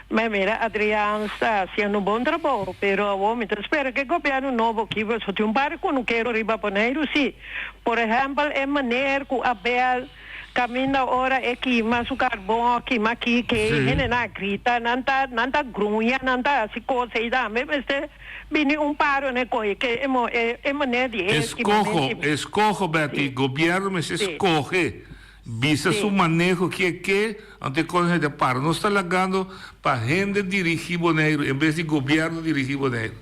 Mi mira Adriaan sta haciendo un bon trabou, pero awor mi ta spera cu e gobierno nobo aki pasobra tin un par di cunukero riba Boneiru si. Por ehempel e meneer cu a bel caminda ora e kima su carbon o kima kike Sí. hendenan a grita, nan ta nan ta gruña, nan ta haci cos ey tambe mester bini un paro n'e coge ke e mo e e meneer di e Escoho, kimamento. escoho Betty, gobierno mester Sí. escoge. Bisa su maneho ke ke, anto e kos hende para. Nos ta lagando pa hende dirigi Boneiru en bes di gobierno dirigi Boneiru.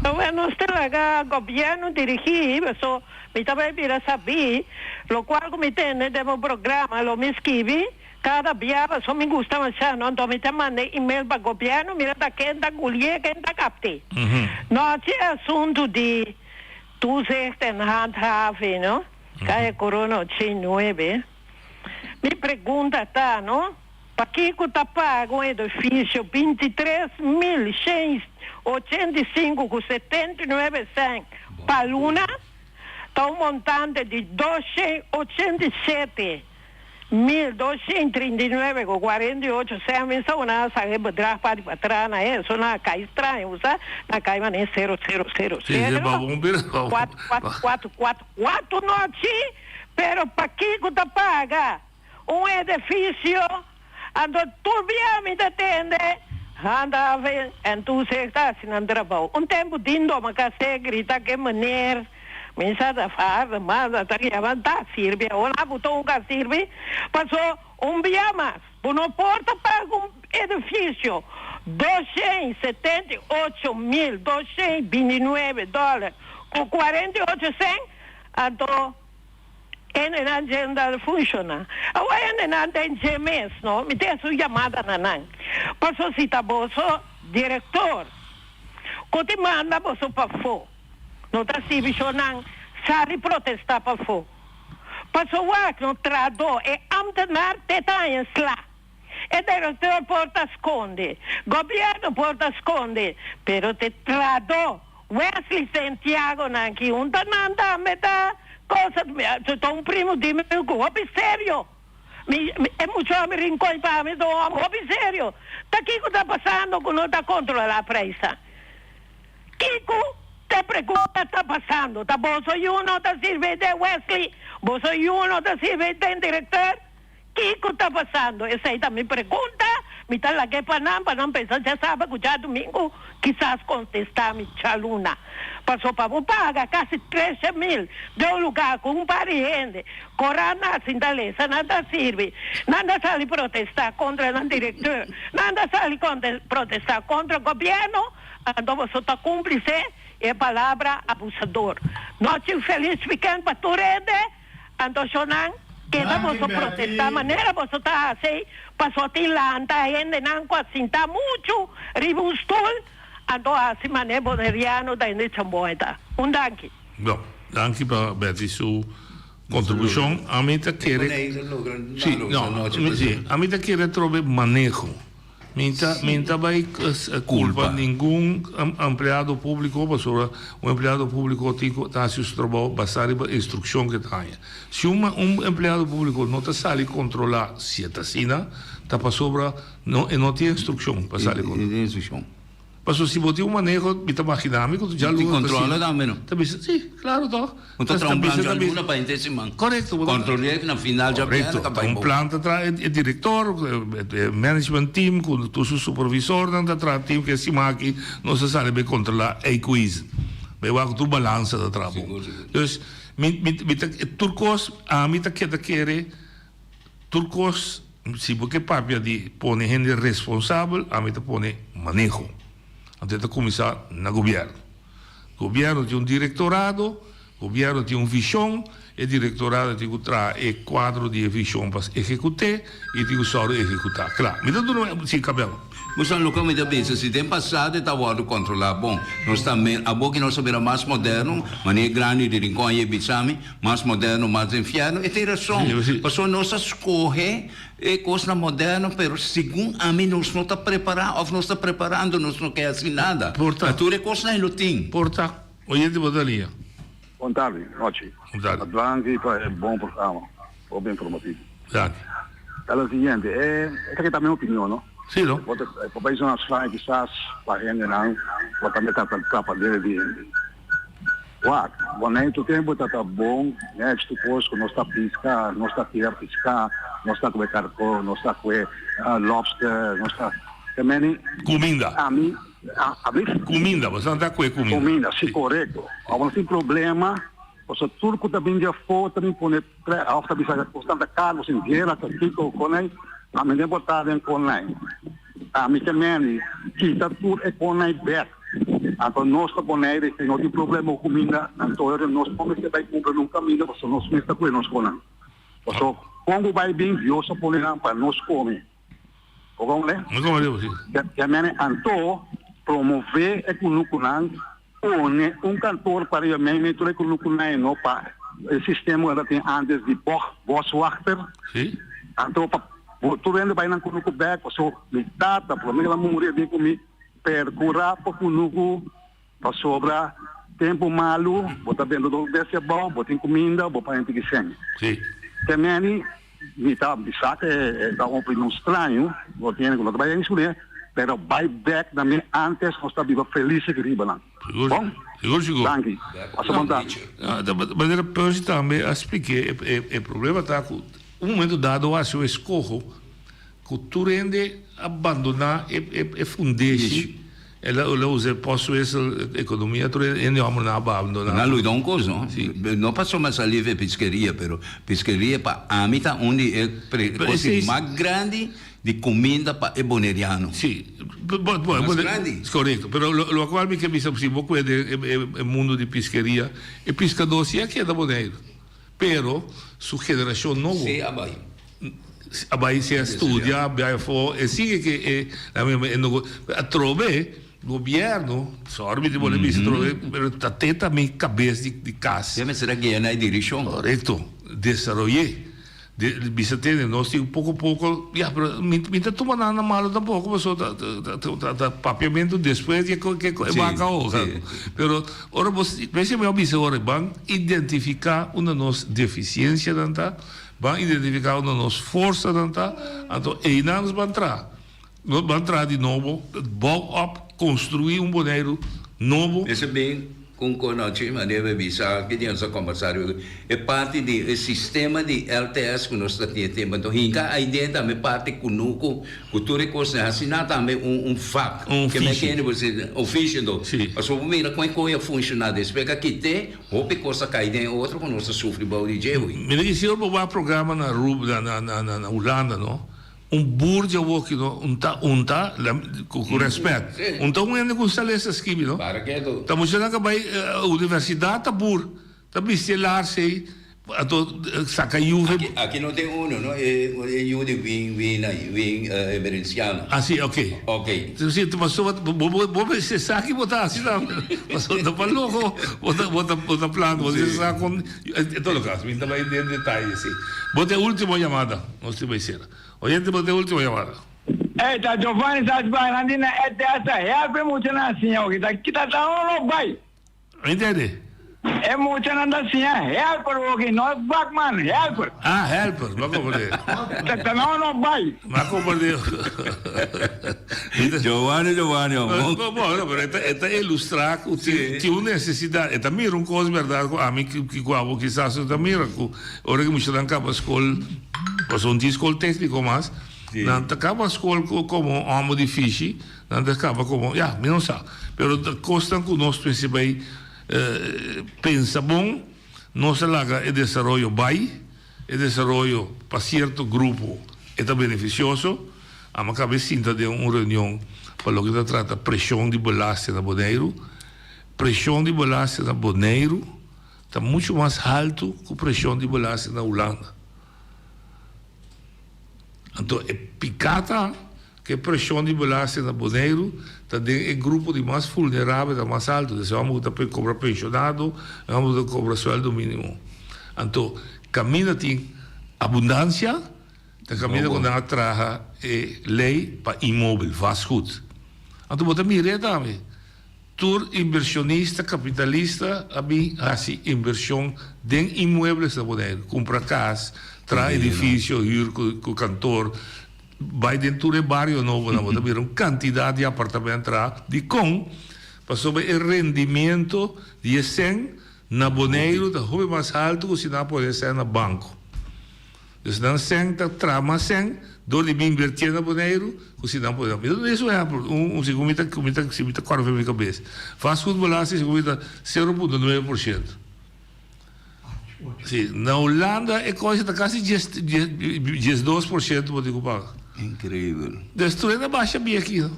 Awor nos ta laga gobierno dirigi, paso mi ta bay bira sabí locual cu mi tende den bo programa lo mi skibi cada bia paso mi gusta masha no, anto mi ta manda email pa gobierno mira ta ken ta gulie ken ta capte. No haci asunto di toezicht en handhaving no. Kaya Corona 89, Mi pregunta ta, no, pakiko ta paga un edifisio 23 185 ku 79 sèn pa luna? Ta un montante di 287 1239 ku 48 sèn. Mi sa una sa e bedrag pa di patras na eso na kai straño, sa na kai manera sero sero sero Sí, sí, sero, pa bon bira, pa bon. kuatro kuatro kuatro kuatro. Cuatro nochi, pero pakico ta paga un edificio? Anto tur bia mi ta tende handhaven en toezicht ta haci nan trabao. Un tempo dindo mi casé grita ke meneer, mi sa ta vader, mada ta yama ta sirbi, awor nan a buta un ka sirbi, paso un bia mas bo no por ta paga un edificio 278 229 dollar Ku 48 sen, anto hendenan dje ta funshoná. Awor hendenan den dje mes, no? Mi tin su yamada na nan. Paso si ta boso direktor ku tin manda boso pafó, no ta sirbi sho nan sali protestá pafó. Paso wak no trahadó, e ambtenaar te ta haña sla. E director por ta sconde, gobierno por ta sconde, pero te trado Wesley Santiago nan ki un ta nan tambe ta cosa, ta un primo di mi cu hopi serio, mi e mucho a mi rincon pa mi ta un homber hopi serio, ta kico ta pasando cu no ta controla prijsnan? Kico te pregunta ta pasando? Ta boso yu no ta sirbi den Wesley? Boso yu no ta sirbi den director? Kiko ta pasando? Esei ta mi pregunta. Mi ta lag'é pa nan, pa nan pensa djasabra ku djadumingu kisas kontestá mi djaluna. Paso pa bo paga kasi tresha mil den un lugá ku un par di hende korá na sinta lesa nan ta sirbi. Nan ta sali protestá kontra nan direkteur, nan ta sali protestá kontra gobièrnu, anto boso ta kúmplise e palabra abusador. Nochi felis wikènt pa tur hende. Anto shonnan, keda boso protestá manera boso ta hasi, paso tin lanta hendenan ku a sinta muchu riba un stul, anto hasi manera boneriano ta hende chambon ta. Un danki. Bon, danki pa Betty su kontribushon. Ami ta kere, si, no, si, ami ta kere trobe maneho. Mi ta mi ta bai culpa ningun empleado publico pasobra un empleado publico tin cu ta haci su trabou basa riba instruccion cu e ta haña. Si un un empleado publico no ta sali controla si e ta asina ta pasobra no e no tin instruccion pa sali controla. Pasobra si bo tin un maneho, mi ta magina mi ku djaluna ta Controla tambe no. Ta bisa, si, claro toch. Bo ta traha un plan djaluna pa henter siman. Correcto. Control'é na final djabièrnè ta bai bo. Un plan ta traha e director, e management team ku tur su supervisornan ta traha team ku e siman aki nos ta sali bai controla Eikhuizen. Bai wak ku tur balansa ta traha bon. Dus mi mi ta tur kos ami ta keda kere. Tur kos, si bo ke papia di pone hende responsabel, ami ta pone maneho. Anto e ta kuminsá na gobièrnu. Gobièrnu tin un direktorado, gobièrnu tin un vishon, e direktorado tin ku traha e kuadro di e vishon pa ehekut'é i tin ku sòru ehekutá. Kla. Mi ta duna un, si, Kabel. Bo sa loke mi ta bisa, si den pasado e ta wòrdu kontrolá bon, nos ta mer, abo ki nos a bira mas moderno, manera e grandi di Rincon a yebisa mi, Mas moderno, mas den fierno. E tin rason. Pasobra nos a scoge e cosnan moderno, pero segun ami nos no ta prepara of nos ta preparando, nos no ke haci nada. Por ta. Tur e cosnan lo tin. Por ta. Oyente bo ta liña. Bon tardi, Nochi. Bon tardi. Danki pa e bon programa, hopi informativo. Danki. Ta lo siguiente, e esaki ta mi opinion, no? Si, no? Por ta bay sona straño kisas pa hendenan, por tambe ta tapa debe di hende. Wak, Boneiru tur tempu ta ta bon nèks tur kos ku nos ta piska, nos ta tira piská, nos ta kue karkó, nos ta kue lobster, nos ta te meni. Kuminda. Ami, abli? Kuminda, bo sa ta kue kuminda. Kuminda, si korekto. Awor nos tin problema, pasobra tur ku ta bin di afó ta bin pone pre, òf ta bisa kosnan ta karu, sin guera ta kiko konei, ami no por ta den konei. Ami ke meni kita tur e konei bèk. Anto nos ta Bonaire si no tin problema ku kuminda, anto ora nos no mester bai kumpra nun kaminda pasobra nos mes ta kue nos konan. Pasobra kon ku bai bin Dios a pone nan pa nos kome. Bo komprende? Mi komprende bo, si. Ya mene anto promove e kunukunan, pone un kantor pa riba mei tur e kunukunan e no pa e sistema ku nan ta tin antes di bog, boswachter. Si. Anto pa tur hende bai nan kunuku bek pasobra mi tata prome ku el a muri a bin ku mi. Percura pa cunucu, pasobra tempo malu bo ta bendo dos bestia abao, bo tin cuminda, bo pa henti ki sen. Sí. Te meni, mi ta bisa cu e ta un opinion straño, bo tiene cu no ta bay eens cune, pero bay bek na mi antes nos ta biba feliz aki riba nan. Sigur, Bon? sigur, sigur. Danki. Pasa bon tardi. No, ta manera Percy tambe a spliké, e problema ta cu un momento dado a haci un escoho Ku tur hende a bandoná e fundeshi, el a usa e postwissel ekonomia, tur hende hòmbernan a bandoná. Nan luida un kos no, no pasobra mi a sali fe piskeria, pero piskeria pa ami ta un di e kos mas grandi di kuminda pa e boneriano. Si, mas grandi. Korekto, pero lokual mi ke bisa si bo kue den e mundu di piskeria, e piskadó si a keda Boneiru, pero su generashon nobo. Si a bai. A bai sea studia, bai afó, e sigui ke e la misma e no atrobe gobierno, sorry mi tin por bisa atrobe, pero ta te ta mi kabes di di kas. Debe ser a guia na e direkshon. Korekto, desaroy'é. De bisa tende nos tin poko poko, ya pero mi mi ta tuma nan na malo tampoko pasobra ta ta ta papiamentu despues di ke e baka hoga. Pero ora bo p'esei mi a bisa ora ban identifiká unda nos defisiensianan ta. Ban identifiká unda nos forsanan ta, anto einan nos ban traha. Nos ban traha di nobo, bou op, konstruí un Boneiru nobo. Mester bin ku un konochi, manera mi bisa aki di nos a kombersá riba e parti di e sistema di LTS ku nos ta tin e tempu. Anto hinka aiden tambe parti kunuku ku tur e kosnan. Asina tambe un un vak. Un Ke men ofishi. kende bo si ofishi anto. Si. Pasobra bo mira kon e koe a funshoná despues ku a kit'é. Hopi kos a kai den otro ku nos ta sufri bou di dje hui. Mira ki si ora bo wak programa na Aruba na na na Hulanda no un boer dje awoki no un ta un ta ku ku rèspèt un ta un hende ku un sales ta skibi no ta muchanan ka bai universidat ta boer ta bisti e laars ei Anto saca yu Aki aki no tin uno no e e yu di win win ai win emerenciano. Ah si ok. Ok. Si pasobra bo bo bo mester sa ki bo ta haci tambe pasobra ta pa loco bo ta bo ta bo ta planta bo mester sa con en todo caso mi ta bay den detaye si. Bo ta e ultimo yamada nos tin bay cera. Oyente bo ta e ultimo yamada. Ey, ta Giovanni sa haci nan di na ETS ta help e muchanan siña oki ta kita ta uno no bay. Entende? E muchanan ta siña helper oki, no vakman, helper. Ah, helper, m'a comprende. Ta ta no no bay. M'a comprende. Giovanni, Giovanni, oh. Bo, bo, no, pero e ta, e ta ilustra cu tin, tin un necesidad. E ta mira un cos berdad cu ami cu, cu abo kisas no ta mira cu ora cu muchanan caba scol, pasobra no tin scol tecnico mas, Nan ta kaba skol komo hòmber di fishi, nan ta kaba komo, ya, mi no sa. Pero ta kosnan ku nos mester bai pensa bon, nos a laga e desaroyo bai, e desaroyo pa sierto grupo e ta benefisioso. Amo a kaba e sinta den un reunion pa loke ta trata preshon di belasting na Boneiru. Preshon di belasting na Boneiru ta muchu mas haltu ku preshon di belasting na Hulanda. Anto e piká ta ku e preshon di belasting na Boneiru ta den e grupo di mas vulnerabel ta mas altu. Des e hòmber ku ta kobra penshonado, e hòmber ku ta kobra suèldo mínimo. Anto kaminda tin abundansia ta kaminda ku nan a traha e lei pa inmóbil, vastgoed. Anto bo ta mir'é tambe. Tur inversionista kapitalista a bin hasi inversion den inmuebles na Boneiru, kumpra kas, traha edifisio, hür ku kantor, bai den tur e bario nobonan bo ta mira un kantidat di apartamento traha. Dikon? Pasobra e rendimiento di e sèn na Boneiru ta hopi mas haltu ku si nan a pone e sèn na banko. Dus nan sèn ta traha mas sèn dor di bin invertié na Boneiru ku si nan por. Mi ta duna un ehèmpel, un segun mi ta ku mi ta si mi ta kòrda for mi kabes. Vastgoed belasting segun mi ta sero punto nuebe por shento. Si, na Hulanda e kos ta kasi dies 12 por shento bo tin ku paga. Inkreibel. Dus tur hende a basha bia aki no.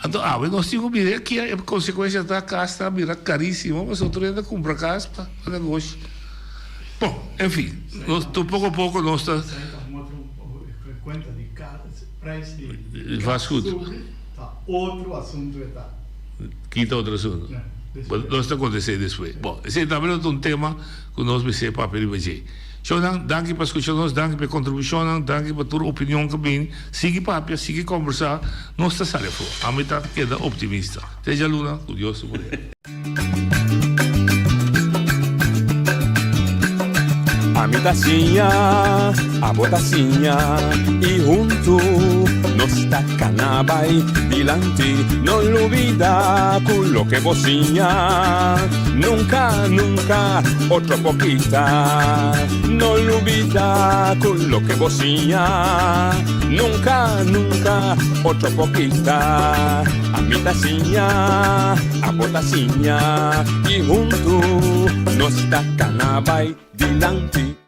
Anto awe nos tin ku bira aki e konsekuensia ta kas ta bira karísimo pasobra tur hende ta kumpra kas pa negoshi. Bon, en fin, nos tur poko poko nos ta. Vastgoed. Kita otro asuntu. Nos ta konta esei despues. Bon, esei tambe lo ta un tema ku nos mester papia riba dje. Shownan, danki pa skucha nos, danki pa e kontribushonnan, danki pa tur opinion ku bini. Sigui papia, sigui kombersá, nos ta sali afó. Ami ta keda optimista. Te djaluna, ku Dios su poder. Ami ta siña, abo ta siña, i huntu nos ta kana bai dilanti. No lubida ku loke bo siña, nunka, nunka otro por kita. No lubida ku loke bo siña, nunka, nunka otro por kita. Ami ta siña, abo ta siña, i huntu nos ta kana bai dilanti.